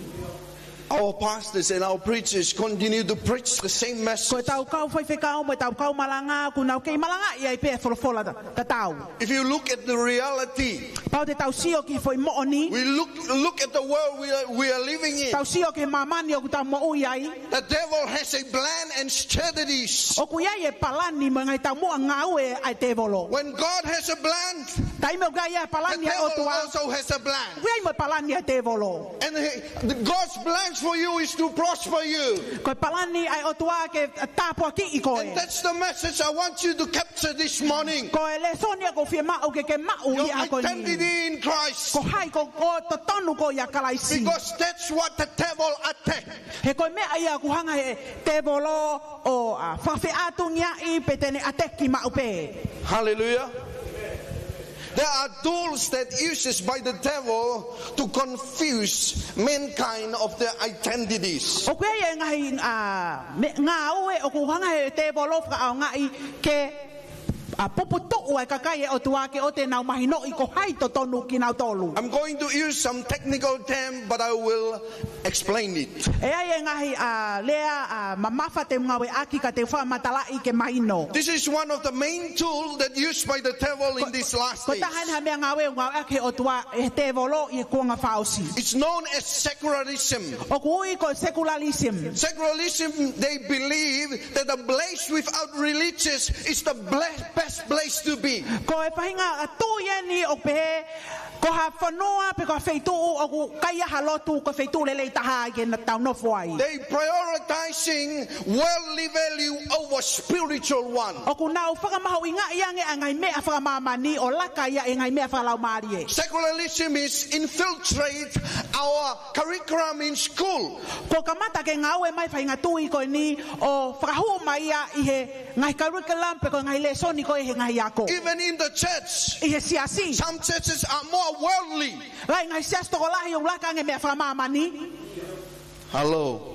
Our pastors and our preachers continue to preach the same message. Ko ʻetau kau faifekau mo ʻetau kau malanga, ʻoku nau kei malangaʻi ai pē ʻa e folofola ta-, tatau. If you look at the reality, Kapau te tau sio ki he foʻi moʻoni. We look, look at the world we are, we are living in. Tau sio ki he māmani ʻoku tau moʻui ai. The devil has a plan and strategies. ʻOku ʻi ai e palani mo e ngaahi taumuʻa ngāue ʻa e tēvolo. When God has a plan, Taimi ʻoku ʻi ai e palani ʻa e ʻOtua, the devil also has a plan. ʻOku ʻi ai mo e palani ʻa e tēvolo. And he, the, God's plans for you is to prosper you. Ko e palani ʻa e ʻOtua ke tāpuakiʻi koe. And that's the message I want you to capture this morning. Ko e lēsoni ʻoku ou fiemaʻu ke ke maʻu ʻi he ʻaho ni. Your identity in Christ. Ko hai ko, ko e totonu koe ʻia Kalaisi. Because that's what the devil attack. He ko e meʻa ia ʻoku hanga ʻe he tēvolo ʻo, ʻa, fakafeʻātungiaʻi pe te ne ʻateki maʻu pē. Hallelujah. There are tools that uses by the devil to confuse mankind of their identities. ʻOku ʻi ai e ngaahi, ʻa, me-, ngāue ʻoku hanga ʻe he tēvolo ʻo fakaʻaongaʻi ke ʻa, puputuʻu ʻa e kakai ʻo e ʻOtua ke ʻoua te nau mahinoʻi ko hai totonu kinautolu. I'm going to use some technical term, but I will explain it. ʻE ʻi ai e ngaahi, ʻa, lea, ʻa, mamafa te u ngāueʻaki ka te u fakamatalaʻi ke mahino. This is one of the main tools that used by the devil in these last days. Ko e taha eni ha meʻangāue ʻoku ngāueʻaki ʻe he ʻOtua, ʻe he tēvolo ʻi he kuonga fakaʻosi. It's known as secularism. ʻOku ui ko e secularism. Secularism, they believe that a place without religious is the ble-, best place to be. Ko e faʻahinga ʻa e tui eni ʻoku pehē, ko ha fonua pe ko ha feituʻu ʻoku ʻikai ha lotu, ko e feituʻu lelei taha ia ke tau nofo ai. They prioritizing worldly value over spiritual one. ʻOku nau fakamahuʻingaʻi ange ʻa e ngaahi meʻa fakamāmani ʻo laka ia ʻi he ngaahi meʻa fakalaumālie. Secularism is infiltrate our curriculum in school. Kuo kamata ke ngāue mai e faʻahinga tui ko eni ʻo fakahū mai ia ʻi he ngaahi curriculum pe ko e ngaahi lēsoni ko ē he ngaahi ako. Even in the church, ʻi he siasi. Some churches are more worldly. Lahi e ngaahi siasi tokolahi ʻoku laka ange e meʻa fakamāmani. Hello.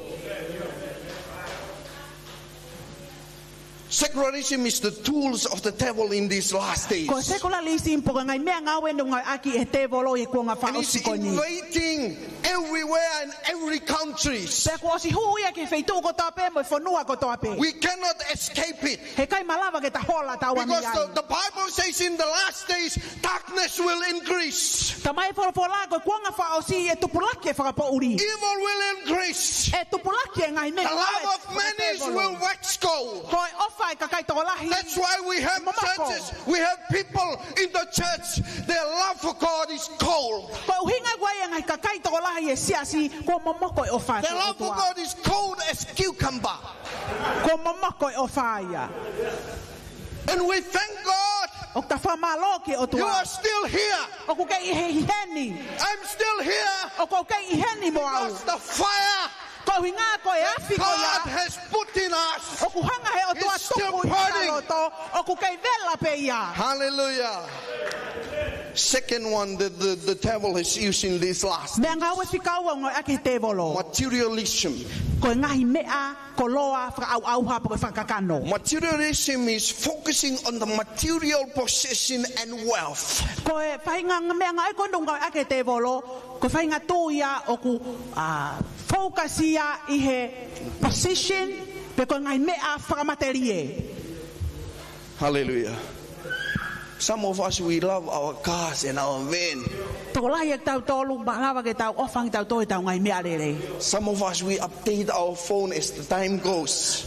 Secularism is the tools of the devil in these last days. Ko e secularism pe ko e ngaahi meʻangāue eni ʻoku ngāueʻaki ʻe he tēvolo ʻi he kuonga fakaʻosi ko eni. And it's invading everywhere and every countries. Pea kuo ʻosi hū ia ki he feituʻu kotoa pē mo e fonua kotoa pē. We cannot escape it. He ʻikai malava ke ta hola taua mei ai. Because the, the Bible says in the last days, darkness will increase. Talamai ʻe he folofola ko e kuonga fakaʻosi ʻe tupulaki e fakapoʻuli. Evil will increase. ʻE tupulaki e ngaahi meʻa. The love of many will wax cold. Ko e ʻofa ʻa e kakai tokolahi. That's why we have churches, we have people in the church, their love for God is cold. Ko e ʻuhinga ia ʻa e ngaahi kakai tokolahi ʻi he siasi, kuo momoko e ʻofa ʻa e ʻOtua. Their love for God is cold as cucumber. Kuo momoko e ʻofa ia. And we thank God. ʻOku ta fakamālō ki he ʻOtua. You are still here. ʻOku ke ʻi heni. I'm still here. ʻOku ke ʻi heni mo au. Because the fire, ko e ʻuhinga ko e afi ko ia, God has put in us, ʻoku hanga ʻe he ʻOtua ʻo tuku ʻi hota loto, ʻoku kei vela pē ia. Hallelujah. Second one that the, the devil is using this last. Meʻangāue fika ua ʻoku ngāueʻaki ʻe he tēvolo. Materialism. Ko e ngaahi meʻa koloa fakaʻauʻauha pe ko e fakakakano. Materialism is focusing on the material possession and wealth. Ko e faʻahinga meʻangāue ko eni ʻoku ngāueʻaki ʻe he tēvolo, ko e faʻahinga tui ia ʻoku, ʻa, focus ia ʻi he position pe ko e ngaahi meʻa fakamatelie. Hallelujah. Some of us, we love our cars and our van. Tokolahi ʻo kitautolu, malava ke tau ʻofa ange kitautolu ʻi heʻetau ngaahi meʻalele. Some of us, we update our phone as the time goes.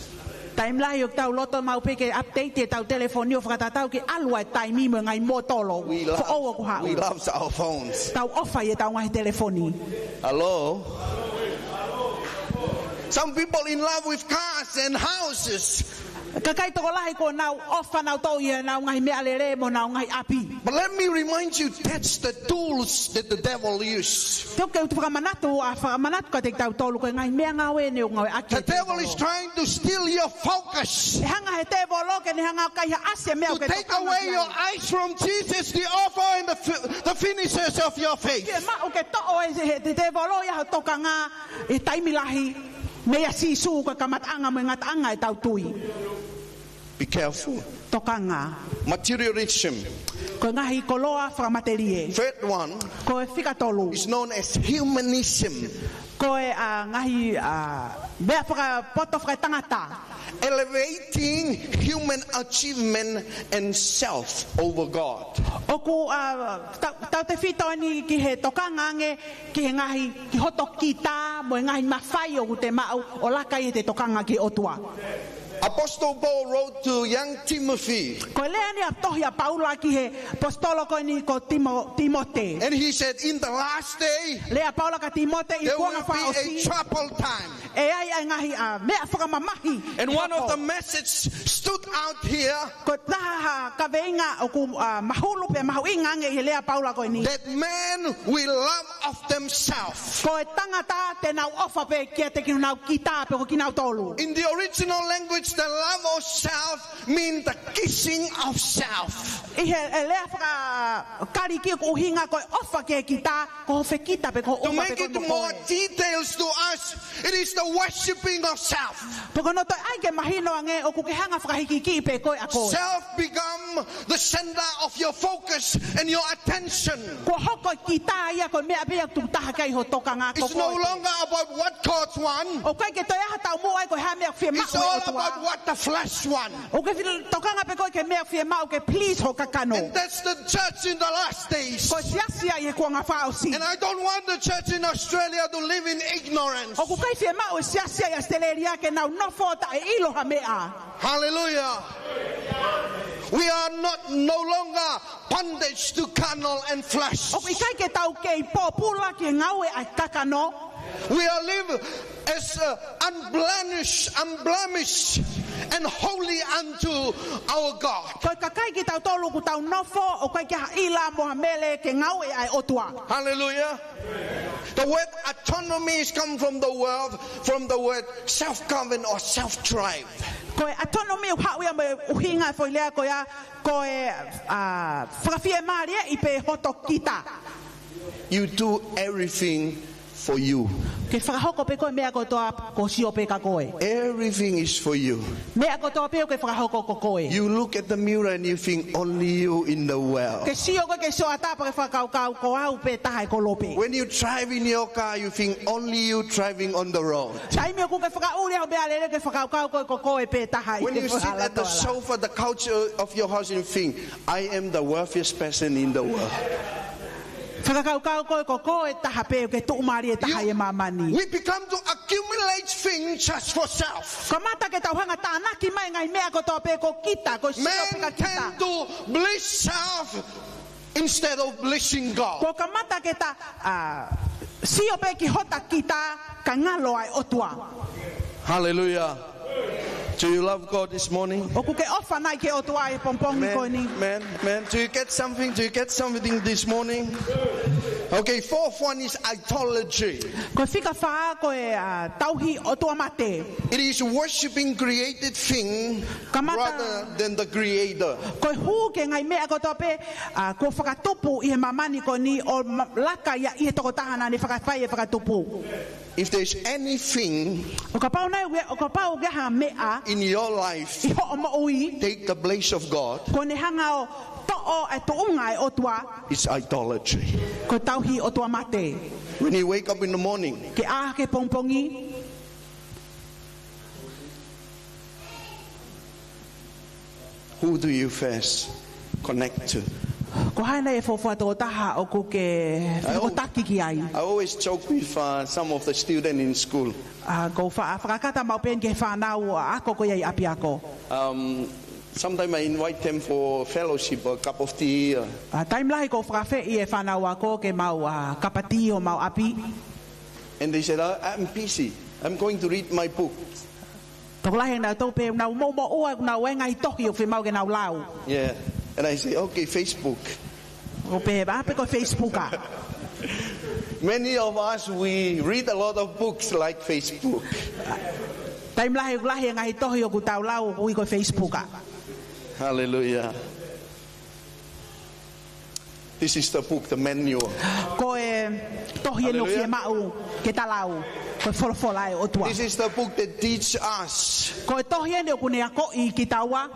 Taimi lahi ʻoku tau loto maʻu pē ke update ʻetau telefoni ʻo fakatatau ki he ʻalu ʻa e taimi mo e ngaahi mōtolo foʻou ʻoku haʻu. We love, we love our phones. Tau ʻofa ʻi heʻetau ngaahi telefoni. Hello? Some people in love with cars and houses. Kakai tokolahi kuo nau ʻofa nautolu ʻi heʻenau ngaahi meʻalele mo ʻenau ngaahi ʻapi. But let me remind you, that's the tools that the devil use. Te u, ke u fakamanatu, ʻa, fakamanatu kiate kitautolu ko e ngaahi meʻangāue eni ʻoku ngāueʻaki ʻe he tēvolo. The devil is trying to steal your focus. ʻE hanga ʻe he tēvolo ke ne hanga ʻo kaihaʻasi e meʻa ʻoku ke tokanga ki ai. To take away your eyes from Jesus, the author and the fi-, the finishers of your faith. Ke maʻu ke toʻo ʻe he, he tēvolo ia ho tokanga ʻi he taimi lahi mei a Sīsū ko e kamataʻanga mo e ngataʻanga ʻetau tui. Be careful. Tokanga. Materialism. Ko e ngaahi koloa fakamatelie. Third one. Ko e fika tolu. Is known as humanism. Ko e, ʻa, ngaahi, ʻa, meʻa fakapoto fakatangata. Elevating human achievement and self over God. ʻOku, ʻa, tau, tautefito eni ki he tokanga ange ki he ngaahi, ki hoto kita mo e ngaahi mafai ʻoku te maʻu ʻo laka ʻi heʻete tokanga ki he ʻOtua. Apostle Paul wrote to young Timothy. Ko e lea eni ʻa e tohi ʻa Paula ki he ʻaposetolo ko eni ko Timo-, Tīmote. And he said, "In the last day, lea ʻa Paula kia Tīmote, ʻi he kuonga fakaʻosi, there will be a troubled time." ʻE ʻi ai ʻa e ngaahi, ʻa, meʻa fakamamahi. And one of the message stood out here. Ko e taha kaveinga ʻoku, ʻa, mahulu pea mahuʻinga ange ʻi he lea ʻa Paula ko eni. That men will love of themselves. Ko e tangata te nau ʻofa pē kiate kinautolu kita pe ko kinautolu. In the original language, the love of self mean the kiss Sing of self. ʻI he, e lea faka-Kalisi ʻoku ʻuhinga ko e ʻofa ki he kita, ko hoʻo fekita pē, ko hoʻo ʻofa pē ko e mokoe. To make it more details to us, it is the worshipping of self. Pea ko hono toe ʻai ke mahino ange ʻoku ke hanga ʻo fakahikihikiʻi pē koe ʻa koe. Self become the center of your focus and your attention. Kuo hoko e kita ia ko e meʻa pē ia ʻoku tuku taha ki ai hoʻo tokanga. It's no longer about what God want. ʻOku ʻikai ke toe ʻi ai ha taumuʻa ia ko e hā e meʻa ʻoku fiemaʻu ʻe he ʻOtua. It's all about what the flesh want. ʻOku ke fil-, tokanga pē koe ki he meʻa ʻoku fiemaʻu ke please ho kakano. And that's the church in the last days. Ko e siasi ia ʻi he kuonga fakaʻosi. And I don't want the church in Australia to live in ignorance. ʻOku ʻikai fiemaʻu ʻe he siasi ia ʻi ʻAositelēlia ke nau nofo taʻeʻilo ha meʻa. Hallelujah. We are not, no longer bondage to carnal and flesh. ʻOku ʻikai ke tau kei pōpula ki he ngāue ʻa e kakano. We are live as, uh, unblemished, unblemished and holy unto our God. Ko e kakai kitautolu ʻoku tau nofo, ʻoku ʻikai ke ʻi ai ha ʻila mo ha mele ki he ngāue ʻa e ʻOtua. Hallelujah. The word autonomy is come from the word, from the word self-govern or self-drive. Ko e autonomy ʻoku haʻu ia mei he ʻuhinga e foʻi lea ko ia, ko e, ā, fakafiemālieʻi pē hoto kita. You do everything for you. Ke fakahoko pē koe meʻa kotoa ʻoku sio pē kia koe. Everything is for you. Meʻa kotoa pē ʻoku ke fakahoko ko koe. You look at the mirror and you think only you in the world. Ke sio koe ki he sioʻata pea ke fakakaukau ko au pē taha ʻi he kolope. When you drive in your car, you think only you driving on the road. Taimi ʻoku ke fakaʻuli hoʻo meʻalele ke fakakaukau koe ko koe pē taha ʻi he fua latoala. When you sit at the sofa, the couch, uh, of your house, you think, "I am the wealthiest person in the world." Fakakaukau koe ko koe taha pē ʻoku ke tuʻumālie taha ʻi he māmani. We become to accumulate things just for self. Kamata ke tau hanga ʻo tānaki mai e ngaahi meʻa kotoa pē ko kita, ko e sio pē kia kita. Men tend to bless self instead of blessing God. Ko e kamata ke ta, ā, sio pē ki hota kita kae ngalo ʻa e ʻOtua. Hallelujah. Do you love God this morning? ʻOku ke ʻofa nai ki he ʻOtua ʻi he pongipongi ko eni? Amen. Amen. Do you get something? Do you get something this morning? Okay, fourth one is idolatry. Ko e fika fā ko e, ā, tauhi ʻotua mate. It is worshiping created thing rather than the creator. Kamata ko e hū ki he ngaahi meʻa kotoa pē, ā, kuo fakatupu ʻi he māmani ko eni ʻo ma-, laka ia ʻi he tokotaha naʻa ne fakafai e fakatupu. If there's anything ʻO kapau naʻe ʻi ai, ʻo kapau ʻoku ʻi ai ha meʻa in your life ʻi hoʻo moʻui, take the place of God, kuo ne hanga ʻo toʻo e tuʻunga ʻo e ʻOtua, it's idolatry. Ko e tauhi ʻotua mate. When you wake up in the morning, Ke ʻā hake he pongipongi, who do you first connect to? Ko hai nai e fuofua tokotaha ʻoku ke fetokotaki ki ai? I al-, I always joke with, uh, some of the student in school. Ā, ʻoku ou fa-, fakakata maʻu pē eni ki he fānau ako ko ia ʻi ʻapiako. Um, sometimes I invite them for fellowship, a cup of tea, uh. Ā, taimi lahi ʻoku ou fakaafeʻi e fānau ako ke maʻu, ā, kapa tī ʻi homau ʻapi. And they said, "I, I'm busy. I'm going to read my book." Tokolahi ʻenau tau pē, nau moʻumoʻua, nau ʻi ai e ngaahi tohi ʻoku fiemaʻu ke nau lau. Yeah. And I say, "Okay, Facebook." ʻOku ou pehē, ʻā pē ko e Facebook ā. Many of us, we read a lot of books like Facebook. Taimi lahi, lahi e ngaahi tohi ʻoku tau lau, ʻoku ui ko e Facebook ā. Hallelujah. This is the book, the manual. Ko e tohi eni ʻoku fiemaʻu ke ta lau, ko e folofola ʻa e ʻOtua. This is the book that teach us. Ko e tohi eni ʻoku ne akoʻi kitaua.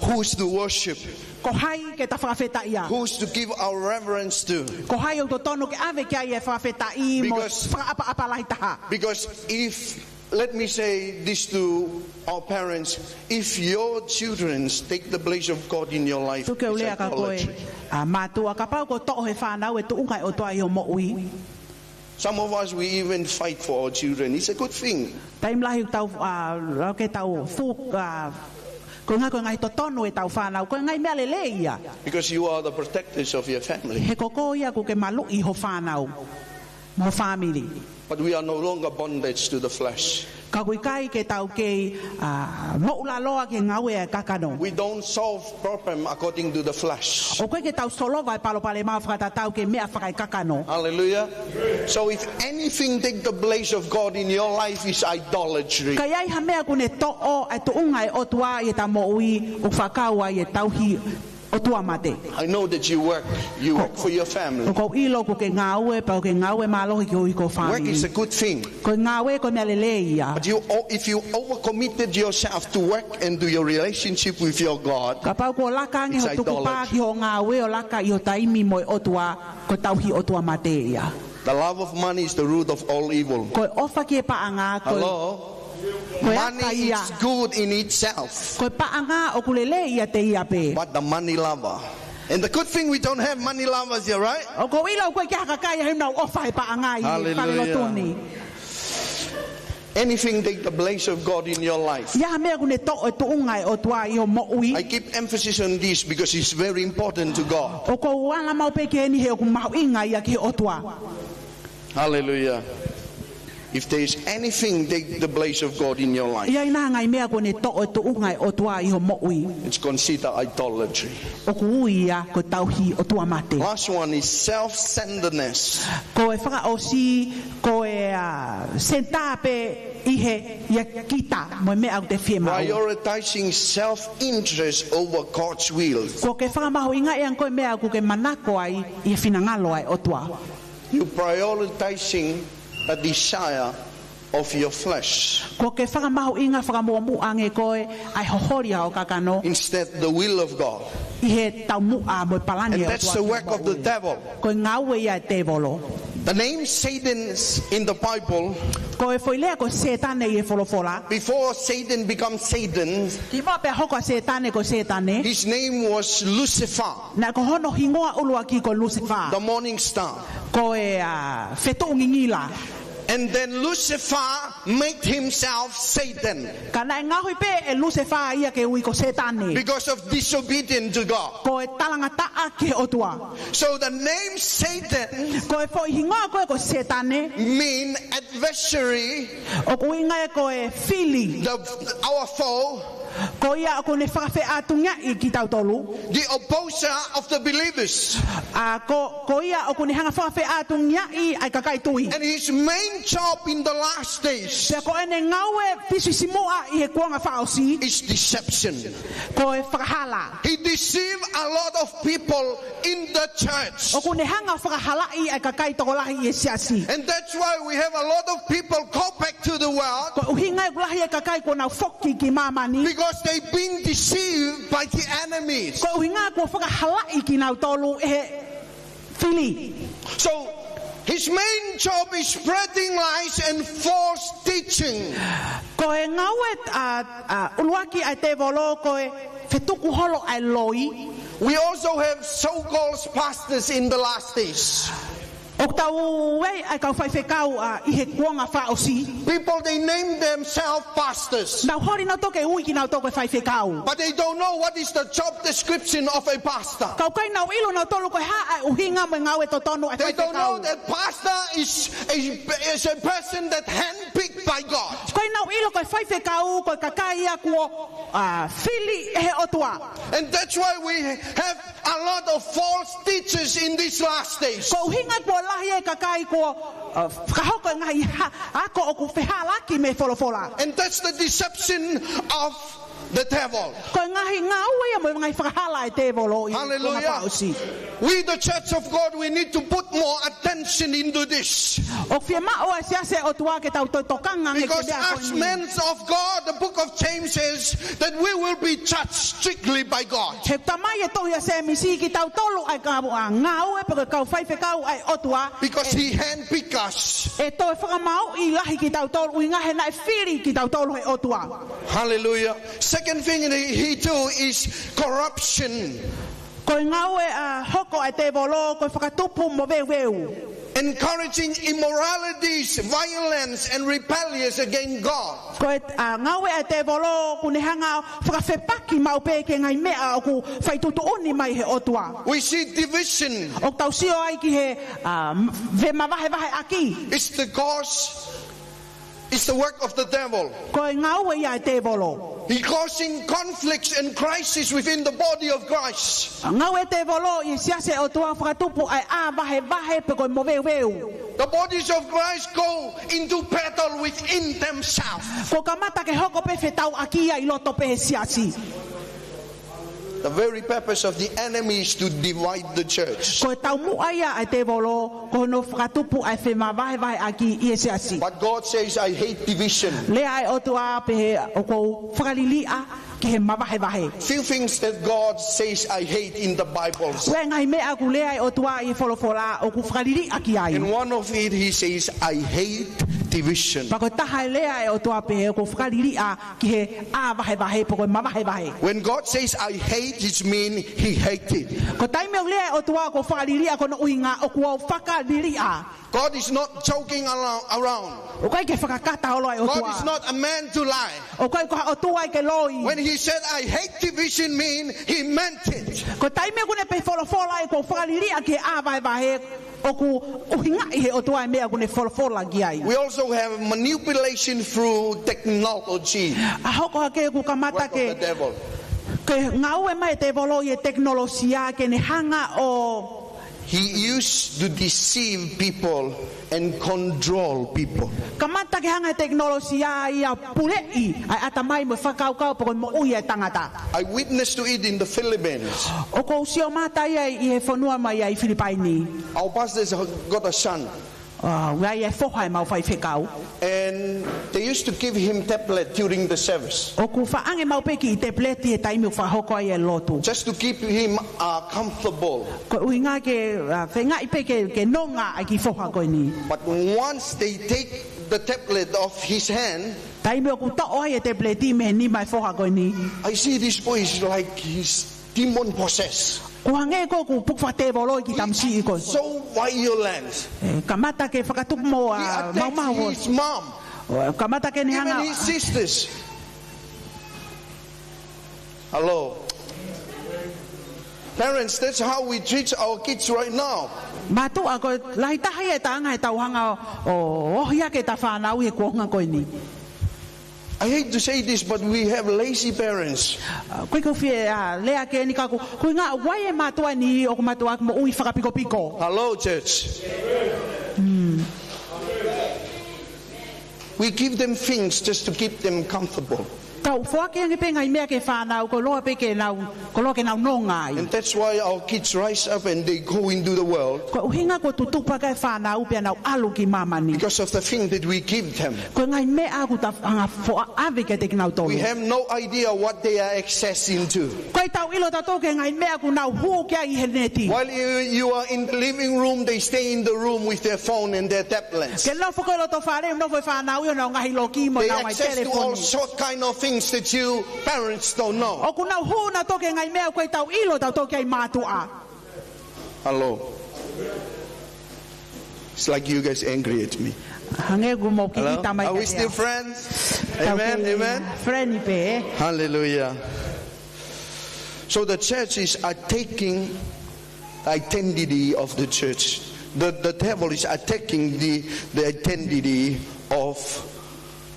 Who's to worship? Ko hai ke ta fakafetaʻia. Who's to give our reverence to? Ko hai ʻoku totonu ke ʻave ki ai e fakafetaʻi mo e fakaʻapaʻapa lahi taha. Because, because if Let me say this to our parents. If your children take the place of God in your life, it's idolatry. Tuku ke u lea kia koe, ā, mātuʻa, kapau ʻoku toʻo ʻe he fānau e tuʻunga ʻo e ʻOtua ʻi hoʻo moʻui. Some of us, we even fight for our children. It's a good thing. Taimi lahi ʻoku tau, ā, lau ke tau fuʻu, ā, ko e ngaahi, ko e ngaahi totonu ʻetau fānau, ko e ngaahi meʻa lelei ia. Because you are the protectors of your family. He ko koe ia ʻoku ke maluʻi ho fānau mo ho fāmili. But we are no longer bondage to the flesh. Ka ʻoku ʻikai ke tau kei, ā, moʻulaloa ki he ngāue ʻa e kakano. We don't solve problem according to the flesh. ʻOku ʻikai ke tau solova e palopalema ʻo fakatatau ki he meʻa fakaekakano. Hallelujah. So if anything take the place of God in your life, is idolatry. Ka ʻi ai ha meʻa ʻoku ne toʻo ʻa e tuʻunga ʻo e ʻOtua ʻi heʻetau moʻui, ʻoku fakakau ai e tauhi ʻotua mate. I know that you work. You work for your family. ʻOku ou ʻilo ʻoku ke ngāue, pea ʻoku ke ngāue mālohi koeʻuhi ko ho fāmili. Work is a good thing. Ko e ngāue ko e meʻa lelei ia. But you, o-, if you overcommitted yourself to work and to your relationship with your God, Kapau ʻoku laka ange ho tukupā ki hoʻo ngāue, ʻo laka ʻi ho taimi mo e ʻOtua, ko e tauhi ʻotua mate ia. The love of money is the root of all evil. Ko e ʻofa ki he paʻanga, ko e, Hello? Ko e aka ia. Money is good in itself. Ko e paʻanga ʻoku lelei ʻiate ia pē. But the money lover. And the good thing we don't have money lovers here, right? ʻOku ou ʻilo ʻoku ʻikai ke ʻi ai ha kakai ʻoku nau ʻofa he paʻanga ʻi he falelotu ni. Anything take the place of God in your life. ʻI ai ha meʻa ʻoku ne toʻo e tuʻunga ʻo e ʻOtua ʻi hoʻo moʻui. I keep emphasis on this because it's very important to God. ʻOku ou ala maʻu pē ki heni he ʻoku mahuʻinga ia ki he ʻOtua. Hallelujah. If there is anything take the place of God in your life, ʻI ai ha ngaahi meʻa ʻoku ne toʻo e tuʻunga ʻo e ʻOtua ʻi hoʻo moʻui, it's considered idolatry. ʻOku ui ia ko e tauhi ʻotua mate. Last one is self-centeredness. Ko e fakaʻosi, ko e, ā, senitā pē ʻi he, ʻia kita mo e meʻa ʻoku te fiemaʻu. Prioritizing self-interest over God's will. ʻOku ke fakamahuʻingaʻi ange koe meʻa ʻoku ke manako ai ʻi he finangalo ʻa e ʻOtua. You prioritizing the desire of your flesh. ʻOku ke fakamahuʻinga fakamuʻomuʻa ange koe ʻa e holi ʻa ho kakano. Instead, the will of God. ʻI he taumuʻa mo e palani ʻa e ʻOtua. And that's the work of the devil. Ko e ngāue ia ʻa e tēvolo. The name Satan in the Bible, Ko e foʻi lea ko Sētane ʻi he folofola. Before Satan becomes Satan, Kimuʻa pea hoko ʻa Sētane ko Sētane, his name was Lucifer. Naʻe ko hono hingoa ʻuluaki ko Lusefa. The morning star. Ko e, ā, fetuʻu ngingila. And then Lucifer made himself Satan. Ka naʻe ngaohi pē ʻe Lusefa ia ke ui ko Sētane. Because of disobedience to God. Ko e talangataʻa ki he ʻOtua. So the name Satan, Ko e foʻi hingoa ko ē ko Sētane, mean adversary, ʻoku ʻuhinga ia ko e fili. The, our foe. Ko ia ʻoku ne fakafeʻātungiaʻi kitautolu. The opposer of the believers. Ā, ko, ko ia ʻoku ne hanga fakafeʻātungiaʻi ʻa e kakai tui. And his main job in the last days, Pea ko ʻene ngāue fisifisimuʻa ʻi he kuonga fakaʻosi, is deception. Ko e fakahala. He deceived a lot of people in the church. ʻOku ne hanga fakahalaʻi ʻa e kakai tokolahi ʻi he siasi. And that's why we have a lot of people go back to the world. Ko e ʻuhinga ia ʻoku lahi e kakai kuo nau foki ki māmani. Because they've been deceived by the enemies. Ko e ʻuhinga kuo fakahalaʻi kinautolu ʻe he fili. So, his main job is spreading lies and false teaching. Ko e ngāue, ā, ā, ʻuluaki ʻa e tēvolo ko e fetuku holo ʻa e loi. We also have so-called pastors in the last days. ʻOku tau ʻi ai ʻa e kau faifekau, ā, ʻi he kuonga fakaʻosi. People, they name themselves pastors. Nau holi nautolu ke ui kinautolu ko e faifekau. But they don't know what is the job description of a pastor. Ka ʻoku ʻikai nau ʻilo nautolu ko e hā ʻa e ʻuhinga mo e ngāue totonu ʻa e faifekau. They don't know that pastor is a, is a person that handpicked by God. ʻOku ʻikai nau ʻilo ko e faifekau ko e kakai ia kuo, ā, fili ʻe he ʻOtua. And that's why we have a lot of false teachers in these last days. Ko e ʻuhinga kuo lahi e kakai kuo, ā, fakahoko e ngaahi ha-, ako ʻoku fehālaaki mei he folofola. And that's the deception of the devil. Ko e ngaahi ngāue ia mo e ngaahi fakahala ʻa e tēvolo ʻi he kuonga fakaʻosi. Hallelujah. We, the church of God, we need to put more attention into this. ʻOku fiemaʻu ʻa e siasi ʻo e ʻOtua ke tau toe tokanga ange ki he meʻa ko eni. Because as men of God, the book of James says that we will be judged strictly by God. He ʻoku talamai ʻe he tohi ʻa Sēmisi kitautolu ʻa e kau, ā, ngāue pe ko e kau faifekau ʻa e ʻOtua. Because he handpicked us. ʻE toe fakamaauʻi lahi kitautolu, ʻuhinga he naʻe fili kitautolu ʻe he ʻOtua. Hallelujah. Second thing that he do is corruption. Ko e ngāue, ā, hoko ʻa e tēvolo ko e fakatupu moveuveu. encouraging immoralities, violence, and rebellious against God. Ko e, ā, ngāue ʻa e tēvolo ʻoku ne hanga fakafepaki maʻu pē ki he ngaahi meʻa ʻoku faituʻutuʻuni mai he ʻOtua. We see division. ʻOku tau sio ai ki he, ā, m-, femavahevaheʻaki. It's the cause, it's the work of the devil. Ko e ngāue ia ʻa e tēvolo. He causing conflicts and crisis within the body of Christ. Ngāue ʻa e tēvolo ʻi he siasi ʻo e ʻOtua fakatupu ʻa e ʻā vahevahe pe ko e moveuveu. The bodies of Christ go into battle within themselves. Ko e kamata ke hoko pē fetauʻaki ia ʻi loto pē he siasi. The very purpose of the enemy is to divide the church. Ko e taumuʻa ia ʻa e tēvolo, ko hono fakatupu ʻa e femavahevaheʻaki ʻi he siasi. But God says, "I hate division." Lea ʻa e ʻOtua pehē ʻoku ou fakaliliʻa ki he mavahevahe. Few things that God says, "I hate" in the Bibles. Ko e ngaahi meʻa ʻoku lea ʻa e ʻOtua ʻi he folofola ʻoku fakaliliʻa ki ai. And one of it, he says, "I hate division." Pea ko e taha e lea ʻa e ʻOtua pehē ʻoku ou fakaliliʻa ki he ʻā vahevahe pe ko e mavahevahe. When God says, "I hate," it means he hated. Ko e taimi ʻoku lea ʻa e ʻOtua ʻoku ou fakaliliʻa, ko hono ʻuhinga ʻoku ou fakaliliʻa. God is not joking alo-, around. ʻOku ʻikai ke fakakata holo ʻa e ʻOtua. God is not a man to lie. ʻOku ʻikai ko ha ʻOtua ia ke loi. When he said, "I hate division," mean he meant it. Ko e taimi ʻoku ne pehē he folofola ʻoku ou fakaliliʻa ki he ʻā vahevahe, ʻoku ʻuhingaʻi he ʻOtua e meʻa ʻoku ne folofola ki ai. We also have manipulation through technology. ʻA hoko hake ʻoku kamata ke, work of the devil, ke ngāue mai e tēvolo ʻi he tekinolosia ke ne hanga ʻo He used to deceive people and control people. Kamata ke hanga he tekinolosia ia ʻo puleʻi ʻa e ʻatamai mo e fakakaukau pe ko e moʻui ʻa e tangata. I witnessed to it in the Philippines. ʻOku ou sio mata ia ʻi he fonua mai ʻa e Filipaini. Our pastor's got a son. ʻA, ʻoku ʻi ai e foha ʻemau faifekau. And they used to give him tablet during the service. ʻOku faʻa ʻange maʻu pē kiʻi tepuleti he taimi ʻoku fakahoko ai e lotu. Just to keep him, uh, comfortable. Ko e ʻuhinga ke, uh, feingaʻi pē ke, ke nonga ʻa e kiʻi foha ko eni. But once they take the tablet off his hand, taimi ʻoku toʻo ai e tepuleti mei he nima ʻo e foha ko eni, I see this boy is like he's demon possessed. ʻOku hangē ko ʻoku puke fakatēvolo e kiʻi tamasiʻi ko ē. So violent. ʻE, kamata ke fakatupu mo, he, uh, attacks maumau his mom. ʻO, kamata ke ne hanga. Even his sisters. Hello. Parents, that's how we treat our kids right now. Mātuʻa, ko e lahi taha ia e taʻanga ʻetau hanga ʻo, ʻo ohi ʻaki ʻeta fānau he kuonga ko eni. I hate to say this, but we have lazy parents. Uh, ʻoku ʻikai ke u fie, uh, lea ki heni ka ʻoku, ʻoku ʻi ai e ngaahi mātuʻa ni ʻoku mātuʻa moʻui fakapikopiko. Hello, church. We give them things just to keep them comfortable. Tau foaki ange pē ngaahi meʻa ki he fānau, koloa pē ke nau, koloa ke nau nonga ai. And that's why our kids rise up and they go into the world. Ko e ʻuhinga ʻoku tutupu hake e fānau pea nau ʻalu ki māmani. Because of the thing that we give them. Ko e ngaahi meʻa ʻoku tau hanga foʻi ʻave kiate kinautolu. We have no idea what they are accessing to. ʻOku ʻikai ke tau ʻilo tautolu ki he ngaahi meʻa ʻoku nau hū ki ai he neti. While you, you are in the living room, they stay in the room with their phone and their tablets. Ke nau foki ʻi loto fale, nofo e fānau ʻi honau ngaahi loki mo honau ngaahi telefoni. They access to all sort kind of things that you parents don't know. ʻOku nau hū nautolu ki he ngaahi meʻa ʻoku ʻikai tau ʻilo tautolu ki ai mātuʻa. Hello. It's like you guys angry at me. Hangē ʻoku mou kiʻi ʻita mai kiate au. Hello? Are we still friends? Amen, amen. Tau kei friend pē, ē? Hallelujah. So the church is attacking the identity of the church. The, the devil is attacking the, the identity of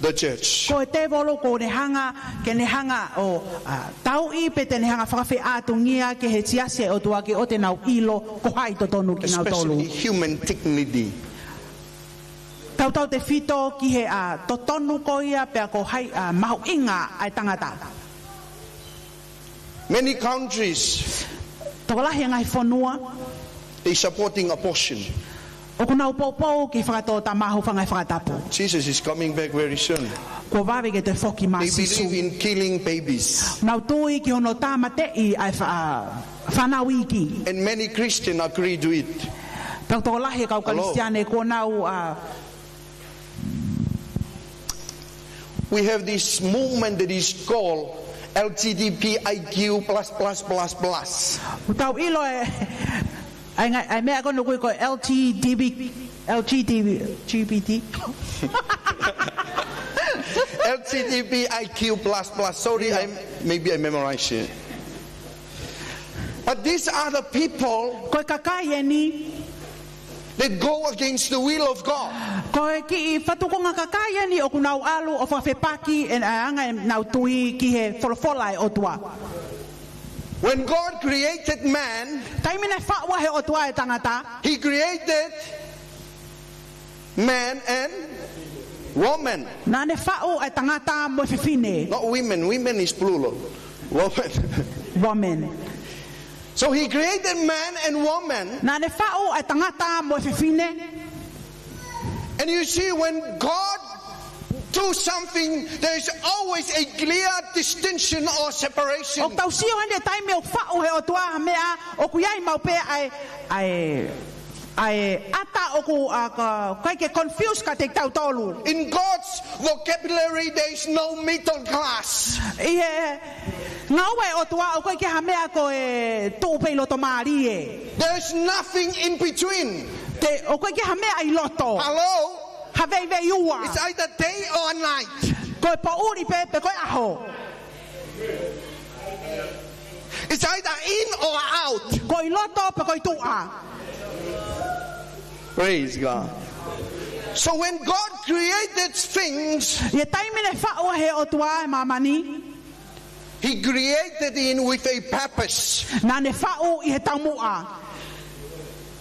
the church. Ko e tēvolo ʻoku ne hanga, ke ne hanga ʻo, a, tauʻi pe te ne hanga fakafeʻātungia ki he siasi ʻo e ʻOtua ke ʻoua te nau ʻilo ko hai totonu kinautolu. Especially human dignity. Tautautefito ki he, a, totonu ko ia pea ko hai, a, mahuʻinga ʻa e tangata. Many countries, tokolahi e ngaahi fonua, they supporting abortion. ʻOku nau poupou ki he fakatōtama hūfanga he fakatapu. Jesus is coming back very soon. Kuo vave ke toe foki mai ʻa Sīsū. They believe in killing babies. Nau tui ki hono tāmateʻi ʻa e fa-, a, fānau iiki. And many Christian agree to it. Pea tokolahi e kau Kalisitiane kuo nau, a, We have this movement that is called L G B T I Q plus, plus, plus, plus. ʻOku tau ʻilo e, ʻa e ngaahi, ʻa e meʻa ko eni ʻoku ui ko e L G B T L G B T. L G B T I Q plus plus. Sorry, I, maybe I memorized it. But these are the people Ko e kakai eni. that go against the will of God. Ko e kiʻi fatukunga kakai eni ʻoku nau ʻalu ʻo fakafepaki e anga ʻenau tui ki he folofola ʻa e ʻOtua. When God created man, Taimi naʻe faʻu ai ʻe he ʻOtua e tangata, He created man and woman. Naʻa ne faʻu e tangata mo e fefine. Not women. Women is plural. Woman. Woman. So He created man and woman. Naʻa ne faʻu e tangata mo e fefine. And you see, when God do something, there is always a clear distinction or separation. ʻOku tau sio heni he taimi ʻoku faʻu ʻe he ʻOtua ha meʻa, ʻoku ʻi ai maʻu pē ʻa e, ʻa e, ʻa e ʻata ʻoku, ʻa, ka, ʻikai ke confuse kiate kitautolu. In God's vocabulary, there is no middle class. ʻI he ngāue ʻa e ʻOtua ʻoku ʻikai ke ha meʻa ko e tuʻu pē ʻi loto mālie. There is nothing in between. Te, ʻoku ʻikai ke ha meʻa ʻi loto. Hello? Ha veiveiua. It's either day or night. Ko e poʻuli pē, pe ko e ʻaho. It's either in or out. Ko ʻi loto pe ko ʻi tuʻa. Praise God. So when God created things, ʻI he taimi naʻe faʻu ai ʻe he ʻOtua e māmani, He created it with a purpose. Naʻa ne faʻu ʻi he taumuʻa.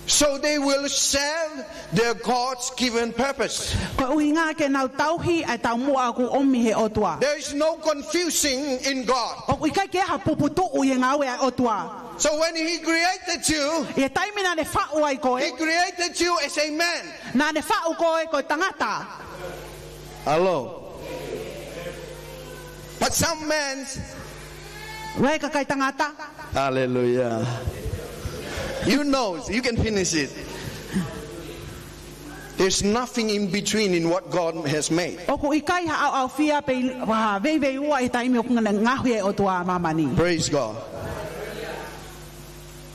So they will serve their God's given purpose. Ko e ʻuhinga ke nau tauhi ʻa e taumuʻa ʻoku ʻomi ʻe he ʻOtua. There is no confusing in God. ʻOku ʻikai ke ʻi ai ha puputuʻu ʻi he ngāue ʻa e ʻOtua. So when He created you, ʻI he taimi naʻa ne faʻu ai koe, He created you as a man. Naʻa ne faʻu koe ko e tangata. Hello. But some men, Vai kakai tangata. Hallelujah. You know, you can finish it. There's nothing in between in what God has made. ʻOku ʻikai ha ʻaoʻaofia pe ʻi, ha veiveiua ʻi he taimi ʻoku ngaohi ʻe he ʻOtua ʻa māmani. Praise God.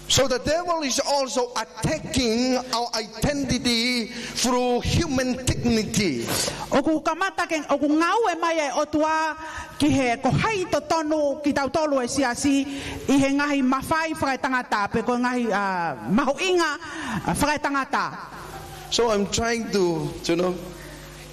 So the devil is also attacking our identity through human dignity. ʻOku kamata ke, ʻoku ngāue mai ʻa e ʻOtua ki he ko hai totonu kitautolu e siasi ʻi he ngaahi mafai fakaetangata, pe ko e ngaahi, ah, mahuʻinga, ah, fakaetangata. So I'm trying to, you know,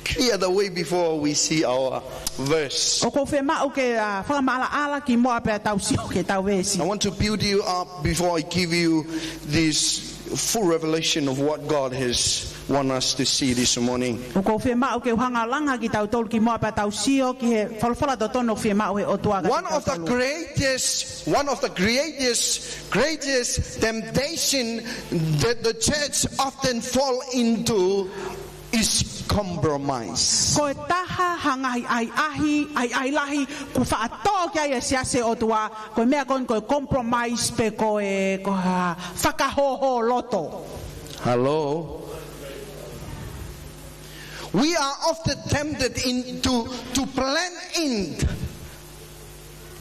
clear the way before we see our verse. ʻOku ou fiemaʻu ke, ah, fakamaʻalaʻala kimuʻa pea tau sio ki heʻetau veesi. I want to build you up before I give you this full revelation of what God has want us to see this morning. ʻOku ou fiemaʻu ke u hanga ʻo langa kitautolu kimuʻa pea tau sio ki he folofola totonu ʻoku fiemaʻu ʻe he ʻOtua kiate kitautolu. One of the greatest, one of the greatest, greatest temptation that the church often fall into is compromise. Ko e taha ha ngaahi ʻahiʻahi, ʻahiʻahi lahi ʻoku faʻa tō ki ai e siasi ʻo e ʻOtua, ko e meʻa ko eni ko e compromise pe ko e, ko ha fakahōhōloto. Hello? We are often tempted into, to blend in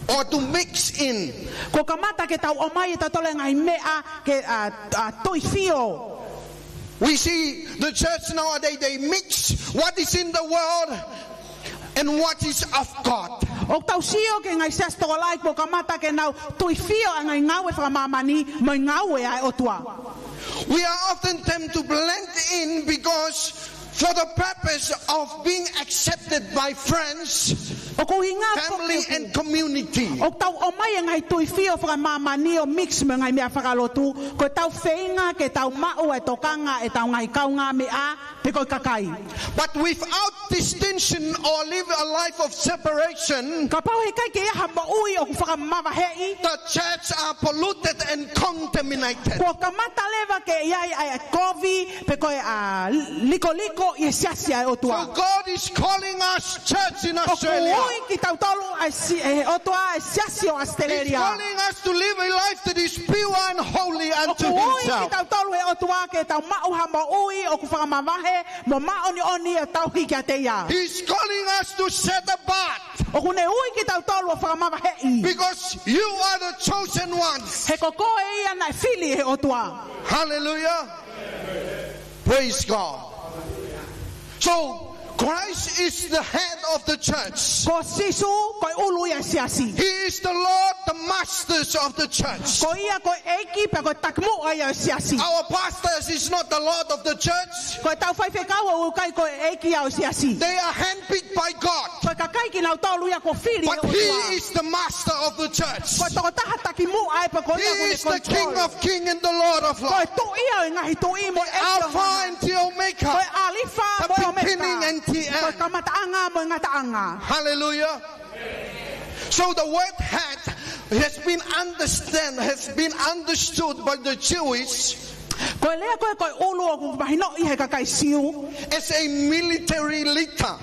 or to mix in. ʻOku kamata ke tau ʻomai ʻe tautolu e ngaahi meʻa ke, ah, ah, tuifio. We see the church nowadays, they mix what is in the world and what is of God. ʻOku tau sio ki he ngaahi siasi tokolahi ʻoku kamata ke nau tuifio ʻa e ngaahi ngāue fakamāmani mo e ngāue ʻa e ʻOtua. We are often tempted to blend in because for the purpose of being accepted by friends, ʻoku ʻuhinga ko e family and community. ʻOku tau ʻomai e ngaahi tuifio fakamāmani ʻo mix mo e ngaahi meʻa fakalotu, ko ʻetau feinga ke tau maʻu e tokanga ʻetau ngaahi kaungāmeʻa pe ko e kakai. But without distinction or live a life of separation, Kapau he ʻikai ke ʻi ai ha moʻui ʻoku fakamavaheʻi, the church are polluted and contaminated. ʻOku kamata leva ke ʻi ai ʻa e kovi, pe ko e, ah, likoliko ʻi he siasi ʻa e ʻOtua. So God is calling us, church in Australia. ʻOku ui kitautolu ʻa e si-, ʻe he ʻOtua ʻa e siasi ʻo ʻAositelēlia. He's calling us to live a life that is pure and holy unto Himself. ʻOku ui kitautolu ʻe he ʻOtua ke tau maʻu ha moʻui ʻoku fakamavahe mo māʻoniʻoni ʻo tauhi kiate ia. He's calling us to set apart. ʻOku ne ui kitautolu ʻo fakamavaheʻi. Because you are the chosen ones. He ko koe ia naʻe fili ʻe he ʻOtua. Hallelujah. Praise God. So, Christ is the head of the church. Ko Sīsū ko e ʻulu ia ʻo e siasi. He is the Lord, the masters of the church. Ko ia ko e ʻeiki pea ko e takimuʻa ia ʻo e siasi. Our pastors is not the Lord of the church. Ko ʻetau faifekau ʻoku ʻikai ko e ʻeiki ia ʻo e siasi. They are handpicked by God. Ko e kakai kinautolu ia kuo fili ʻe he ʻOtua. But he is the master of the church. Ko e tokotaha takimuʻa ē pea ko ia ʻoku ne control. He is the King of kings and the Lord of lords. Ko e tuʻi ia ʻo e ngaahi tuʻi mo e ʻEiki ʻo e ngaahi. Alpha and the Omega. Ko e ʻAlifa mo e ʻOmeka. The beginning and the end. Ko e kamataʻanga mo e ngataʻanga. Hallelujah. So the word head has been understand, has been understood by the Jewish. Ko e lea ko ē ko e ʻulu ʻoku mahinoʻi ʻe he kakai Siu. As a military leader.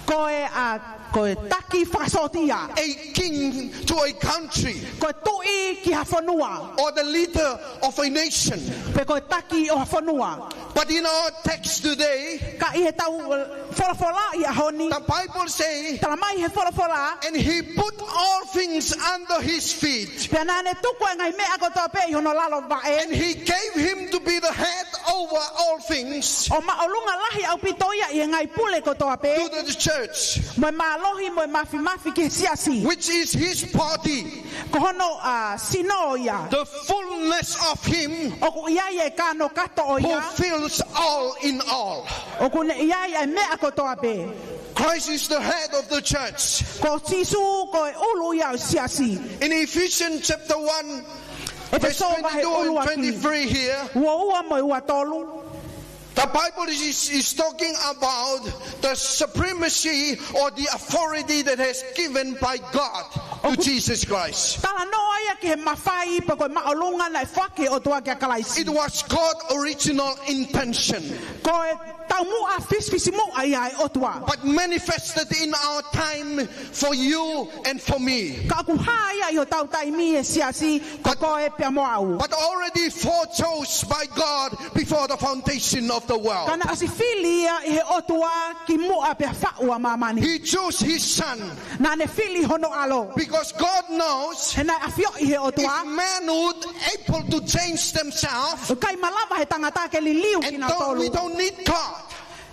Ko e, ʻa, ko e taki fakasōtia. A king to a country. Ko e tuʻi ki ha fonua. Or the leader of a nation. Pe ko e taki ʻo ha fonua. But in our text today, ka ʻi heʻetau, uh, folofola ʻi he ʻaho ni, the Bible say, talamai ʻe he folofola, and he put all things under his feet. Pea naʻa ne tuku e ngaahi meʻa kotoa pē ʻi hono lalo vaʻe. And he gave him to be the head over all things. ʻO māʻolunga lahi ʻaupito ia ʻi he ngaahi pule kotoa pē. To the church. Mo e mālohi mo e mafimafi ki he siasi. Which is his body. Ko hono, ʻa, sino ia. The fullness of him. ʻOku ʻi ai e kanokato ʻo ia. Who fills all in all. ʻOku ne ʻi ai e meʻa kotoa pē. Christ is the head of the church. Ko Sīsū ko e ʻulu ia ʻo e siasi. In Ephesians chapter one, verse twenty-two and twenty-three here. ʻEfesō vahe ʻuluaki. Ua ua mo e ua tolu. The Bible is, is talking about the supremacy or the authority that has given by God to Jesus Christ. Talanoa ia ki he mafai pe ko e māʻolunga naʻe foaki ʻe he ʻOtua kia Kalaisi. It was God's original intention. Ko e taumuʻa fisifisimuʻa ia ʻa e ʻOtua. But manifested in our time for you and for me. Ka ʻoku hā ia ʻi hotau taimi ʻi he siasi, ko koe pea mo au. But already forechosen by God before the foundation of the world. Ka naʻe ʻosi fili ia ʻe he ʻOtua kimuʻa pea faʻu ʻa māmani. He chose his son. Naʻa ne fili hono ʻAlo. Because God knows, he naʻe ʻafioʻi ʻe he ʻOtua, if manhood able to change themselves, ʻoku ʻikai malava ʻe he tangata ke liliu kinautolu. And don't, we don't need God.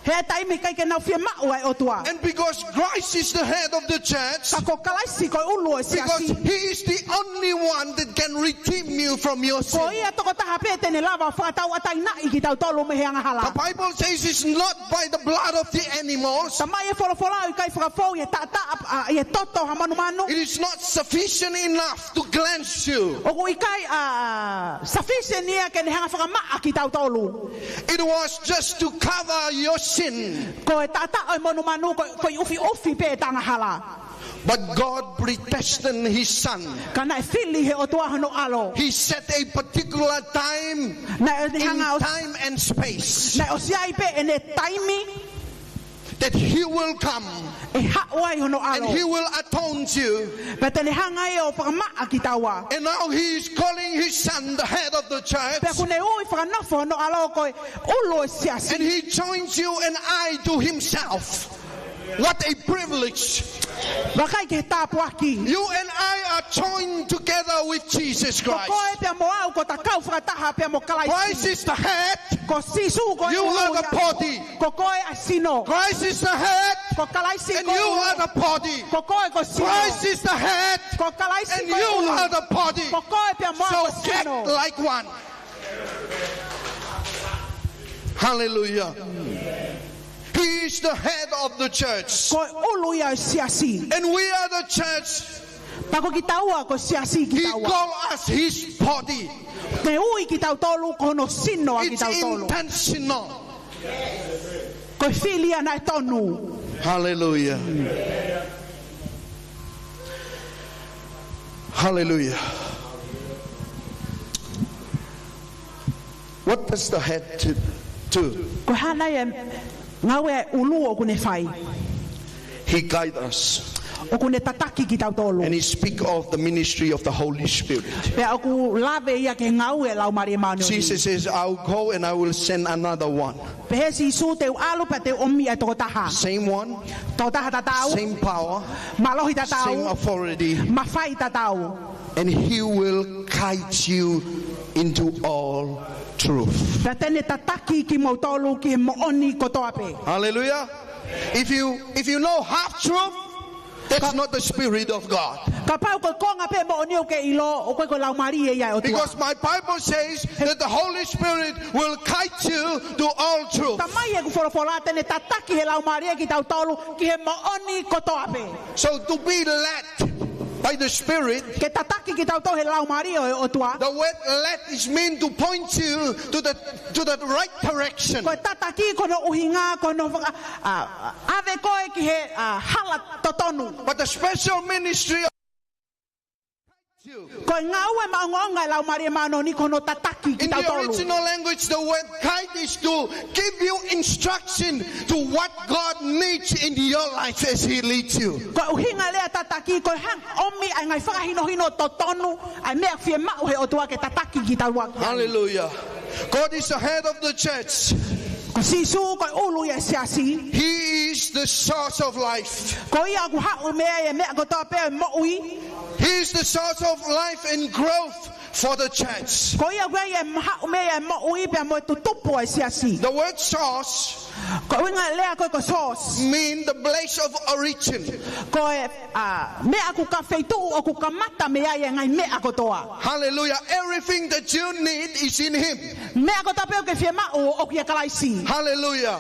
He taimi ʻikai ke nau fiemaʻu ʻa e ʻOtua. And because Christ is the head of the church, ka ko Kalaisi ko e ʻulu ʻo e siasi. Because he is the only one that can redeem you from your sin. Ko ia tokotaha pē te ne lava ʻo fakatauʻatāinaʻi kitautolu mei he angahala. The Bible says it's not by the blood of the animals. Talamai ʻe he folofola ʻoku ʻikai fakafou ʻi he taʻataʻa, ʻa, ʻi he toto ʻo ha manumanu. It is not sufficient enough to cleanse you. ʻOku ʻikai, ʻa, sufficient ia ke ne hanga ʻo fakamaʻa kitautolu. It was just to cover your sin. Ko e taʻataʻa ʻo e manumanu ko, ko e ʻufiʻufi pē ʻeta angahala. But God predestined his son. Ka naʻe fili ʻe he ʻOtua hono ʻAlo. He set a particular time, naʻa ne hanga ʻo, in time and space, naʻe ʻosi ʻi ai pē ʻene taimi that he will come, ʻe haʻu ai hono ʻAlo, and he will atone you. Pea te ne hanga ia ʻo fakamaʻa kitaua. And now he is calling his son the head of the church. Pea ʻoku ne ui fakanofo hono ʻAlo ko e ʻulu ʻo e siasi. And he joins you and I to himself. What a privilege. Vakai ki he tāpuaki. You and I are joined together with Jesus Christ. Ko koe pea mo au ko ʻeta kau fakataha pea mo Kalaisi. Christ is the head. Ko Sīsū ko e ʻulu ia. You are the body. Ko koe ʻa e sino. Christ is the head. Ko Kalaisi ko e ʻulu. And you are the body. Ko koe ko e sino. Christ is the head. Ko Kalaisi ko e ʻulu. And you are the body. Ko koe pea mo au ko e sino. So act like one. Hallelujah. He is the head of the church. Ko e ʻulu ia ʻo e siasi. And we are the church. Pea ko kitaua ko e siasi kitaua. He called us his body. Te ne ui kitautolu ko hono sino ʻa kitautolu. It's intentional. Ko e fili ia naʻe tonu. Hallelujah. Hallelujah. What does the head to, do? Ko e hā nai e ngāue ʻa e ʻulu ʻoku ne fai? He guides us. ʻOku ne tataki kitautolu. And he speak of the ministry of the Holy Spirit. Pea ʻoku lave ia ki he ngāue ʻa e Laumālie Māʻoniʻoni. Jesus says, "I'll go and I will send another one." Pehē ʻe Sīsū, te u ʻalu pea te u ʻomi ʻa e tokotaha. Same one. Tokotaha tatau. Same power. Mālohi tatau. Same authority. Mafai tatau. And he will guide you into all truth. Pea te ne tataki kimoutolu ki he moʻoni kotoa pē. Hallelujah. If you, if you know half truth, that's not the Spirit of God. Kapau ko e konga pē moʻoni ʻoku ke ʻilo, ʻoku ʻikai ko e Laumālie ia ʻo e ʻOtua. Because my Bible says that the Holy Spirit will guide you to all truth. Talamai ʻe he folofola te ne tataki ʻe he Laumālie kitautolu ki he moʻoni kotoa pē. So to be led by the Spirit, ke tataki kitautolu ʻe he Laumālie ʻo e ʻOtua. The word led is mean to point you to the, to the right direction. Ko e tataki ko hono ʻuhinga, ko hono faka-, ʻa, ʻave koe ki he, ʻa, hala totonu. But the special ministry of Ko e ngāue maʻongoʻonga ʻa e Laumālie Māʻoniʻoni ko hono tataki kitautolu. In the original language, the word guide is to give you instruction to what God needs in your life as He leads you. Ko e ʻuhinga lea tataki, ko e hanga ʻo ʻomi ʻa e ngaahi fakahinohino totonu, ʻa e meʻa fiemaʻu ʻe he ʻOtua ke tataki kitautolu ki ai. Hallelujah. God is the head of the church. Ko Sīsū ko e ʻulu ia ʻo e siasi. He is the source of life. Ko ia ʻoku haʻu mei ai e meʻa kotoa pē ʻo e moʻui. He is the source of life and growth for the church. Ko ia ʻoku ʻi ai e haʻu mei ai e moʻui pea mo e tutupu ʻo e siasi. The word source Ko e ʻuhinga lea ko ē ko e source mean the place of origin. Ko e, ʻa, meʻa ʻoku ka-, feituʻu ʻoku kamata mei ai e ngaahi meʻa kotoa. Hallelujah. Everything that you need is in Him. Meʻa kotoa pē ʻoku ke fiemaʻu ʻoku ʻia Kalaisi. Hallelujah.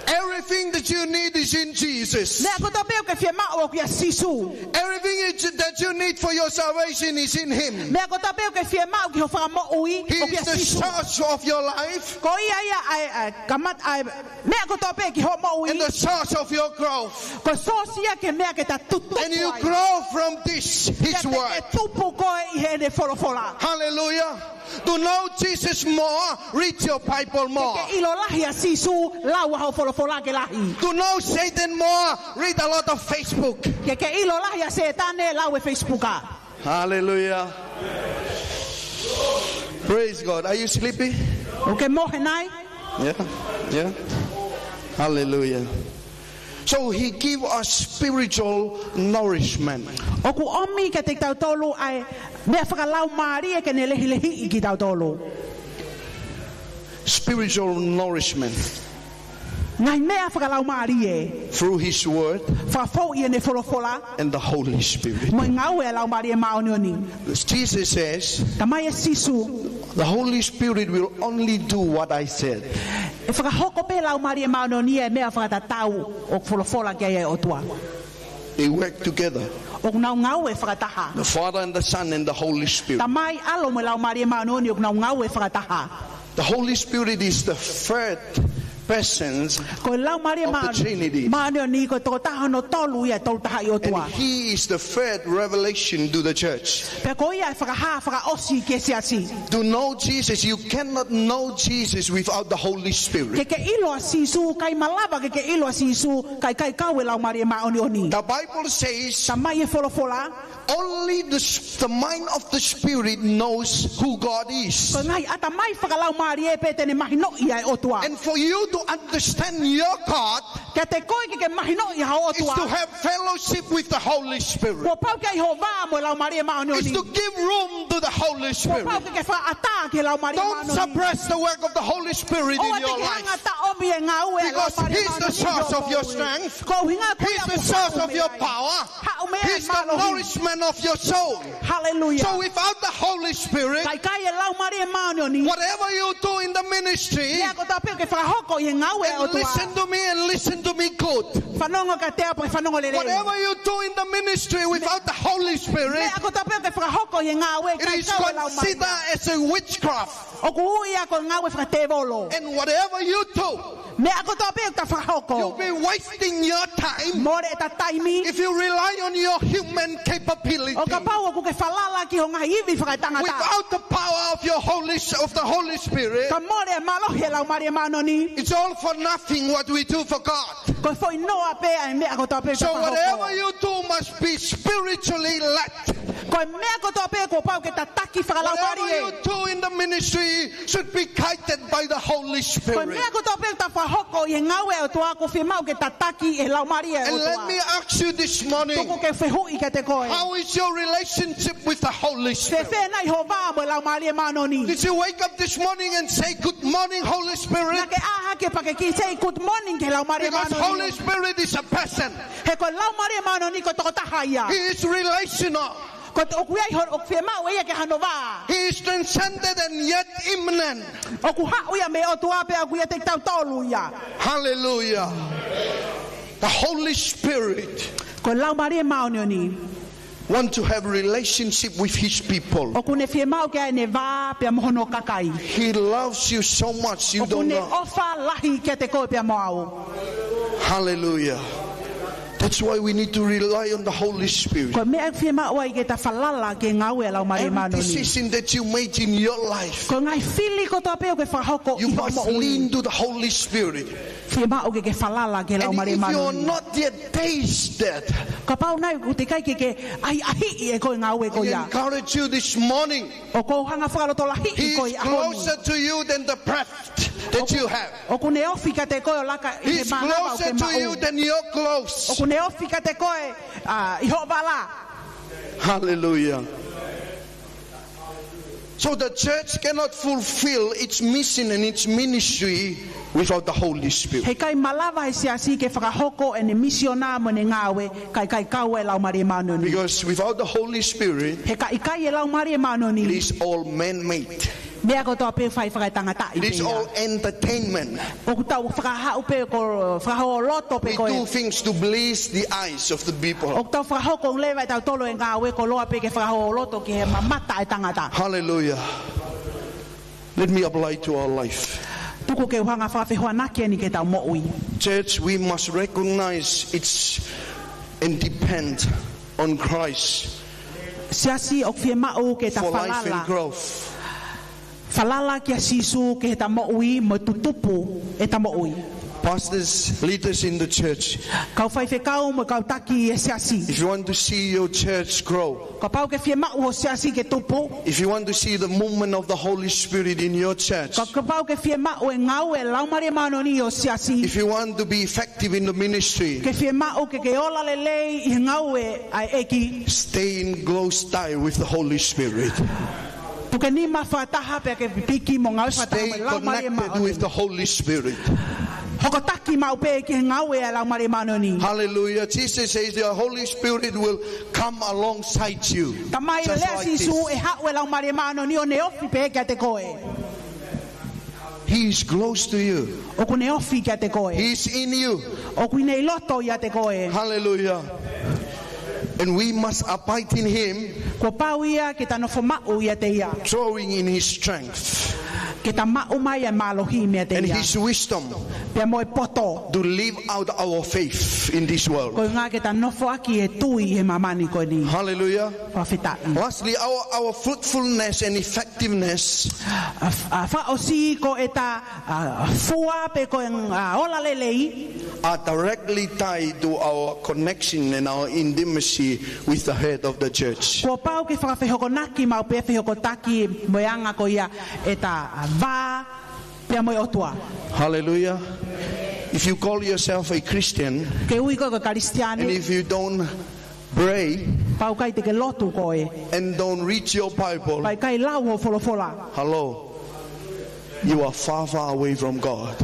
Everything that you need is in Jesus. Meʻa kotoa pē ʻoku ke fiemaʻu ʻoku ʻia Sīsū. Everything that you need for your salvation is in Him. Meʻa kotoa pē ʻoku ke fiemaʻu ki hoʻo fakamoʻui ʻoku ʻia Sīsū. He is the source of your life. Ko ia ia ʻa e, ʻa e kamata, ʻa e meʻa kotoa pē ki hoʻo moʻui. And the source of your growth. Ko e source ia ki he meʻa ke ta tutupu ai. And you grow from this, His word. Pea te ke tupu koe ʻi heʻene folofola. Hallelujah. To know Jesus more, read your Bible more. Ke ke ʻilo lahi ʻa Sīsū, lau ʻa hoʻo folofola ke lahi. To know Satan more, read a lot of Facebook. Ke ke ʻilo lahi ʻa Sētane, lau e Facebook ā. Hallelujah. Praise God. Are you sleepy? ʻOku ke mohe nai? Yeah, yeah. Hallelujah. So He give us spiritual nourishment. ʻOku ʻomi kiate kitautolu ʻa e meʻa fakalaumālie ke ne lehilehiʻi kitautolu. Spiritual nourishment. Ngaahi meʻa fakalaumālie. Through His word. Fakafou ʻi heʻene folofola. And the Holy Spirit. Mo e ngāue ʻa e Laumālie Māʻoniʻoni. Jesus says, Talamai ʻe Sīsū, "The Holy Spirit will only do what I said." ʻE fakahoko pē Laumālie Māʻoniʻoni e meʻa fakatatau ʻoku folofola ki ai e ʻOtua. They work together. ʻOku nau ngāue fakataha. The Father and the Son and the Holy Spirit. Tamai, ʻAlo mo e Laumālie Māʻoniʻoni ʻoku nau ngāue fakataha. The Holy Spirit is the third person of the Trinity. Ko e Laumālie Māʻoniʻoni ko e tokotaha hono tolu ia ʻo e Tolu Tahaʻi ʻOtua. And He is the third revelation to the church. Pea ko ia e fakahā fakaʻosi ki he siasi. To know Jesus, you cannot know Jesus without the Holy Spirit. Ke ke ʻilo ʻa Sīsū, ʻikai malava ke ke ʻilo ʻa Sīsū ka ʻikai kau e Laumālie Māʻoniʻoni. The Bible says, Tamai e folofola, only the s-, the mind of the Spirit knows who God is. Ko e ngaahi ʻatamai fakalaumālie pē te ne mahinoʻi ʻa e ʻOtua. And for you to understand your God, kiate koe ke ke mahinoʻi haʻo ʻOtua, is to have fellowship with the Holy Spirit. Kuo pau ke ʻi ho vā mo e Laumālie Māʻoniʻoni. Is to give room to the Holy Spirit. Kuo pau ke ke fakaʻatā ki he Laumālie Māʻoniʻoni. Don't suppress the work of the Holy Spirit in your life. ʻOua te ke hanga ʻo taʻomi e ngāue ʻa e Laumālie Māʻoniʻoni ʻi ho moʻui. Because He's the source of your strength. Ko e ʻuhinga ko ia ʻoku haʻu mei ai. He's the source of your power. Haʻu mei ai e mālohi. He's the nourishment of your soul. Hallelujah. So without the Holy Spirit, Ka ʻikai e Laumālie Māʻoniʻoni, whatever you do in the ministry, meʻa kotoa pē ʻoku ke fakahoko ʻi he ngāue ʻa e ʻOtua. And listen to me, and listen to me good. Fanongo kiate au pea fanongo lelei. Whatever you do in the ministry without the Holy Spirit, meʻa kotoa pē ʻoku ke fakahoko ʻi he ngāue, it is considered as a witchcraft. ʻOku ui ia ko e ngāue fakatēvolo. And whatever you do, Meʻa kotoa pē ʻoku ta fakahoko, you'll be wasting your time. Mole ʻeta taimi. If you rely on your human capability, ʻo kapau ʻoku ke falala ki ho ngaahi ivi fakaetangata. Without the power of your Holy, of the Holy Spirit, Ka mole e mālohi ʻa e Laumālie Māʻoniʻoni, it's all for nothing what we do for God. Ko e foʻi noa pē ʻa e meʻa kotoa pē ʻoku ta fakahoko. So whatever you do must be spiritually led. Ko e meʻa kotoa pē kuo pau ke tataki fakalaumālie. Whatever you do in the ministry should be guided by the Holy Spirit. Ko e meʻa kotoa pē ʻoku tau fakahoko ʻi he ngāue ʻa e ʻOtua, ʻoku fiemaʻu ke tataki ʻe he Laumālie ʻo e ʻOtua. And let me ask you this morning, Tuku ke fehuʻi kiate koe. How is your relationship with the Holy Spirit? Fēfē nai ho vā mo e Laumālie Māʻoniʻoni? Did you wake up this morning and say, "Good morning, Holy Spirit"? Naʻa ke ʻā hake pea ke kiʻi say good morning ki he Laumālie Māʻoniʻoni? Because Holy Spirit is a person. He ko e Laumālie Māʻoniʻoni ko e tokotaha ia. He is relational. Ko e ʻoku ʻi ai ho, ʻoku fiemaʻu ia ke hano vā. He is transcended and yet immanent. ʻOku haʻu ia mei he ʻOtua pea ʻoku ʻiate kitautolu ia. Hallelujah. The Holy Spirit Ko e Laumālie Māʻoniʻoni want to have relationship with his people. ʻOku ne fiemaʻu ke ʻi ai ʻene vā pea mo hono kakai. He loves you so much, you don't know. ʻOku ne ʻofa lahi kiate koe pea mo au. Hallelujah. That's why we need to rely on the Holy Spirit. Ko e meʻa ʻoku fiemaʻu ai ke ta falala ki he ngāue ʻa e Laumālie Māʻoniʻoni. Every decision that you make in your life, Ko e ngaahi fili kotoa pē ʻoku ke fakahoko ʻi ho moʻui, you must lean to the Holy Spirit. Fiemaʻu ke ke falala ki he Laumālie Māʻoniʻoni. And if you are not yet tasted, Kapau naʻe ʻikai ke ke ʻahiʻahiʻi ʻe koe e ngāue ko ia, I encourage you this morning. ʻOku ou hanga fakalotolahiʻi koe ʻi he ʻaho ni. He is closer to you than the breath that you have. ʻOku ne ofi kiate koe ʻo laka ʻi he manava ʻoku ke maʻu. He is closer to you than your clothes. ʻOku ne ofi kiate koe, ʻa, ʻi hoʻo vala. Hallelujah. So the church cannot fulfill its mission and its ministry without the Holy Spirit. Heʻikai malava ʻe he siasi ke fakahoko ʻene misiona mo ʻene ngāue kae ʻikai kau ai e Laumālie Māʻoniʻoni. Because without the Holy Spirit, He ka ʻikai e Laumālie Māʻoniʻoni, it is all man-made. Meʻa kotoa pē fai fakaetangatāʻi pē ia. It is all entertainment. ʻOku tau fakahaʻu pē ko e fakahōloto pē ko e. We do things to please the eyes of the people. ʻOku tau fakahoko leva ʻe tautolu e ngāue koloa pē ke fakahōloto ki he mamata ʻa e tangata. Hallelujah. Let me apply to our life. Tuku ke u hanga fakafehoanaki eni ki heʻetau moʻui. Church, we must recognize its and depend on Christ Siasi, ʻoku fiemaʻu ke ta falala. For life and growth. Falala kia Sīsū ki heʻeta moʻui mo e tutupu ʻeta moʻui. Pastors, leaders in the church. Kau faifekau mo e kau taki ʻi he siasi. If you want to see your church grow, Kapau ke fiemaʻu ho siasi ke tupu. If you want to see the movement of the Holy Spirit in your church, Ka, kapau ke fiemaʻu e ngāue ʻa e Laumālie Māʻoniʻoni ʻi ho siasi. If you want to be effective in the ministry, Ke fiemaʻu ke ke ola lelei ʻi he ngāue ʻa e ʻEiki. Stay in close tie with the Holy Spirit. Puke nima fakataha pea ke piki mo ngāue fakataha mo e Laumālie Māʻoniʻoni. Stay connected with the Holy Spirit. Hokotaki maʻu pē ki he ngāue ʻa e Laumālie Māʻoniʻoni. Hallelujah. Jesus says the Holy Spirit will come alongside you. Talamai ʻe he lea ʻa Sīsū, ʻe haʻu e Laumālie Māʻoniʻoni ʻo ne ofi pē kiate koe. He is close to you. ʻOku ne ofi kiate koe. He is in you. ʻOku ʻi he loto ʻiate koe. Hallelujah. And we must abide in him. Kuo pau ia ke ta nofo maʻu ʻiate ia. Drawing in his strength. Ke ta maʻu mai e mālohi meiate ia. And his wisdom. Pea mo e poto. To live out our faith in this world. Koeʻuhi ke ta nofoʻaki e tui he māmani ko eni. Hallelujah. Fakafetaʻi. Lastly, our, our fruitfulness and effectiveness. ʻA, ʻa, fakaʻosi ko ʻeta, ʻa, fua pe ko e, ʻa, ola lelei. Are directly tied to our connection and our intimacy with the head of the church. Kuo pau ke fakafehokonaki maʻu pē fehokotaki mo e anga ko ia ʻeta, ʻa, vā pea mo e ʻOtua. Hallelujah. If you call yourself a Christian, Ke ui koe ko e Kalisitiane. And if you don't pray, Pea ʻoku ʻikai te ke lotu koe. And don't read your Bible, Pea ʻikai lau hoʻo folofola. Hello. You are far, far away from God.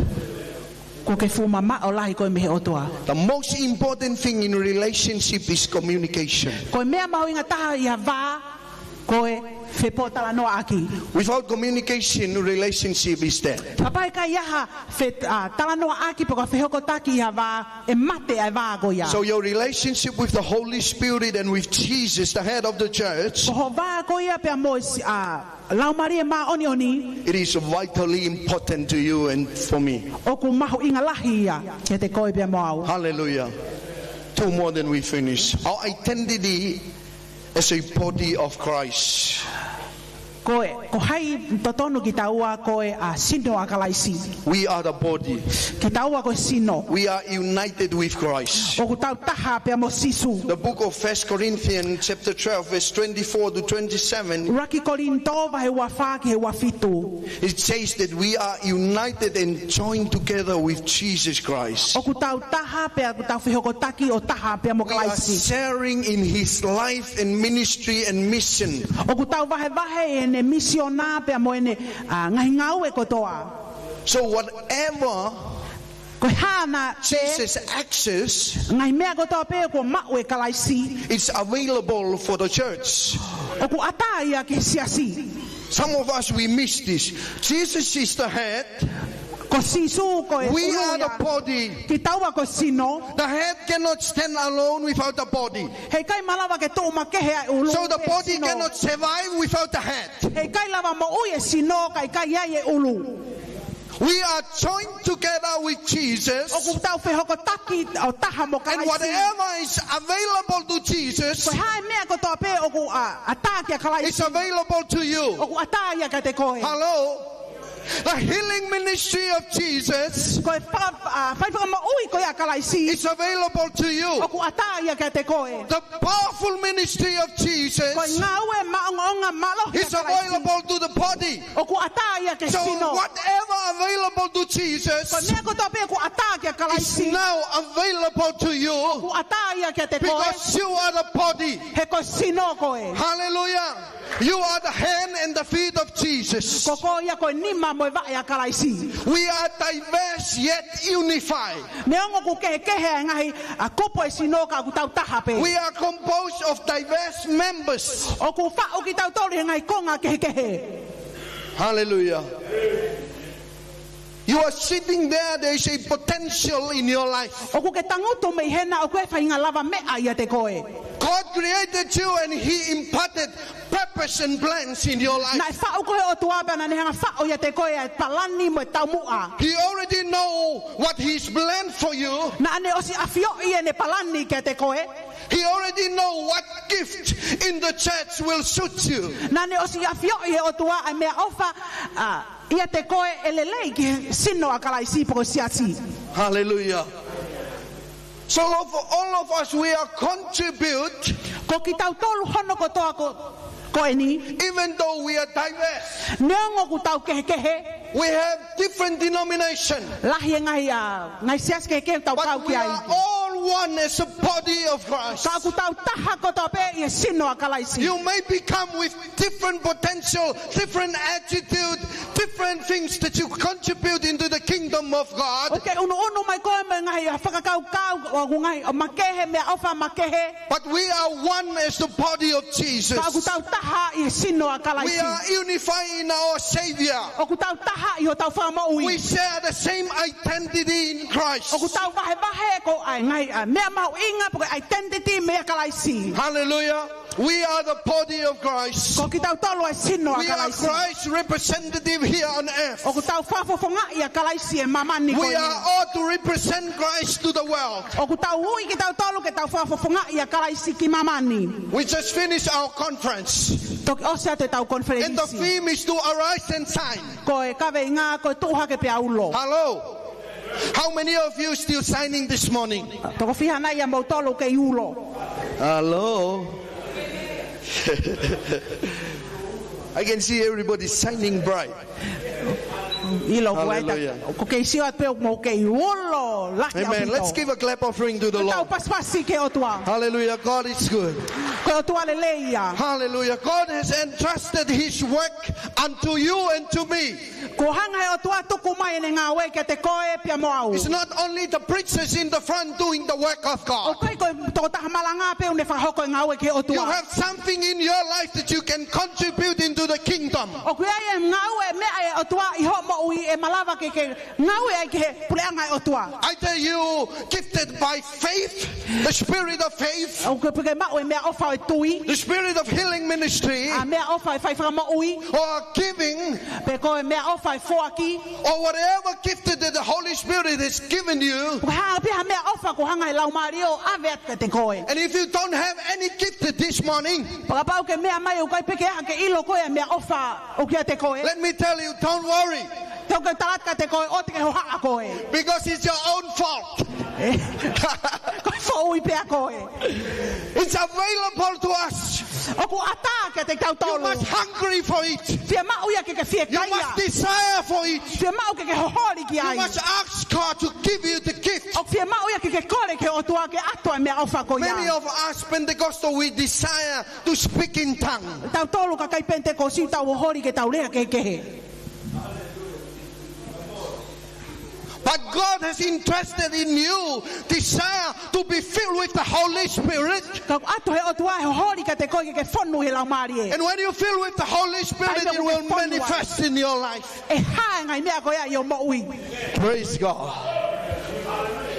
Kuo ke fuʻu mamaʻo lahi koe mei he ʻOtua. The most important thing in relationship is communication. Ko e meʻa mahuʻinga taha ʻi ha vā, ko e fepōtalanoaʻaki. Without communication, relationship is dead. Kapau ʻe ʻikai ha fe-, ʻa, talanoaʻaki pe ko e fehokotaki ʻi ha vā, ʻe mate ʻa e vā ko ia. So your relationship with the Holy Spirit and with Jesus, the head of the church, Ko ho vā ko ia pea mo e si-, ʻa, Laumālie Māʻoniʻoni. It is vitally important to you and for me. ʻOku mahuʻinga lahi ia kiate koe pea mo au. Hallelujah. Two more, then we finish. Our identity as a body of Christ. Ko e, ko hai totonu kitaua? Ko e, ʻa, sino ʻa Kalaisi. We are the body. Kitaua ko e sino. We are united with Christ. ʻOku tau taha pea mo Sīsū. The book of First Corinthians chapter twelve, verse twenty-four to twenty-seven. ʻUluaki Kolinitō vahe ua fā ki he ua fitu. It says that we are united and joined together with Jesus Christ. ʻOku tau taha pea ʻoku tau fehokotaki ʻo taha pea mo Kalaisi. We are sharing in his life and ministry and mission. ʻOku tau vahevahe ʻene misiona pea mo ʻene, ʻa, ngaahi ngāue kotoa. So whatever Ko e hā naʻa pē, Jesus access, ngaahi meʻa kotoa pē kuo maʻu ʻe Kalaisi, it's available for the church. ʻOku ʻatā ia ki he siasi. Some of us, we miss this. Jesus is the head. Ko Sīsū ko e ʻulu ia. We are the body. Kitaua ko e sino. The head cannot stand alone without the body. Heʻikai malava ke tuʻu makehe ʻa e ʻulu pe sino. So the body cannot survive without the head. Heʻikai lava moʻui e sino kae ʻikai ai e ʻulu. We are joined together with Jesus. ʻOku tau fehokotaki ʻo taha mo Kalaisi. And whatever is available to Jesus, ko e hā e meʻa kotoa pē ʻoku, ʻa, ʻatā kia Kalaisi, is available to you. ʻOku ʻatā ia kiate koe. Hello? The healing ministry of Jesus, ko e fa-, ʻa, fai fakamoʻui ko ia ʻa Kalaisi, is available to you. ʻOku ʻatā ia kiate koe. The powerful ministry of Jesus, ko e ngāue maʻongoʻonga mālohi ʻa Kalaisi, is available to the body. ʻOku ʻatā ia ki he sino. So whatever available to Jesus, ko e meʻa kotoa pē ʻoku ʻatā kia Kalaisi, is now available to you. ʻOku ʻatā ia kiate koe. Because you are the body. He ko e sino koe. Hallelujah. You are the hand and the feet of Jesus. Ko koe ia ko e nima mo e vaʻe ʻa Kalaisi. We are diverse yet unified. Neongo ʻoku kehekehe e ngaahi, ʻa, kupu e sino ka ʻoku tau taha pē. We are composed of diverse members. ʻOku faʻu kitautolu ʻi he ngaahi konga kehekehe. Hallelujah. You are sitting there, there is a potential in your life. ʻOku ke tangutu mei hena, ʻoku ʻi ai e faʻahinga lavameʻa ʻiate koe. God created you and he imparted purpose and plans in your life. Naʻe faʻu koe ʻe he ʻOtua pea naʻa ne hanga faʻo ʻiate koe ʻa e palani mo e taumuʻa. He already know what he's planned for you. Naʻa ne ʻosi ʻafioʻi ʻene palani kiate koe. He already know what gift in the church will suit you. Naʻa ne ʻosi ʻafioʻi ʻe he ʻOtua ʻa e meʻaʻofa, ʻa, ʻiate koe ʻe lelei ki he sino ʻa Kalaisi pe ko e siasi. Hallelujah. So for all of us, we are contribute. Ko kitautolu hono kotoa ko, ko eni. Even though we are diverse. Neongo ʻoku tau kehekehe. We have different denomination. Lahi e ngaahi, ʻa, ngaahi siasi kehekehe ʻoku tau kau ki ai. But we are all one as a body of Christ. Ka ʻoku tau taha kotoa pē ʻi he sino ʻa Kalaisi. You may become with different potential, different attitude, different things that you contribute into the kingdom of God. ʻOku ke ʻunuʻunu mai koe mo e ngaahi, ʻa, fakakaukau, ʻo ngaahi, ʻo makehe, meʻaʻofa makehe. But we are one as the body of Jesus. Ka ʻoku tau taha ʻi he sino ʻa Kalaisi. We are unified in our Savior. ʻOku tau taha ʻi hotau Fakamoʻui. We share the same identity in Christ. ʻOku tau vahevahe ko e ngaahi, ʻa, meʻa mahuʻinga pe ko e identity meia Kalaisi. Hallelujah. We are the body of Christ. Ko kitautolu e sino ʻa Kalaisi. We are Christ's representative here on earth. ʻOku tau fakafofongaʻi ʻa Kalaisi ʻi māmani ko eni. We are all to represent Christ to the world. ʻOku tau ui kitautolu ke tau fakafofongaʻi ʻa Kalaisi ki māmani. We just finished our conference. Toki ʻosi atu ʻetau konifelenisi. And the theme is to arise and shine. Ko e kaveinga ko e tuʻu hake pea ulo. Hello. How many of you still shining this morning? Toko fiha nai ʻia moutolu kei ulo? Hello. I can see everybody shining bright. ʻIlo, hallelujah. ʻOku ou kei sio atu pē ʻoku mou kei ulo lahi ʻaupito. Amen. Let's give a clap offering to the Lord. Tau pasipasi ki he ʻOtua. Hallelujah. God is good. Ko e ʻOtua lelei ia. Hallelujah. God has entrusted his work unto you and to me. Kuo hanga ʻe he ʻOtua ʻo tuku mai ʻene ngāue kiate koe pea mo au. It's not only the preachers in the front doing the work of God. ʻOku ʻikai ko e tokotaha malanga pē ʻoku ne fakahoko e ngāue ki he ʻOtua. You have something in your life that you can contribute into the kingdom. ʻOku ʻi ai e ngāue, meʻa ʻa e ʻOtua ʻi hoʻo moʻui ʻe malava ke ke ngāue ai ki he puleʻanga ʻo e ʻOtua. Either you gifted by faith, the spirit of faith, ʻOku ke maʻu e meʻaʻofa ʻo e tui, the spirit of healing ministry, ʻa e meʻaʻofa ʻo e fai fakamoʻui, or giving, pe ko e meʻaʻofa ʻo e foaki, or whatever gifted that the Holy Spirit has given you. Ko e hā pē ha meʻaʻofa kuo hanga ʻe he Laumālie ʻo ʻave atu kiate koe. And if you don't have any gift this morning, Kapau ʻoku ke meʻa mai ʻoku ʻikai pē ke ʻi ai ha kiʻi ʻilo ko e meʻaʻofa ʻoku ʻiate koe, let me tell you, don't worry. Te u tala atu kiate koe, ʻoua te ke hohaʻa koe. Because it's your own fault. Ko e foʻui pē ʻa koe. It's available to us. ʻOku ʻatā kiate kitautolu. You must hungry for it. Fiemaʻu ia ke ke fiekaia. You must desire for it. Fiemaʻu ke ke hoholi ki ai. You must ask God to give you the gift. ʻOku fiemaʻu ia ke ke kole ki he ʻOtua ke ʻatu ʻa e meʻaʻofa ko ia. Many of us Pentecostal, we desire to speak in tongue. Tautolu kakai Penitekosi ʻoku tau hoholi ke tau lea kehekehe. But God has entrusted in you desire to be filled with the Holy Spirit. Ka ʻoku ʻatu ʻe he ʻOtua e hoholi kiate koe ke ke fonu he Laumālie. And when you fill with the Holy Spirit, it will manifest in your life. ʻE hā e ngaahi meʻa ko ia ʻi hoʻo moʻui. Praise God.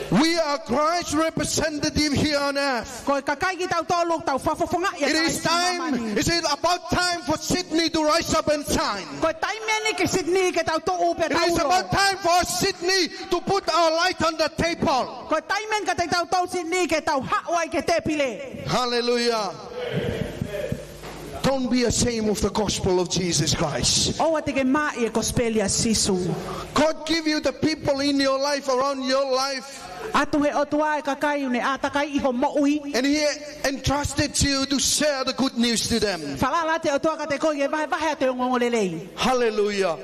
We are Christ's representative here on earth. Ko e kakai kitautolu ʻoku tau fakafofongaʻi ʻa Kalaisi ʻi māmani. It is time, is it about time for Sydney to rise up and shine? Ko e taimi eni ki Sydney ke tau tuʻu pē tau ulo. It is about time for Sydney to put our light on the table. Ko e taimi eni kiate kitautolu Sydney ke tau haʻu ai ki he tēpile. Hallelujah. Don't be ashamed of the gospel of Jesus Christ. ʻOua te ke māʻi e kosipeli ʻa Sīsū. God give you the people in your life, around your life. ʻAtu ʻe he ʻOtua e kakai ʻoku ne ʻātakaiʻi hoʻo moʻui. And he entrusted you to share the good news to them. Falala atu ʻe he ʻOtua kiate koe ke vahevahe atu e ongoongolelei. Hallelujah.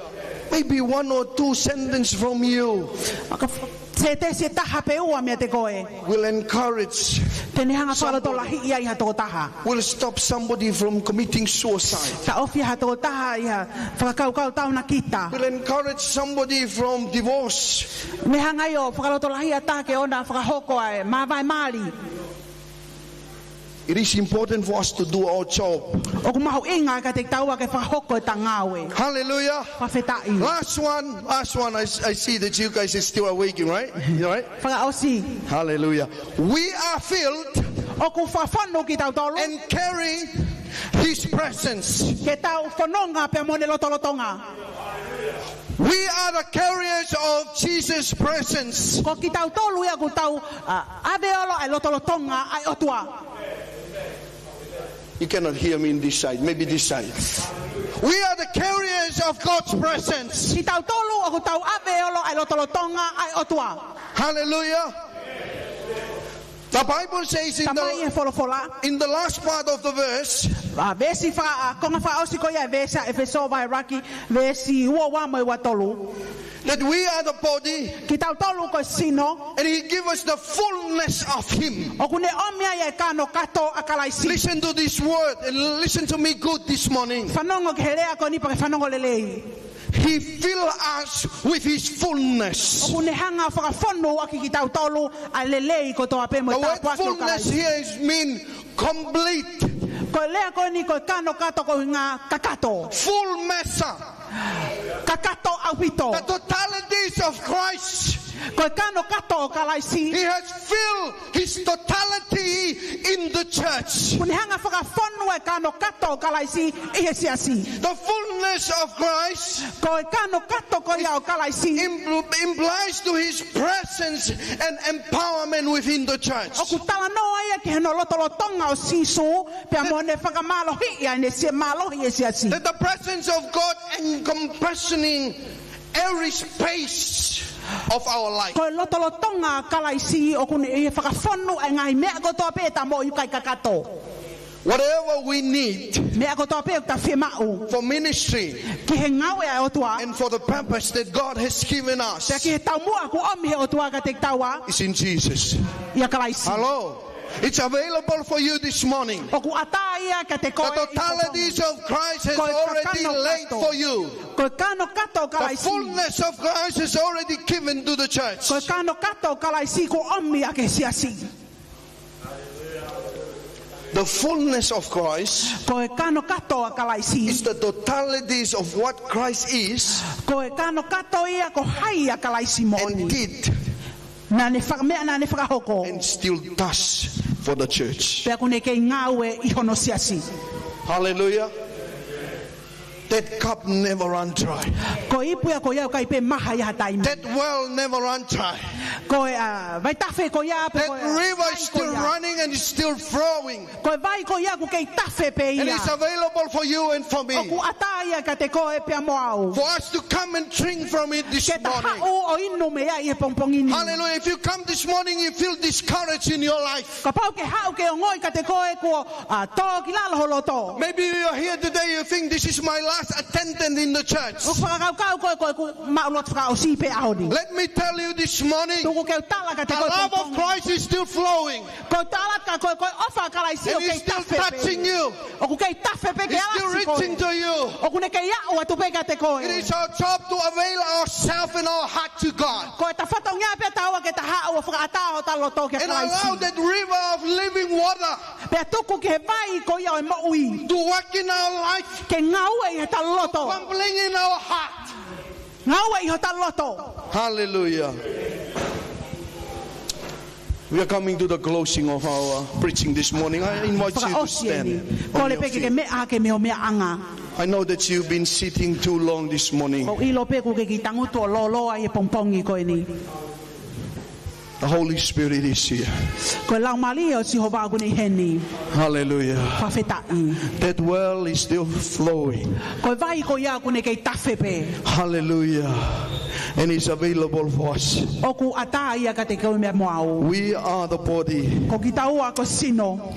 Maybe one or two sentence from you. Maka f-, se tesi ʻe taha pe ua meiate koe. Will encourage. Te ne hanga fakalotolahiʻi ai ha tokotaha. Will stop somebody from committing suicide. Taʻofi ha tokotaha ʻi ha fakakaukau taunakita. Will encourage somebody from divorce. Mei he hanga ʻo fakalotolahiʻi ha taha ke ʻoua naʻa fakahoko ʻa e māvae mali. It is important for us to do our job. ʻOku mahuʻinga kiate kitaua ke fakahoko ʻeta ngāue. Hallelujah. Fakafetaʻi. Last one, last one. I, I see that you guys are still awake, right? Right? Fakaʻosi. Hallelujah. We are filled ʻOku fakafonu kitautolu and carry his presence. Ke tau fononga pea mo ʻene lotolotonga. We are the carriers of Jesus' presence. Ko kitautolu ia ʻoku tau, ʻa, ʻave ʻo ʻai e lotolotonga ʻa e ʻOtua. You cannot hear me in this side, maybe this side. We are the carriers of God's presence. Kitautolu ʻoku tau ʻave ʻo ʻai e lotolotonga ʻa e ʻOtua. Hallelujah. The Bible says in the, Talamai ʻe he folofola, in the last part of the verse, ʻa, veesi fā, ʻa, konga fakaʻosi ko ia ʻo e veesi ʻa ʻEfesō vahe ʻuluaki, veesi ua ua mo e ua tolu, that we are the body, kitautolu ko e sino, and he give us the fullness of him. ʻOku ne ʻomi ai e kanokato ʻa Kalaisi. Listen to this word and listen to me good this morning. Fanongo ki he lea ko eni pea ke fanongo lelei. He fill us with his fullness. ʻOku ne hanga fakafonu ʻaki kitautolu ʻa e lelei kotoa pē mo e tāpuaki ʻo Kalaisi. The word fullness here is mean complete. Ko e lea ko eni ko e kanokato ko e ʻuhinga kakato. Full measure. Kakato ʻaupito. The totalities of Christ. Ko e kanokato ʻo Kalaisi. He has filled his totality in the church. ʻOku ne hanga fakafonu e kanokato ʻo Kalaisi ʻi he siasi. The fullness of Christ. Ko e kanokato ko ia ʻo Kalaisi. Im-, implies to his presence and empowerment within the church. ʻOku talanoa ia ki hono lotolotonga ʻo Sīsū, pea mo ʻene fakamālohiʻi ʻa ʻene si-, mālohi e siasi. That the presence of God encompassing every space of our life. Ko e lotolotonga ʻo Kalaisi ʻoku ne fakafonu e ngaahi meʻa kotoa pē ʻeta moʻui kae kakato. Whatever we need, meʻa kotoa pē ʻoku ta fiemaʻu, for ministry, ki he ngāue ʻa e ʻOtua, and for the purpose that God has given us, pea ki he taumuʻa kuo ʻomi ʻe he ʻOtua kiate kitaua, is in Jesus. ʻIa Kalaisi. Hello. It's available for you this morning. ʻOku ʻatā ia kiate koe ʻi he ʻaho ni. The totalities of Christ has already laid for you. Ko e kanokato ʻo Kalaisi. The fullness of Christ is already given to the church. Ko e kanokato ʻo Kalaisi kuo ʻomi ʻaki e siasi. The fullness of Christ Ko e kanokato ʻa Kalaisi. is the totalities of what Christ is Ko e kanokato ia ko hai ʻa Kalaisi and moʻoni. did Naʻa ne faka-, meʻa naʻa ne fakahoko. and still does for the church. Pea ʻoku ne kei ngāue ʻi hono siasi. Hallelujah. That cup never run dry. Ko e ipu ia ko ia ʻoku ʻikai pē maha ia ha taimi. That well never run dry. Ko e, ʻa, vaitafe ko ia pe That ko e river vai is ko still ia. running and is still flowing. Ko e vai ko ia ʻoku kei tafe pē And ia. it's available for you and for me. ʻOku ʻatā ia kiate koe pea mo au. For us to come and drink from it this Ke ta morning. haʻu ʻo inu mei ai he pongipongi ni. Hallelujah. If you come this morning, you feel discouraged in your life. Kapau ke haʻu ke ongoʻi kiate koe kuo, ʻa, tō ki lalo ho loto. Maybe you're here today, you think, "This is my last attendance in the church." ʻOku fakakaukau koe, ko ʻeku maʻulotu fakaʻosi pē ʻaho ni. Let me tell you this morning, Tuku ke u tala kiate the koe love of pongipongi. Christ is still flowing. Ko e tala ka ko e, ko e ʻofa ʻa Kalaisi And ʻoku he's kei still tafe pē. touching you. ʻOku kei tafe pē ke He's still alasi koe. reaching to you. ʻOku ne kei aʻu atu pē kiate koe. It is our job to avail ourselves and our heart to God. Ko ʻeta fatongia pē ʻe taua ke ta haʻu ʻo fakaʻatā hota loto kia And allow Kalaisi. that river of living water Pea tuku ki he vai ko ia ʻo e moʻui. to work in our life. Ke ngāue ʻi hota loto. Bubbling in our heart. Ngāue ʻi hota loto. Hallelujah. We are coming to the closing of our preaching this morning. I invite you to Fakaʻosi eni. stand on Kole your pē ke ke feet. meʻa hake mei ho meʻaʻanga. I know that you've been sitting too long this morning. ʻOku ou ʻilo pē ʻoku ke kei tangutu ʻo lōloa ʻi he pongipongi ko eni. The Holy Spirit is here. Ko e Laumālie ʻo Sihova ʻoku ne ʻi heni. Hallelujah. Fakafetaʻi. That well is still flowing. Ko e vai ko ia ʻoku ne kei tafe pē. Hallelujah. And it's available for us. ʻOku ʻatā ia kiate koe pea mo au. We are the body. Ko kitaua ko e sino.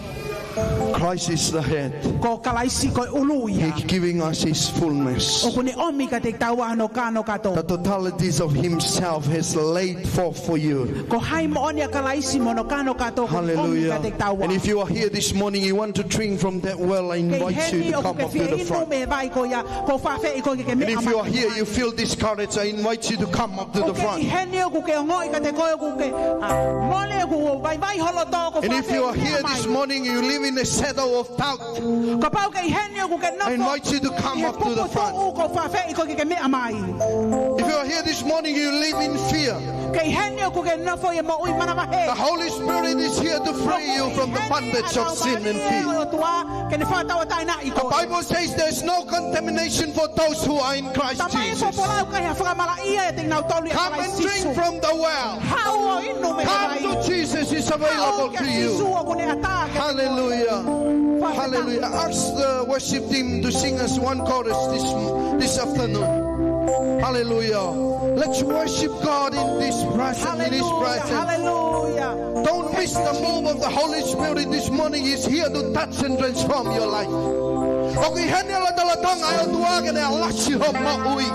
Christ is the head. Ko Kalaisi ko e ʻulu ia. He's giving us his fullness. ʻOku ne ʻomi kiate kitaua hono kanokato. The totalities of himself has laid forth for you. Ko hai moʻoni ʻa Kalaisi mo hono kanokato ʻoku ne ʻomi Hallelujah. kiate kitaua. And if you are here this morning, you want to drink from that well, I Kei invite you heni to ʻoku come ke up to fie the inu front. mei he vai ko ia, ʻoku ou fakaafeʻi koe ke ke And meʻa if you are mai. here, you feel discouraged, I invite you to come up to the ʻOku ke front. ʻi heni ʻoku ke ongoʻi kiate koe ʻoku ke, ʻa, mole ʻoku vaivai ho loto ʻoku ou fakaafeʻi ke meʻa mai. And if you are here this morning, you live in a shadow of doubt, Kapau ke ʻi heni ʻoku ke nofo I invite you to come ʻi he up to the puputuʻu front. ʻoku ou fakaafeʻi koe ke ke meʻa mai. If you are here this morning, you live in fear. Ke ʻi heni ʻoku ke nofo ʻi he moʻui manavahē. The Holy Spirit is here to free you from the bondage of sin and fear. ʻOku ʻi heni ʻa e Laumālie ʻo e ʻOtua ke ne fakatauʻatāinaʻi koe. The Bible says there's no condemnation for those who are in Christ Jesus. Talamai ʻe he Folofola ʻoku ʻikai ha fakamalaʻia ʻiate kinautolu ʻia Kalaisi Sīsū. Come and drink from the well. Haʻu ʻo inu mei he vai. Come to Jesus, he's available to you. Haʻu kia Sīsū ʻoku ne ʻatā kiate koe. Hallelujah. Fakafetaʻi. Hallelujah. Ask the worship team to sing us one chorus this, this afternoon. Hallelujah. Let's worship God in this presence, in his Hallelujah, presence. Hallelujah. Don't miss the move of the Holy Spirit this morning. He's here to touch and transform your life. ʻOku ʻi heni ʻa e lotolotonga ʻo e ʻOtua ke ne alasi ho moʻui.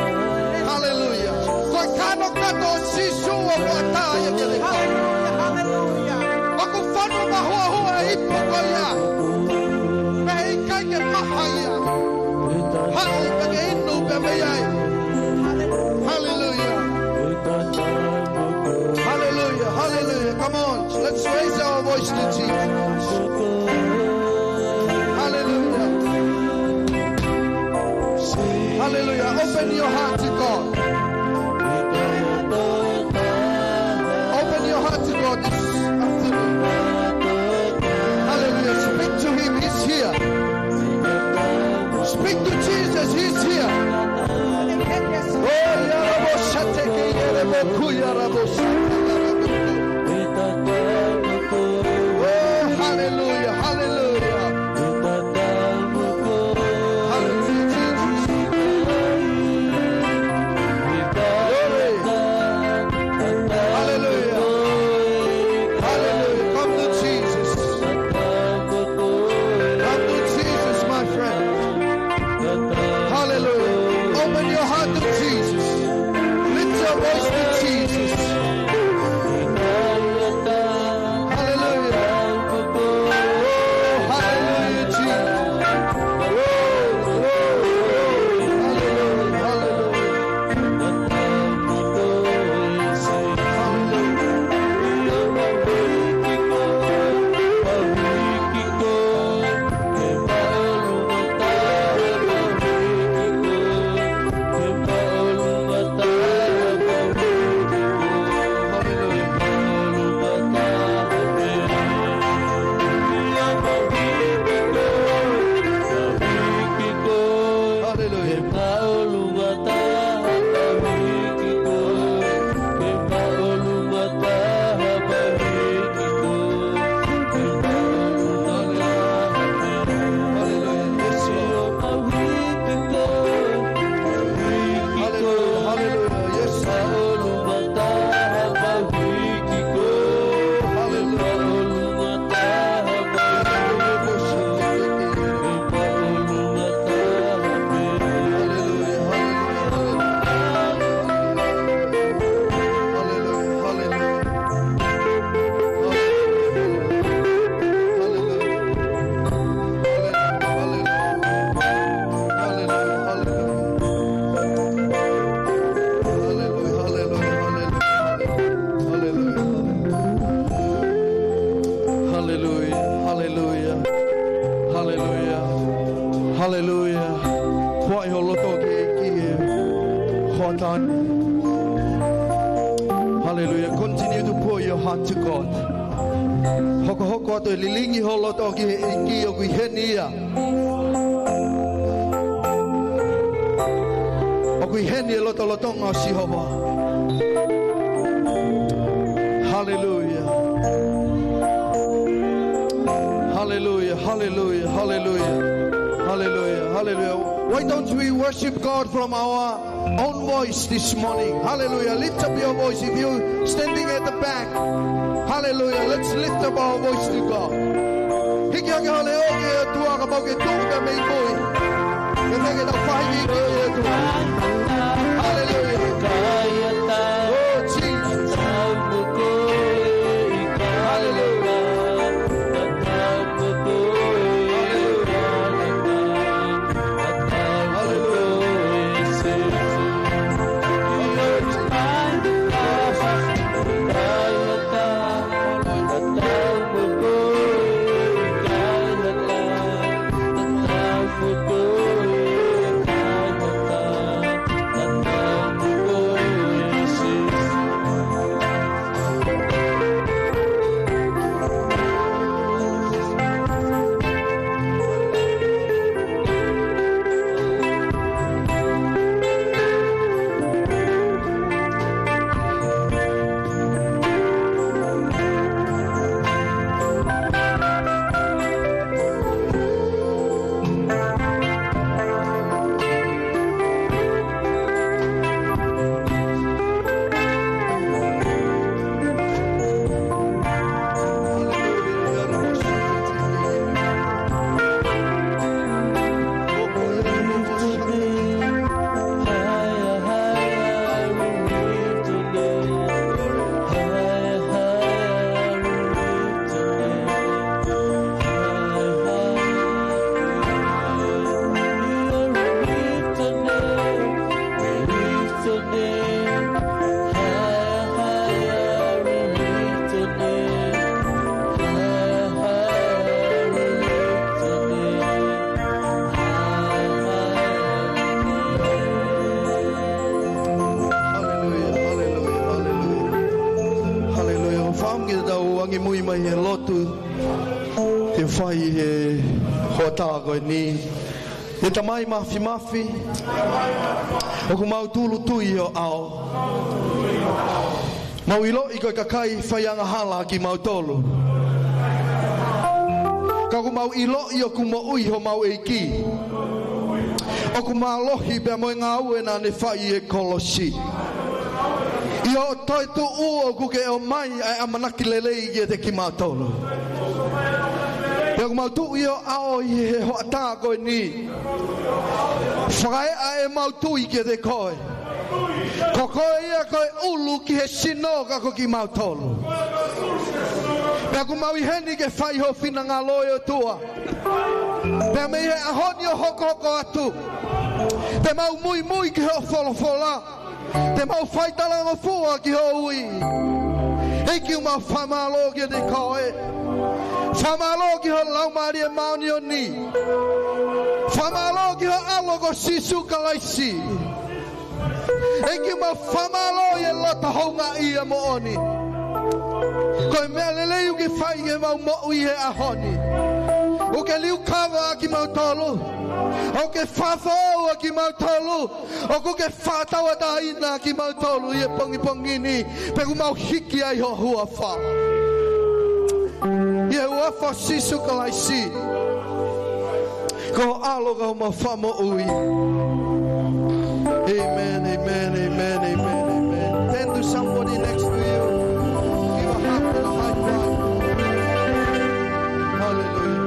Hallelujah. Ko e kanokato ʻo Sīsū ʻoku ʻatā ia kiate koe. Hallelujah, hallelujah. ʻOku fonu mahuohua e ipu ko ia. Pea heʻikai ke maha ia. Haʻu pea ke inu pē mei ai. Hallelujah. Hallelujah, hallelujah. Come on, let's raise our voice to Jesus. Hallelujah. Hallelujah. Open your heart to God. Open your heart to God this afternoon. Hallelujah. Speak to him. He's here. Speak to Jesus. He's here. Oh, yarabo shateke, yarabo ku, yarabo shateke. Oh, hallelujah, hallelujah. Hallelujah, Jesus. Glory. Hallelujah. Hallelujah. Come to Jesus. Come to Jesus, my friend. Hallelujah. Open your heart to Jesus. Lift your voice to Jesus. Haleluia. Tuai ho loto ki he ʻEiki he hoʻatā ni. Haleluia. Continue to pour your heart to God. Hokohoko atu e lilingi ho loto ki he ʻEiki, ʻoku ʻi heni ia. ʻOku ʻi heni e lotolotonga ʻo Sihova. Haleluia. Haleluia, haleluia, haleluia, haleluia, haleluia. Why don't we worship God from our own voice this morning? Haleluia. Lift up your voice if you standing at the back. Haleluia. Let's lift up our voice to God. Hiki hake ho leʻo ki he ʻOtua kapau ʻoku ke tuʻu pē mei mui. Ke teke tau faʻihi ki he ʻOtua. Haleluia. Oh, Jesus. Haleluia. Haleluia, haleluia, haleluia. Haleluia. Fāmili, tau angimui mai he lotu ke fai he hoʻatā ko eni. ʻE Tamai Māfimafi, ʻoku mau tūʻulutui ʻi ho ʻao. Mau ʻiloʻi ko e kakai faiangahala kimautolu. Ka ʻoku mau ʻiloʻi ʻoku moʻui homau ʻEiki. ʻOku mālohi pea mo e ngāue naʻa ne fai ʻi he kolosi. ʻI hoʻo toetuʻu ʻoku ke ʻomai ʻa e ʻamanaki lelei kiate kimautolu. Pea ʻoku mau tuʻu ʻi ho ʻao ʻi he hoʻatā ko eni. Fakaeʻa ʻemau tui kiate koe. Ko koe ia ko e ʻulu ki he sino ka ko kimautolu. Pea ʻoku mau ʻi heni ke fai ho finangalo ʻe ʻOtua. Pea mei he ʻaho ni ʻo hokohoko atu. Te mau muimui ki hoʻo folofola. Te mau fai talangofua ki hoʻo ui. ʻEiki, ʻoku mau fakamālō kiate koe. Fakamālō ki ho Laumālie Māʻoniʻoni. Fakamālō ki ho ʻAlo ko Sīsū Kalaisi. ʻEiki, ʻoku mau fakamālō ʻi he loto houngaʻia moʻoni. Ko e meʻa lelei ʻoku ke fai ke mau moʻui he ʻaho ni. ʻOku ke liukava ʻa kimautolu. ʻOku ke fakafoʻou ʻa kimautolu. ʻOku ke fakatauʻatāina ʻa kimautolu ʻi he pongipongi ni. Pea ʻoku mau hiki ai ho huafa. ʻI he huafa ʻo Sīsū Kalaisi. Ko ho ʻAlo ka ko homau Fakamoʻui. Amen, amen, amen, amen, amen. Turn to somebody next to you. Give a hug and a high five. Hallelujah.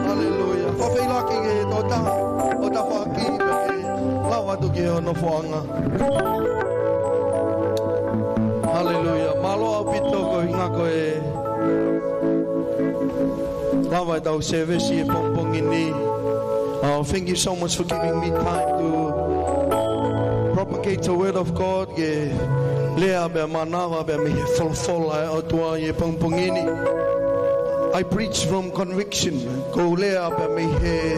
Hallelujah. Fakafeʻiloaki ki he tokotaha ʻo tafaʻaki pea ke lava atu ki hono nofoʻanga. Hallelujah. Mālō ʻaupito ko e ʻuhinga ko e lava ʻetau service he pongipongi ni. Uh, thank you so much for giving me time to propagate the word of God. Ke lea pea mānava pea mei he folofola ʻa e ʻOtua he pongipongi ni. I preach from conviction. ʻOku ou lea pea mei he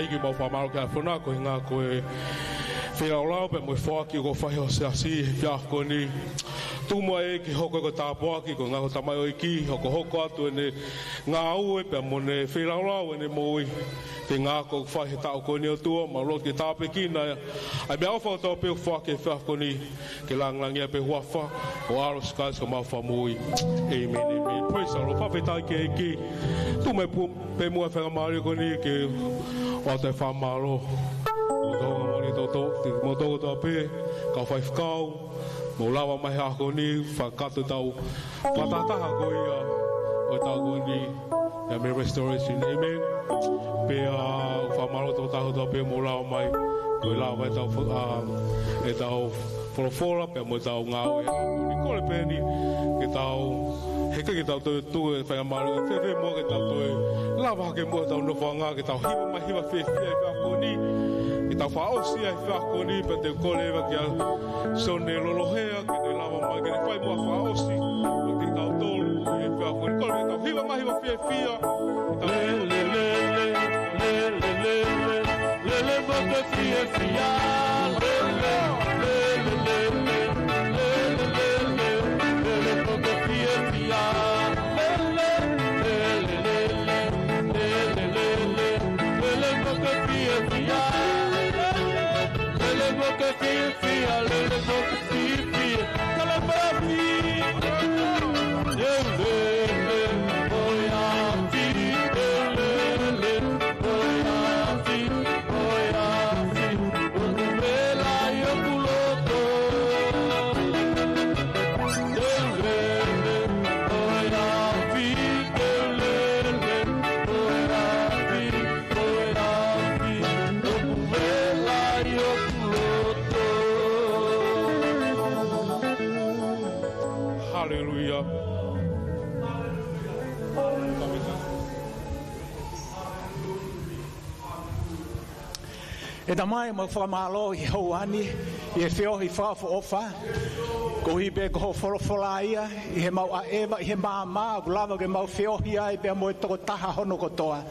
ʻEiki, mau fakamālō ki he ʻAfiona, ko e ʻuhinga ko e feilaulau pea mo e foaki ʻoku fai ʻe ho siasi he efiafi ko eni. Tuku muʻa ʻEiki ke hoko ko e tāpuaki, ko e ʻuhinga ko e tamaioʻeiki, hokohoko atu ʻene ngāue pea mo ʻene feilaulau ʻene moʻui. Ko e ʻuhinga ʻoku fai he taʻu ko eni ʻOtua, mau lotu ke tāpuekina ʻa e meʻaʻofa kotoa pē ʻoku foaki he efiafi ko eni, ke lāngilangiʻia pē ho huafa, ʻo e ʻAlo ʻo Sīsū Kalaisi ko homau Fakamoʻui. ʻĒmeni, ʻēmeni. Praise the Lord. Fakafetaʻi ki he ʻEiki. Tuku mai pē muʻa e faingamālie ko eni ke ʻoatu e fakamālō. Mo tau ngā moni toto, te mo tau kotoa pē, kau faifekau, mou lava mai he ʻaho ni, fakakakato ʻetau fakatahataha ko ia ʻo e taʻu ko eni, ʻa e meʻa restoration, ʻēmeni. Pea ʻoku fakamālō atu kotoa pē mou lava mai, mou lava mai ʻetau fa-, ʻa, ʻetau folofola, pea mo ʻetau ngāue. Ni kole pē eni, ke tau Ke tau toe tuʻu ʻi he faingamālie, fēfē muʻa ke tau toe lava hake muʻa ʻetau nofoʻanga, ke tau hiva mai hiva fiefia ʻi he efiafi ko eni, ke tau fakaʻosi ʻa e efiafi ko eni, pea te u kole leva kia Sione Lolohea, ke ne lava mai, ke ne fai muʻa fakaʻosi, ʻo kitautolu ʻi he efiafi ko eni. Kole ke tau hiva mai hiva fiefia, ke tau Haleluia. ʻE Tamai, mau fakamālō ʻi he houa ni, ʻi he feohi fakaʻofoʻofa. Koeʻuhi pē ko hoʻo folofola ia, ʻi heʻemau ʻaʻeva ʻi he maama, ʻoku lava ke mau feohi ai pea mo e tokotaha hono kotoa.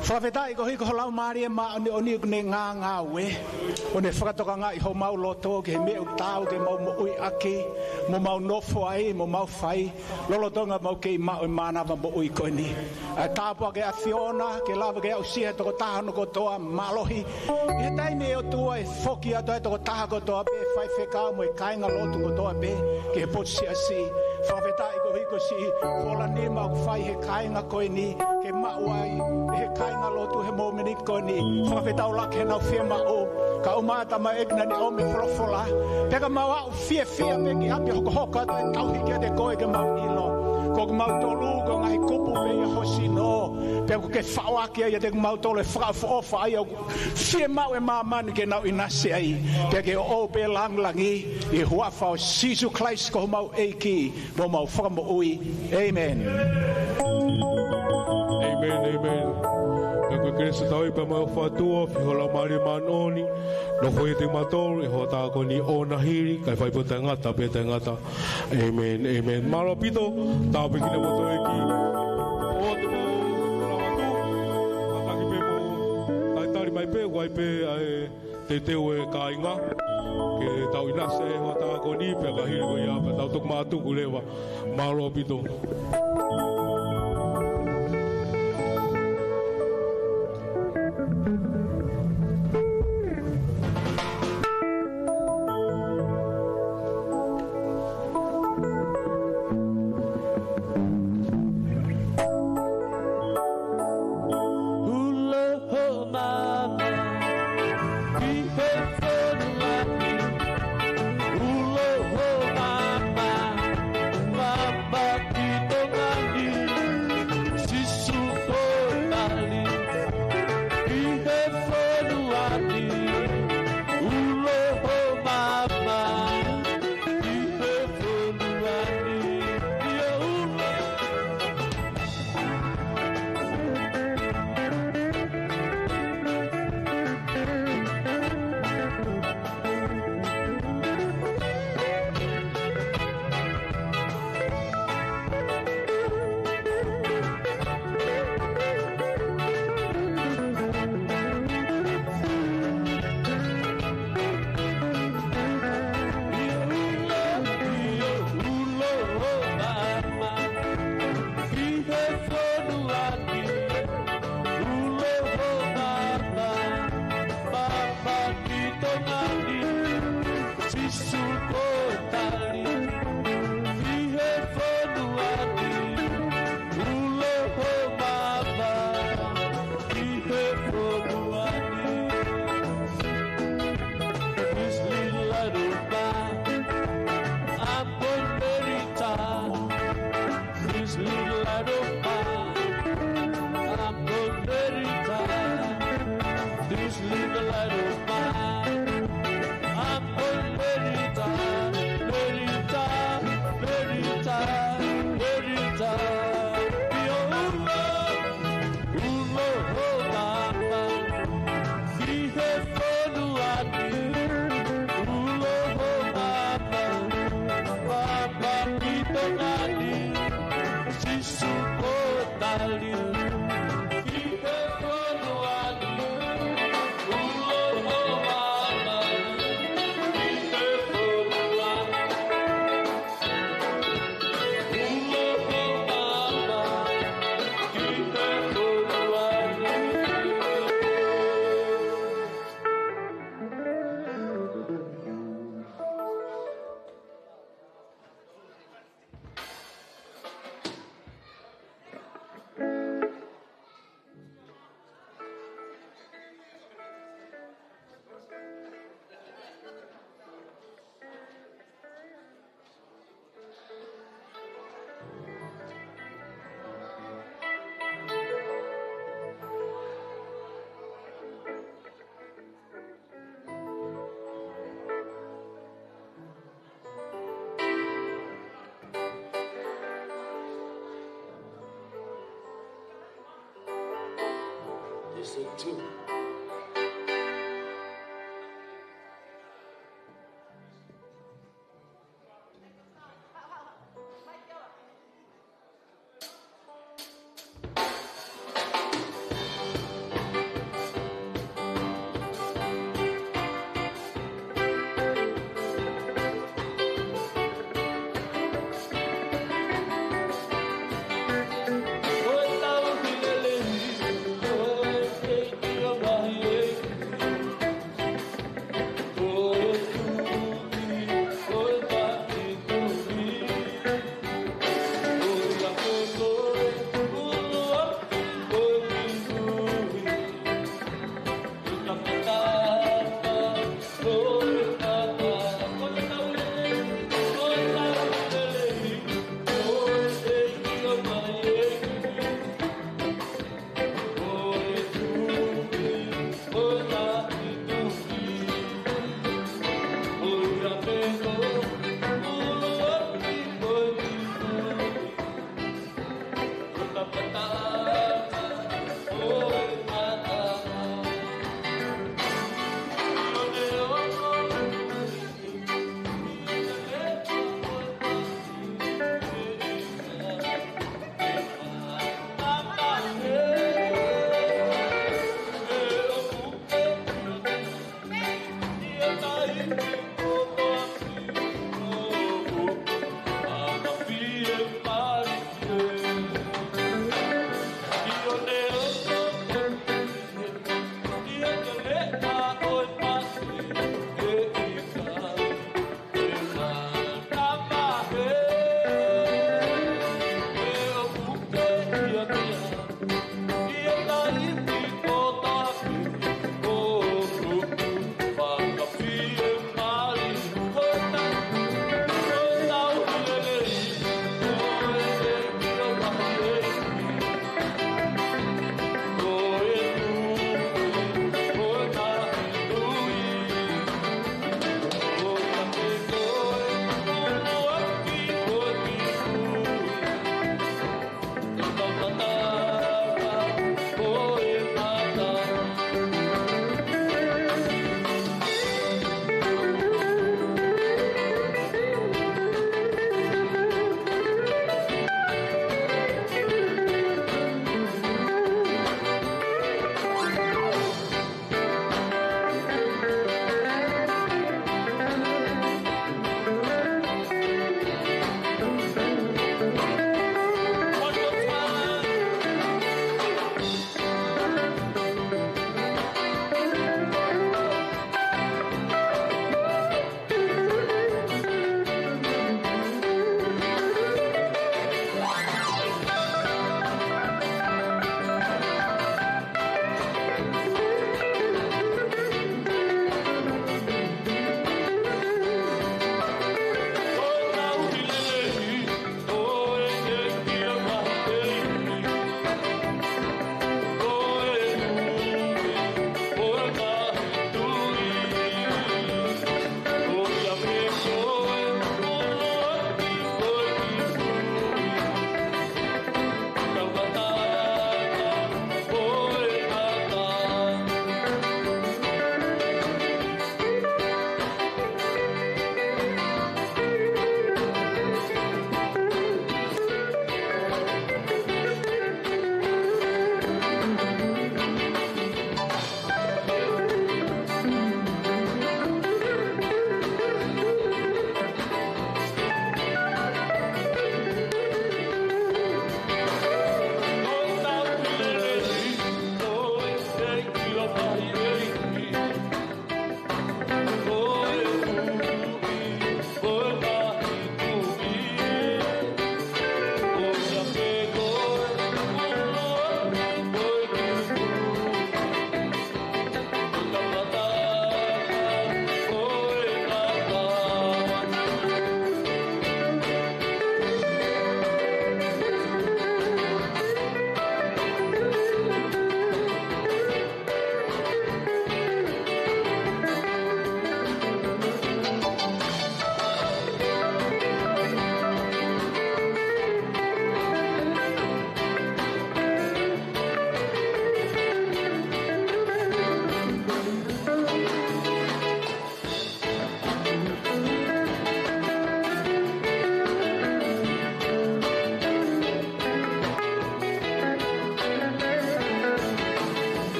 Fakafetaʻi koeʻuhi ko ho Laumālie Māʻoniʻoni ʻoku ne ngāngāue, ʻo ne fakatokangaʻi homau loto ki he meʻa ʻoku taau ke mau moʻui ʻaki, mo mau nofo ai, mo mau fai, lolotonga mau kei maʻu e mānava moʻui ko eni. ʻA e tāpuaki ʻa e ʻAfiona, ke lava ke aʻusia e tokotaha hono kotoa mālohi. ʻI he taimi ʻe ʻOtua ʻe foki atu ai e tokotaha kotoa pē, faifekau mo e kāingalotu kotoa pē, ki he potu siasi. Fakafetaʻi koeʻuhi ko e siʻi fola nima ʻoku fai he kāinga ko eni, ke maʻu ai ʻe he kāingalotu he mōmeniti ko eni. Fakafetaʻi ʻoku lahi ʻenau fiemaʻu. Kae ʻumaʻā ʻa e tamaioʻeiki naʻa ne ʻomi e folofola. Pea ka mau aʻu fiefia pē ki ʻapi hokohoko atu ʻa e tauhi kiate koe ke mau ʻilo. Ko kimautolu ko e ngaahi kupu pē ia ho sino. Pea ʻoku ke faʻo ʻaki ai ʻiate kimautolu e fakaʻofoʻofa ia ʻoku fiemaʻu ʻe māmani ke nau ʻinasi ai. Pea ke ʻoʻou pē e lāngilangi ʻi he huafa ʻo Sīsū Kalaisi ko homau ʻEiki mo homau Fakamoʻui. ʻĒmeni. ʻĒmeni, ʻēmeni. Pea ko e kelesi ʻa e ʻOtua pea mo e ʻofa ʻa e ʻOtua, feohi ʻa e Laumālie Māʻoniʻoni, nofoʻia ʻiate kimautolu ʻi he hoʻatā ko eni ʻo nahiri, kae fai pē ʻo taʻengata pea taʻengata. ʻĒmeni, ʻēmeni. Mālō ʻaupito, tāpuekina kimoutolu ʻe he ʻEiki. ʻOatu, ʻoatu, kātaki pē mo talitali mai pē, ʻoku ʻi ai pē ʻa e teuteu ʻa e kāinga, ke tau ʻinasi ai he hoʻatā ko eni, pea ka hili ko ia, pea tau toki mātuku leva. Mālō ʻaupito.